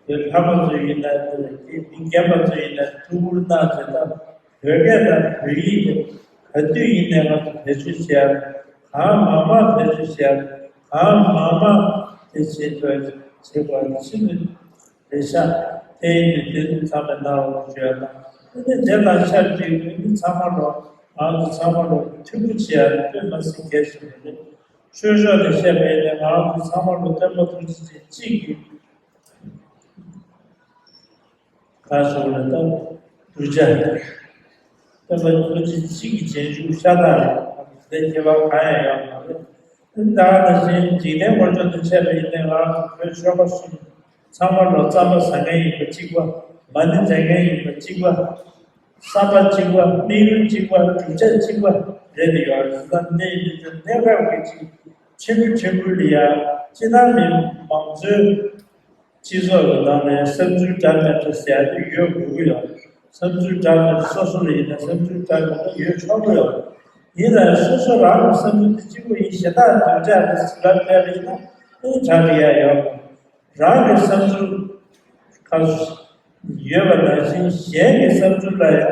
བོད་ཕ་མ་ཚོ་ཡིན་ན་དེ་དེ་མི་རྒན་པ་ཚོ་ཡིན་ན་ཐུགས་ཁུར་གནང་བྱས་ཙང་བོད་སྐད་དང་བོད་ཡིག་དེ་ག་དུས་ཡིན་ནའི་ང་ཚོ་བེད་སྤྱོད་བྱེད་ཡ་གང་མང་མང་བེད་སྤྱོད་བྱེད་ཡ་གང་མང་མང་དེ་བྱེད་དགོས་བྱེད་དགོས་ཤིན་ཏུ། རེད་ཤག་དེ་ཡིན་དུས་དེ་ཚོ་ཚང་མས་གནང་རོགས་ཞུ་ཡ་དང་། ཨ་ནི་དེ་དང་ཆབས་ཅིག་ཏུ་ཨ་ནི་ཚང་མ་ལོ་ང་ཚོ་ཚང་མ་ལོ་མཐུན་པོ་བྱེད་ཡ་དཔེ་མ་སྲིད་གལ་ཆེན་པོ་རེད། ཆོས་ཕྱོགས་ནས་བཤད་པ་ཡིན་ན་ང་ཚོ་ཚང་མ་ལོ་སྟོན་པ་ཐུགས་རྗེ་ཅན་གཅིག་གིས་གང་ཞུ་ལ་ད་གདུལ་བྱ་སྟོན་པ་ཐུགས་རྗེ་ཅན་གཅིག་གི་རྗེས་འཇུག་ཤ་སྟག་རེད། དེ་ཁྱད་པར་གང་ཡང་ཡོད་མ་རེད། ད་ག་ནང་བཞིན་འཇིག་རྟེན་དངོས་བྱུང་དུ་འཆད་པ་ཡིན་ན་ང་ཚོ་བོད་ཆོལ་ཁ་གསུམ་ཚང་མ་ལོ་རྩམ་པ་ཟ་མཁན་ཡིན་པ་གཅིག་པ། མ་ཎི་འདོན་མཁན་ཡིན་པ་གཅིག་པ། བསམ་པ་གཅིག་པ། དམིགས་ཡུལ་གཅིག་པ། བསྒྲུབ་བྱ་གཅིག་པ་རེད་དེ་ཡོད་རེད། ད་འདི་ཡིན་དུས་གནས་སྐབས་ཀྱི་གཅིག་ ཕྲན་བུ་ཕྲན་བུ་ལ་ཡང་སྤྱི་བཏང་མི་མང་གཙོའི་སྤྱི་ཚོགས་ཀྱི་ནང་ནས་བསམ་ཚུལ་འདྲ་མི་འདྲ་ཟེར་ཡ་དེ་ཡོད་དགོས་ཀྱི་ཡོད། བསམ་ཚུལ་འདྲ་མི་འདྲ་སོ་སོ་ལ་ཡིན་ན་བསམ་ཚུལ་འདྲ་མི་འདྲ་ཡོད་ཆོག་གི་ཡོད། ཡིན་ནའང་སོ་སོ་རང་གི་བསམ་ཚུལ་དེ་གཅིག་པུ་ཡིན་གཞན་དག་འདོད་ཆགས་དེ་ཟིན་པར་སྤེལ་བ་ཡིན་ན་ཨེ་གྲ་སྒྲིག་ཡ་ཡོད། རང་གི་བསམ་ཚུལ་ཁ་ཡོད་པ་ནང་བཞིན་གཞན་གྱི་བསམ་ཚུལ་ལ་ཡང་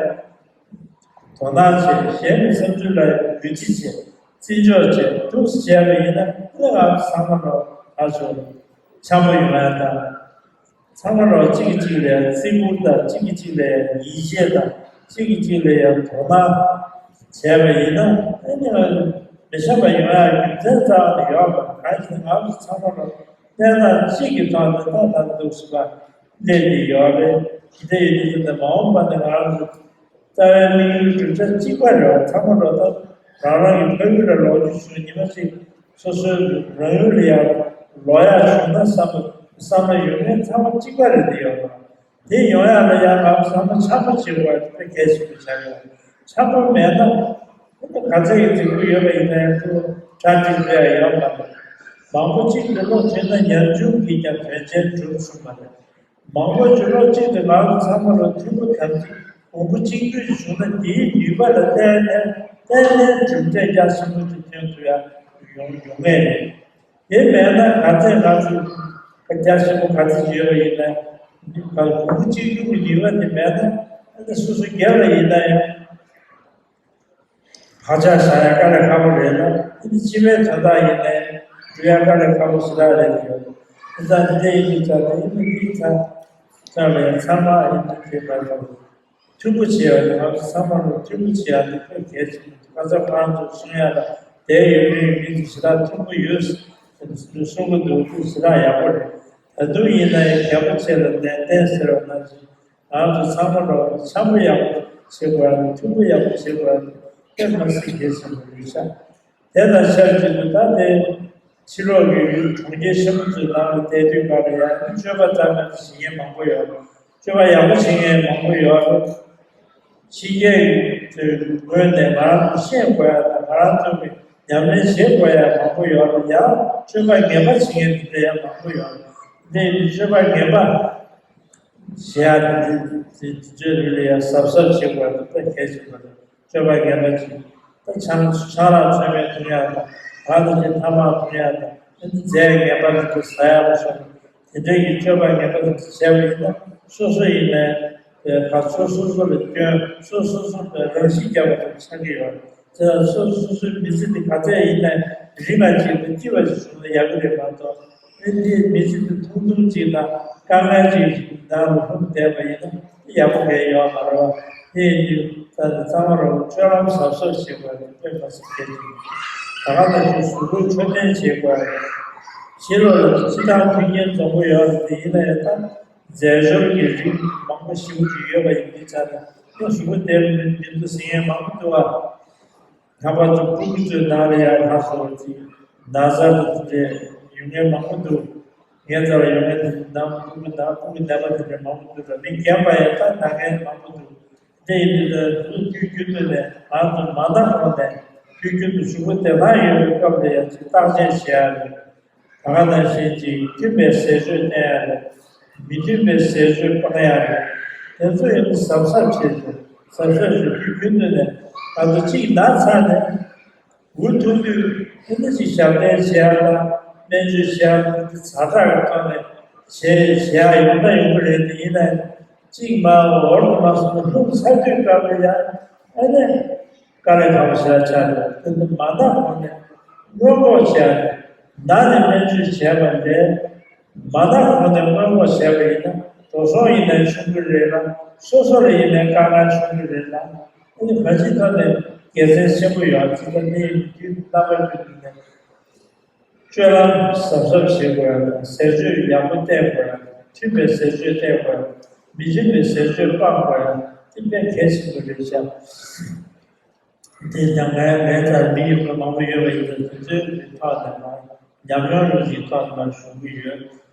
དོ་སྣང་བྱེད། གཞན་གྱི་བསམ་ཚུལ་ལ་ཡང་གུས་བརྩི་བྱེད། བརྩི་འཇོག་བྱེད། ཐུགས་སུ་བཞེས་པ་ཡིན་ན་ཨ་ནི་ང་ཚོ་ཚང་མ་ལོ་ཨ་ཚོ་འཆམ་པོ་ཡོང་ཡ་དང་། ཚང་མ་ལོ་གཅིག་གིས་གཅིག་ལ་ཡང་བརྩི་བཀུར་དང་། གཅིག་གིས་གཅིག་ལ་ཡང་ཡིད་ཆེས་དང་། གཅིག་གིས་གཅིག་ལ་ཡང་དོ་སྣང་བྱས་པ་ཡིན་ན་ཨ་ནི་ང་ཚོ་མི་འཆམ་པ་ཡོང་ཡ་རྒྱུ་མཚན་རྩ་བ་ནས་ཡོད་མ་རེད། གང་ཡིན་ཟེར་ན་ང་ཚོ་ཚང་མ་ལོ་གནས་སྟངས་གཅིག་གི་ཐོག་ནས་ད་ད་འདུག་ཟེར་བ་སླེབས་ནས་ཡོད་རེད། དེ་འདྲ་ཡིན་དུས་ད་མ་འོངས་པ་ནས་ང་རང་ཚོ་རྩ་བའི་དམིགས་ཡུལ་གྲུབ་ཆ་གཅིག་པ་རེད་བ། ཚང་མ་ལོ་ད་རང་རང་གི་ཕ་ཡུལ་ལ་ལོག་རྒྱུ་བྱུང་ཉི་མ་གཅིག་སོ་སོའི་རང་ཡུལ་ལ་ཡར་ལོག་ཡག་བྱུང་ན་བསམ་བསམ་བློ་ཡོད་མཁན་ཚང་མ་གཅིག་པ་རེད། དེ་ཡོད་རེད། དེ་ཡོང་ཡག་ལ་ཡང་ང་ཚོ་ཚང་མ་འཆམ་པོ་བྱེད་དགོས་པ་དེ་གལ་ཆེན་པོ་ཆགས་ཡོད། འཆམ་པོ་མེད་ན་ཨ་ནི་ག་ཚད་ཀྱི་རྫིག་པོ་ཡོད་པ་ཡིན་ན་ཡང་ཁོ་གྲ་སྒྲིག་ལ་ཡང་ཡོད་མ་རེད། མང་པོ་གཅིག་ཏུ་བློ་མཐུན་ན་ཉམ་ཆུང་གིས་ཀྱང་དོན་ཆེན་སྒྲུབ་ཐུབ་མ་རེད། མང་པོ་ཅིག་བློ་གཅིག་ཏུ་ང་ཚོ་ཚང་མ་ལ་མཐུན་པོ་དམ་ཚིག་གོང་བུ་གཅིག་བསྡུས་བྱུང་ན་དེའི་ནུས་པ་ལ་བརྟེན་ནས་ཏན་ཏན་གྲུབ་འབྲས་རྒྱ་ཆེན་པོ་ཅིག་ཐོན་ཐུབ་ཡ་ཡོང་ཡོང་ངེས་རེད། དེ་མེད་ན་ག་ཚད་ང་ཚོ་རྒྱ་ཆེན་པོ་ག་ཚད་ཡོད་པ་ཡིན་ན་གོང་བུ་གཅིག་བསྡུས་ཀྱི་ནུས་པ་དེ་མེད་ན་ཨ་ནི་སོ་སོ་སྒེར་ལ་ཡིན་ན་ཡང་། བག་ཆགས་བཞག་ཡ་དཀའ་ལས་ཁག་པོ་རེད་ལ། འདི་ནི་སྤྱི་པའི་དོན་དག་ཡིན་ནའི་འགྲུབ་ཡ་དཀའ་ལས་ཁག་པོ་ཞེ་དྲག་རེད་ཡོད། དེ་ཙང་འདི་འདྲ་ཡིན་དུས་ཙང་ནས་ཨ་ནི་འདིའི་ཚ་ཙང་ལ་ཡང་ཚང་མ་ཨ་ནི་དེ་བར་དུ་མཐུན་པོ་བྱེད་ཡ་ནི་ང་ཚོ་ཚང་མ་ལ་མཐུན་པོ་བྱེད་ཡ་ནི་དཔེ་གལ་ཆེན་པོ་འདུག་ཁ་ཚ་ཁོ་རང་ཚོ་གསུང་ཡ་ལ་དེ་ཡོད་མེད་ཡོད་མེད་ཀྱི་ཞེ་དྲག་མཐུན་པོ་ཡོད་གསུང་གི་འདུག་དེ་ཞེ་དྲག་ཡག་པོ་རེད། ད་དུང་ཡིན་ནའི་རྒྱལ་པོ་ཆེ་ལ་ནན་ཏན་ཟེར་བ་ནང་བཞིན། ང་ཚོ་ཚང་མ་ལ་འཆམ་པོ་ཡག་པོ་བྱེད་དགོས་ཡ་དང་མཐུན་པོ་ཡག་པོ་བྱེད་དགོས་ཡ་དེ་དཔེ་མ་སྲིད་གལ་ཆེན་པོ་ཡོད་ཤག་དེ་དང་ཆབས་ཅིག་ཏུ་ད་ལྟའི་ཕྱི་ལོགས་ཀྱི་ཡུལ་གྲོང་ཁྱེར་ཆེན་པོ་ཚོའི་ནང་ལ་བསྡད་དུས་སྐབས་ལ་ཡང་སྤྱོད་པ་ཙམ་ཡང་བྱེད་མཁན་མང་པོ་ཡོད། སྤྱོད་པ་ཡག་པོ་བྱེད་མཁན་མང་པོ་ཡོད། ཕྱི་རྒྱལ་གྱི་ངོས་ནས་ང་རང་ཚོ་ཤེས་དགོས་ཡ་དང་ང་རང་ཚོ་གི་ཉམས་ལེན་བྱེད་དགོས་ཡ་མང་པོ་ཡོད་རེད། ཡང་སྤྱོད་པ་ངན་པ་བྱེད་མཁན་དེ་འདྲ་ཡང་མང་པོ་ཡོད་རེད། འདི་སྤྱོད་པ་ངན་པ་བྱེད་ཡ་དེ་དེ་དེ་ཚོའི་རིགས་ལ་ཡང་གཟབ་གཟབ་བྱེད་དགོས་པ་དེ་དཔེ་གལ་ཆེན་པོ་རེད། སྤྱོད་པ་ངན་པ་བྱེད། ད་ཆང་ཆང་རག་ཚོད་མེད་འཐུང་ཡ་དང་། ད་ནི་ཅི་ཐ་མག་འཐུང་ཡ་དང་། ཨ་ནི་རྫས་ངན་པ་དེ་ཚོ་ཟ་ཡ་མ་སོང་། དེ་འདྲའི་གི་སྤྱོད་པ་ངན་པ་དེ་ཚོ་བྱས་པ་ཡིན་ན་སོ་སོ་ཡིན་ནའི་ད་སོ་སོ་སོ་ལ་སྐྱོན། སོ་སོ་སོ་ལ་རང་ཤི་རྒྱག་པ་དེ་ཆགས་ཀྱི་ཡོད་རེད། དེ་ལ་སོ་སོ་སོའི་མི་ཚེ་འདི་ག་ཚད་ཡིན་ནའི་རིང་ང་ཅིག་ཏུ་སྐྱིད་པ་ཞིག་བྱུང་ན་ཡག་གི་རེད་མ་གཏོགས། ཨེ་འདི་མི་ཚེ་འདི་ཐུང་ཐུང་ཅིག་དང་དཀའ་ངལ་ཅིག་ནང་ལ་ལྷུང་བསྡད་པ་ཡིན་ན་ཡག་པོ་གང་ཡོད་མ་རེད་བ། དེ་ཡིན་དུས་ད་ནི་ཚང་མ་རང་སྤྱོད་ལམ་གཟབ་གཟབ་བྱེད་དགོས་རེད། དཔེ་མ་སྲིད་གལ་ཆེན་པོ། ད་ག་ནང་བཞིན་གཟུགས་པོའི་འཕྲོད་བསྟེན་བྱེད་དགོས་རེད། ཕྱི་ལོགས་ལ་སྤྱི་བཏང་མཐུན་རྐྱེན་འཛོམས་པོ་ཡོད་རེད། དེ་ཡིན་ན་ཡང་ད་རྫས་སྦྱོར་གྱི་རིགས་མང་པོ་ཞེ་པོ་ཅིག་ཡོད་པ་ཡིན་དུས་ཙང་ནས་ཁོ་གཟུགས་པོ་བདེ་པོ་མི་འདུག་ཟེར་མཁན་མང་པོ་འདུག་བ། ལྷག་པར་དུ་སྤུ་གུ་ཚོའི་ནང་ལ་ཡང་ལྷག་སོང་བ་ཅིག་ན་ཚ་དང་དེ་འདྲའི་ཡོང་མཁན་མང་པོ་འདུག་ངའི་རྩ་ལ་ཡོང་མཁན་དེ་ནང་སྤུ་གུ་ནང་སྤུ་གུ་ནད་པ་དེ་འདྲ་མང་པོ་འདུག་ད་མི་རྒན་པ་ཡང་ད་ན་མཁན་མང་པོ་འདུག་དེ་ཡིན་དུས་ད་དུས་རྒྱུན་རྒྱུན་དུ་ནས་ང་ཚོ་མ་ན་གོང་ནས་རྒྱུན་རྒྱུན་དུ་གཟུགས་པོ་བདེ་ཐང་ཡོད་པའི་སྐབས་ལ་ཡང་ཅིག་བརྟག་དཔྱད་བྱེད་ཡ་རེད། ད་ག་ནང་བཞིན་གྱི་མཐུན་པའི་ཟས་སྤྱོད་བསྟེན་ཡ་རེད། མི་མཐུན་པའི་ཟས་སྤྱོད་སྤང་ཡ་རེད། དེ་ཚོ་ཡང་གཟབ་གཟབ་བྱེད་དགོས། གཟབ་གཟབ་བྱེད་དུས་རྒྱུན་དུ་ནས་ང་ཚོ་གཅིག་ན་ཚར་ནས་འུ་ཐུག་དུས་ཨེ་ནི་ཅིག་ཞབས་བརྟན་བྱེད་ཡ་དང་སྨན་བཅོས་བྱེད་ཡ་དང་དེ་ཛ་དྲག་གི་ཐོག་ནས་བྱེད་བྱེད་ཡ་ཡོང་ད་ཡོང་གི་རེད། དེ་ཡིན་ན་གཅིག་མ་འོར་དུ་མ་སོང་ན་ལྷུང་ཚར་དུས་སྐབས་ལ་ཡང་ཨེ་ནི། དཀའ་ལས་ཁག་པོ་ཞེ་དྲག་ཆགས་འདུག་དེ་ཚོ་མ་ན་གོང་ནས་སྔོན་འགོག་བྱས་ནས་ན་ནས་སྨན་བཅོས་བྱས་པ་ལས་མ་ན་གོང་ནས་སྔོན་འགོག་བྱས་པ་ཡིན་ན་འགྲོ་སོང་ཡིན་ནའི་ཆུང་ཀུ་རེད་ལ། སོ་སོ་ལ་ཡིན་ནའི་དཀའ་ངལ་ཆུང་ཀུ་རེད་ལ། ཨ་ནི་གང་ཅིའི་ཐོག་ནས་དགེ་མཚན་ཆེན་པོ་ཡོད། ཅི་ལྟར་ནི་དུས་རྣམ་པ་ཀུན་ཏུ་ནས་སྤྱོད་ལམ་གཟབ་གཟབ་བྱེད་དགོས་ཡ་དང་ཟས་སྤྱོད་ཡག་པོ་བསྟེན་དགོས་ཡ། མཐུན་པའི་ཟས་སྤྱོད་བསྟེན་དགོས་ཡ། མི་མཐུན་པའི་ཟས་སྤྱོད་སྤང་དགོས་ཡ། དེ་དཔེ་གལ་ཆེན་པོ་རེད་ཤག་དེ་ཡང་ངའི་ངའི་རྩར་མི་ཡོང་མཁན་མང་པོ་ཡོད་པ་ཡིན་ཙང་དེ་ཚོའི་ཐོག་ནས་མར་ཉམས་མྱོང་རང་བཞིན་ཐོག་ནས་མར་ཞུ་གི་ཡོད།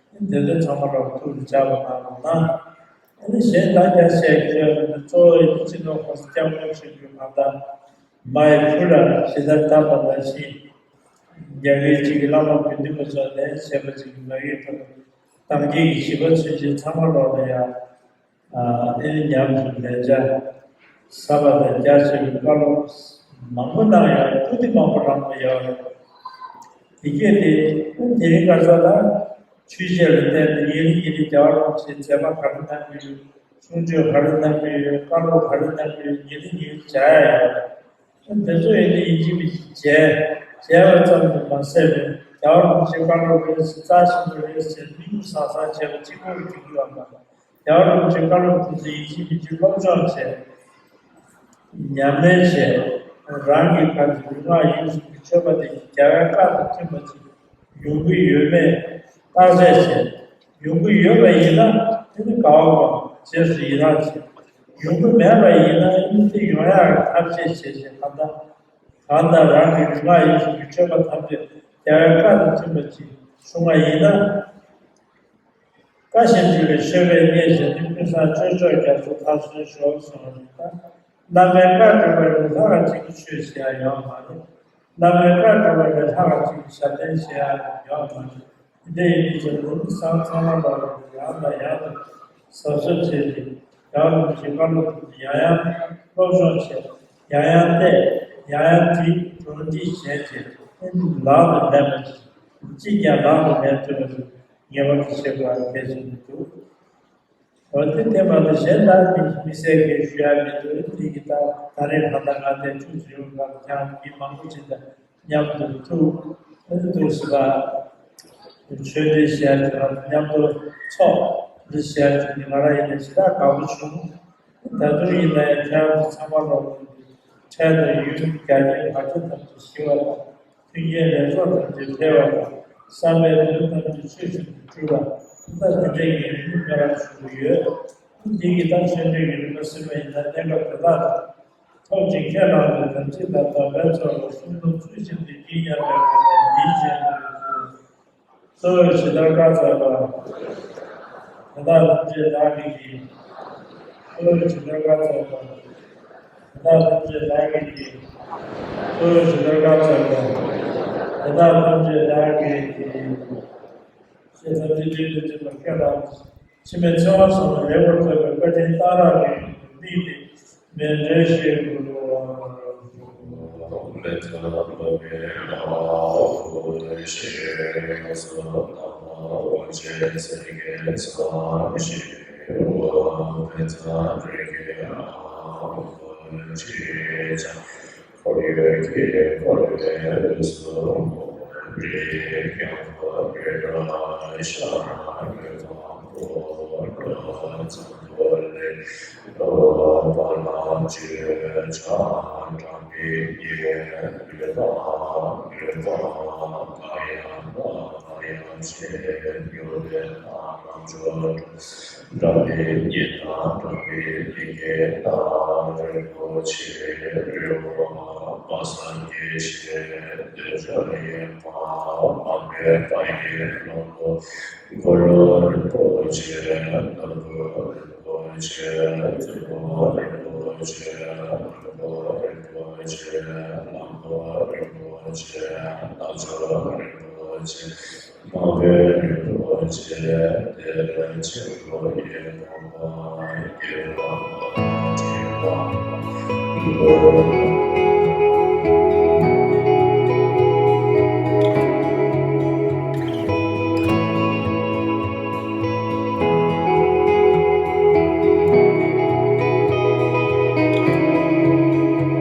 དེ་ཚོ་ཚང་མ་ལ་ཐུགས་སུ་འཇགས་པ་གནང་རོགས་གནང་། ཨ་ནི་གཞན་ད་རྒྱ་ཆེ་ཁྱོད་གཙོ་བོ་ཡིན་སྤྱི་ནོར་གོང་ས་སྐྱབས་མགོན་ཆེན་པོའི་མ་དང་མ་ཡི་ཕུ་ལ་ཇི་ལྟར་བལྟམས་པ་ནང་བཞིན། རྒྱ་གར་གཅིག་གི་བླ་མ་དགེ་འདུན་པ་ཚོ་ལས་བྱེད་པ་ཅིག་གི་མ་གི་ཐོག་གཏམ་རྒྱུད་ཀྱི་བྱིས་པ་ཚུན་ཆད་ཚང་མ་ལོག་ལ་ཡ། ཨ་ཨེ་ནི་ཉམས་སུ་ལས་བྱ། ས་པ་དང་རྒྱ་ཆེ་བའི་བཀའ་སློབ་མང་པོ་གནང་ཡ་ཏུ་ཏི་མང་པོ་རང་ལ་ཡོད་རེད། དེ་སྐད་དེ་དེ་རིང་ཁ་སང་ལ་ཆོས་བཤད་ལ་བརྟེན་ནས་ཉིན་རེ་ཉིན་རེ་རྒྱལ་བ་རིན་པོ་ཆེའི་མཛད་པ་ག་རེ་གནང་གི་ཡོད། གསུང་ཆོས་ག་རེ་གནང་གི་ཡོད། བཀའ་སློབ་ག་རེ་གནང་གི་ཡོད། ཉིན་རེ་ཉིན་རེ་བྱ་ཡ་ཡོད། དེ་ཚོ་ཡིན་ན་ཡིན་གཅིག་མིན་གཅིག་བྱས། བྱས་པ་ཙམ་དུ་མ་ཟད་པའི་རྒྱལ་བ་རིན་པོ་ཆེའི་བཀའ་སློབ་རེད་ཟེར། རྩ་ཆེན་པོ་རེད་ཟེར་སྙིང་བཟང་བཟང་བྱས་པ་གཅིག་པོ་གི་དུས་ཡོད་མ་རེད། རྒྱལ་བ་རིན་པོ་ཆེའི་བཀའ་སློབ་དེ་ཚོ་ཡིན་གཅིག་མིན་གཅིག་སློབ་སྦྱོང་བྱས། ཉམས་ལེན་བྱས། རང་གི་ག་ཚོད་ལུས་ངག་ཡིད་གསུམ་གྱི་སྤྱོད་པ་དེ་རྒྱལ་བའི་བཀའ་དང་མཐུན་པ་ཅིག་ཡོང་གི་ཡོད་མེད་བརྟག་དཔྱད་བྱས། ཡོང་གི་ཡོད་པ་ཡིན་ན་དེ་ནི་དགའ་བ་དགོས། རྗེས་སུ་ཡི་རང་བྱས། ཡོང་གི་མེད་པ་ཡིན་ན་ཨ་ནི་དེ་ཡོང་ཡག་གི་ཐབས་ཤེས་བྱས་བྱས། གང་ལྟར་གང་ལྟར་རང་གི་ལུས་ངག་ཡིད་གསུམ་གྱི་སྤྱོད་པ་ཐམས་ཅད་རྒྱལ་བའི་བཀའ་དང་མཐུན་པ་ཅིག་བྱུང་བ་ཡིན་ན། བཀའ་བཞིན་སྒྲུབ་པའི་མཆོད་པའི་གནས་བྱས་ཏེ། ཀུན་བཟང་སྤྱོད་མཆོག་རྒྱ་མཚོ་མཐར་སོན་ཤོག་གསུངས་པ་རེད། ད་བླ་མའི་བཀའ་སྒྲུབ་པ་ལས་ལྷག་པ་ཅིག་གི་ཆོས་བྱེད་ཡ་ཡོད་མ་རེད། བླ་མའི་བཀའ་སྒྲུབ་པ་ལས་ལྷག་པ་ཅིག་གི་ཞབས་བརྟན་བྱེད་ཡ་ཡོད་མ་རེད། དེ་འདྲ་ཡིན་དུས་ཙམ་ལ་ནི་སང་ཚང་མ་ལ་ཡང་ལ་ཡང་དུ་གཟབ་གཟབ་བྱས་ཏེ། ཡང་ལ་ཞིག་བཀའ་སློབ་ཀྱི་ཡང་ཡང་སློབ་སྦྱོང་བྱས། ཡང་ཡང་བལྟས། ཡང་ཡང་དེ་སྒྲོམ་སྒྲིག་བྱས་བྱས། ཨེ་ནི་ལག་ཏུ་ལེན་པ་ཅིག་གཅིག་ཀྱང་ལག་ཏུ་ལེན་ཐུབ་པ་ཞིག་ངེས་པར་དུ་བྱེད་དགོས་པ་གལ་ཆེན་པོ་འདུག་འོ་དེ་དེ་མ་གཏོགས་གཞན་དག་མི་མི་སེར་གྱིས་ཞུ་ཡ་མི་འདུག་འདི་གི་ད་ད་རེས་ད་ལྟ་ང་དེ་ཐུགས་སུ་ཡོང་བ་ཀྱང་མི་མང་པོ་ཅིག་དང་མཉམ་དུ་ཐུག་ཨེ་ནི་འདུག་སེ་བ། ཆོས་འབྲེལ་བཤད་དེ་ང་ཚོ་མཉམ་དུ་ཚོགས་འདི་བཤད་དེ་ནི་ང་རང་ཡིན་ན་ཞེ་དྲག་དགའ་པོ་བྱུང་། ད་དུང་ཡིན་ན་ཡང་ཁྱེད་རང་ཚོ་ཚང་མ་ལོག་འཕྲལ་དུ་ཡུལ་རྒྱ་ཆེན་བར་ཆད་ཐམས་ཅད་ཞི་བ་དང་། མཐུན་རྐྱེན་ལེགས་ཚོགས་ཐམས་ཅད་འཕེལ་བ་དང་། བསམ་པའི་དོན་ཐམས་ཅད་ཆོས་བཞིན་དུ་འགྲུབ་པ། ད་དེ་འདྲའི་ཡིན་རྒྱུ་སྨོན་ལམ་ཞུ་གི་ཡོད། འདི་གི་ད་ཆོས་འབྲེལ་གྱི་རིམ་པ་ཟེར་བ་ཡིན་ན་གནས་སྐབས་དེ་དག་ཐོབ་ཅིང་ཁས་བླངས་ཏེ་དམ་ཚིག་དང་དམ་པའི་ཚོགས་ལ་སྲུང་སྡོམ་ཚུལ་བཞིན་དུ་བགྱིས་སྙམ་པའི་སྒོ་ནས་འདིའི་རྗེས་སུ་གསོལ་ཞིང་བདག་བཀའ་སྩལ་པ། དེ་དག་ཐམས་ཅད་བདག་གིས་བགྱི། གསོལ་ཞིང་བདག་བཀའ་སྩལ་པ། དེ་དག་ཐམས་ཅད་བདག་གིས་བགྱི། གསོལ་ཞིང་བདག་བཀའ་སྩལ་པ། དེ་དག་ཐམས་ཅད་བདག་གིས་བགྱི། ཞེས་ཐམས་ཅད་སྤྱན་དུ་ཕྱིན་པ་སྐད་ལ། འཆི་མེད་ཚེ་དབང་ཟབ་མོ་ལེགས་པར་ཐོབ་པའི་བཀའ་དྲིན་གཏང་རག་གི་ཡུལ་དུ་དམིགས་ཏེ་མཎྜལ་བཞེས་དགོས། འཁོར་ཡུག་གི་འཁོར་བའི་དབུས་སུ་མོ་རིའི་རྒྱལ་པོ་རི་རབ་ཤར་དང་། འཁོར་ལོ་ཚངས་པ་ལས་ལོ་པ་ལ་བཅོས་ཀྱང་། སྦྲང་མའི་རྒྱལ་པོ་ལུས་དང་ལུས་པ་ག་ཡང་ག་ཡང་ཆེ། མྱུར་བའི་ལྷ་རྣམས་སྦྱོར་འགྲོ། སྒྲ་མེད་ཉིད་དང་སྒྲ་མེད་ལས་ཀྱི་བདག་རིན་པོ་ཆེ་རི་བོ་པ་སངས་རྒྱས་ཞེས་འདོད་ཆགས་ཡེངས་པ་སྤངས་པའི་དཔལ་གྱི་ལྷ་མོ། འཁོར་ལོ་རིན་པོ་ཆེ་ནོར་བུ་རིན་པོ་ཆེ་བཙུན་མོ་རིན་པོ་ཆེ་མགོན་པོ་རིན་པོ་ཆེ་ལྷ་མོ་རིན་པོ་ཆེ་རྣལ་འབྱོར་རིན་པོ་ཆེ། མང་པོས་རིན་པོ་ཆེ་དེར་ཆེན་པོ་ཡི་དགོངས་པ་བསྐྱེད་པ་དང་།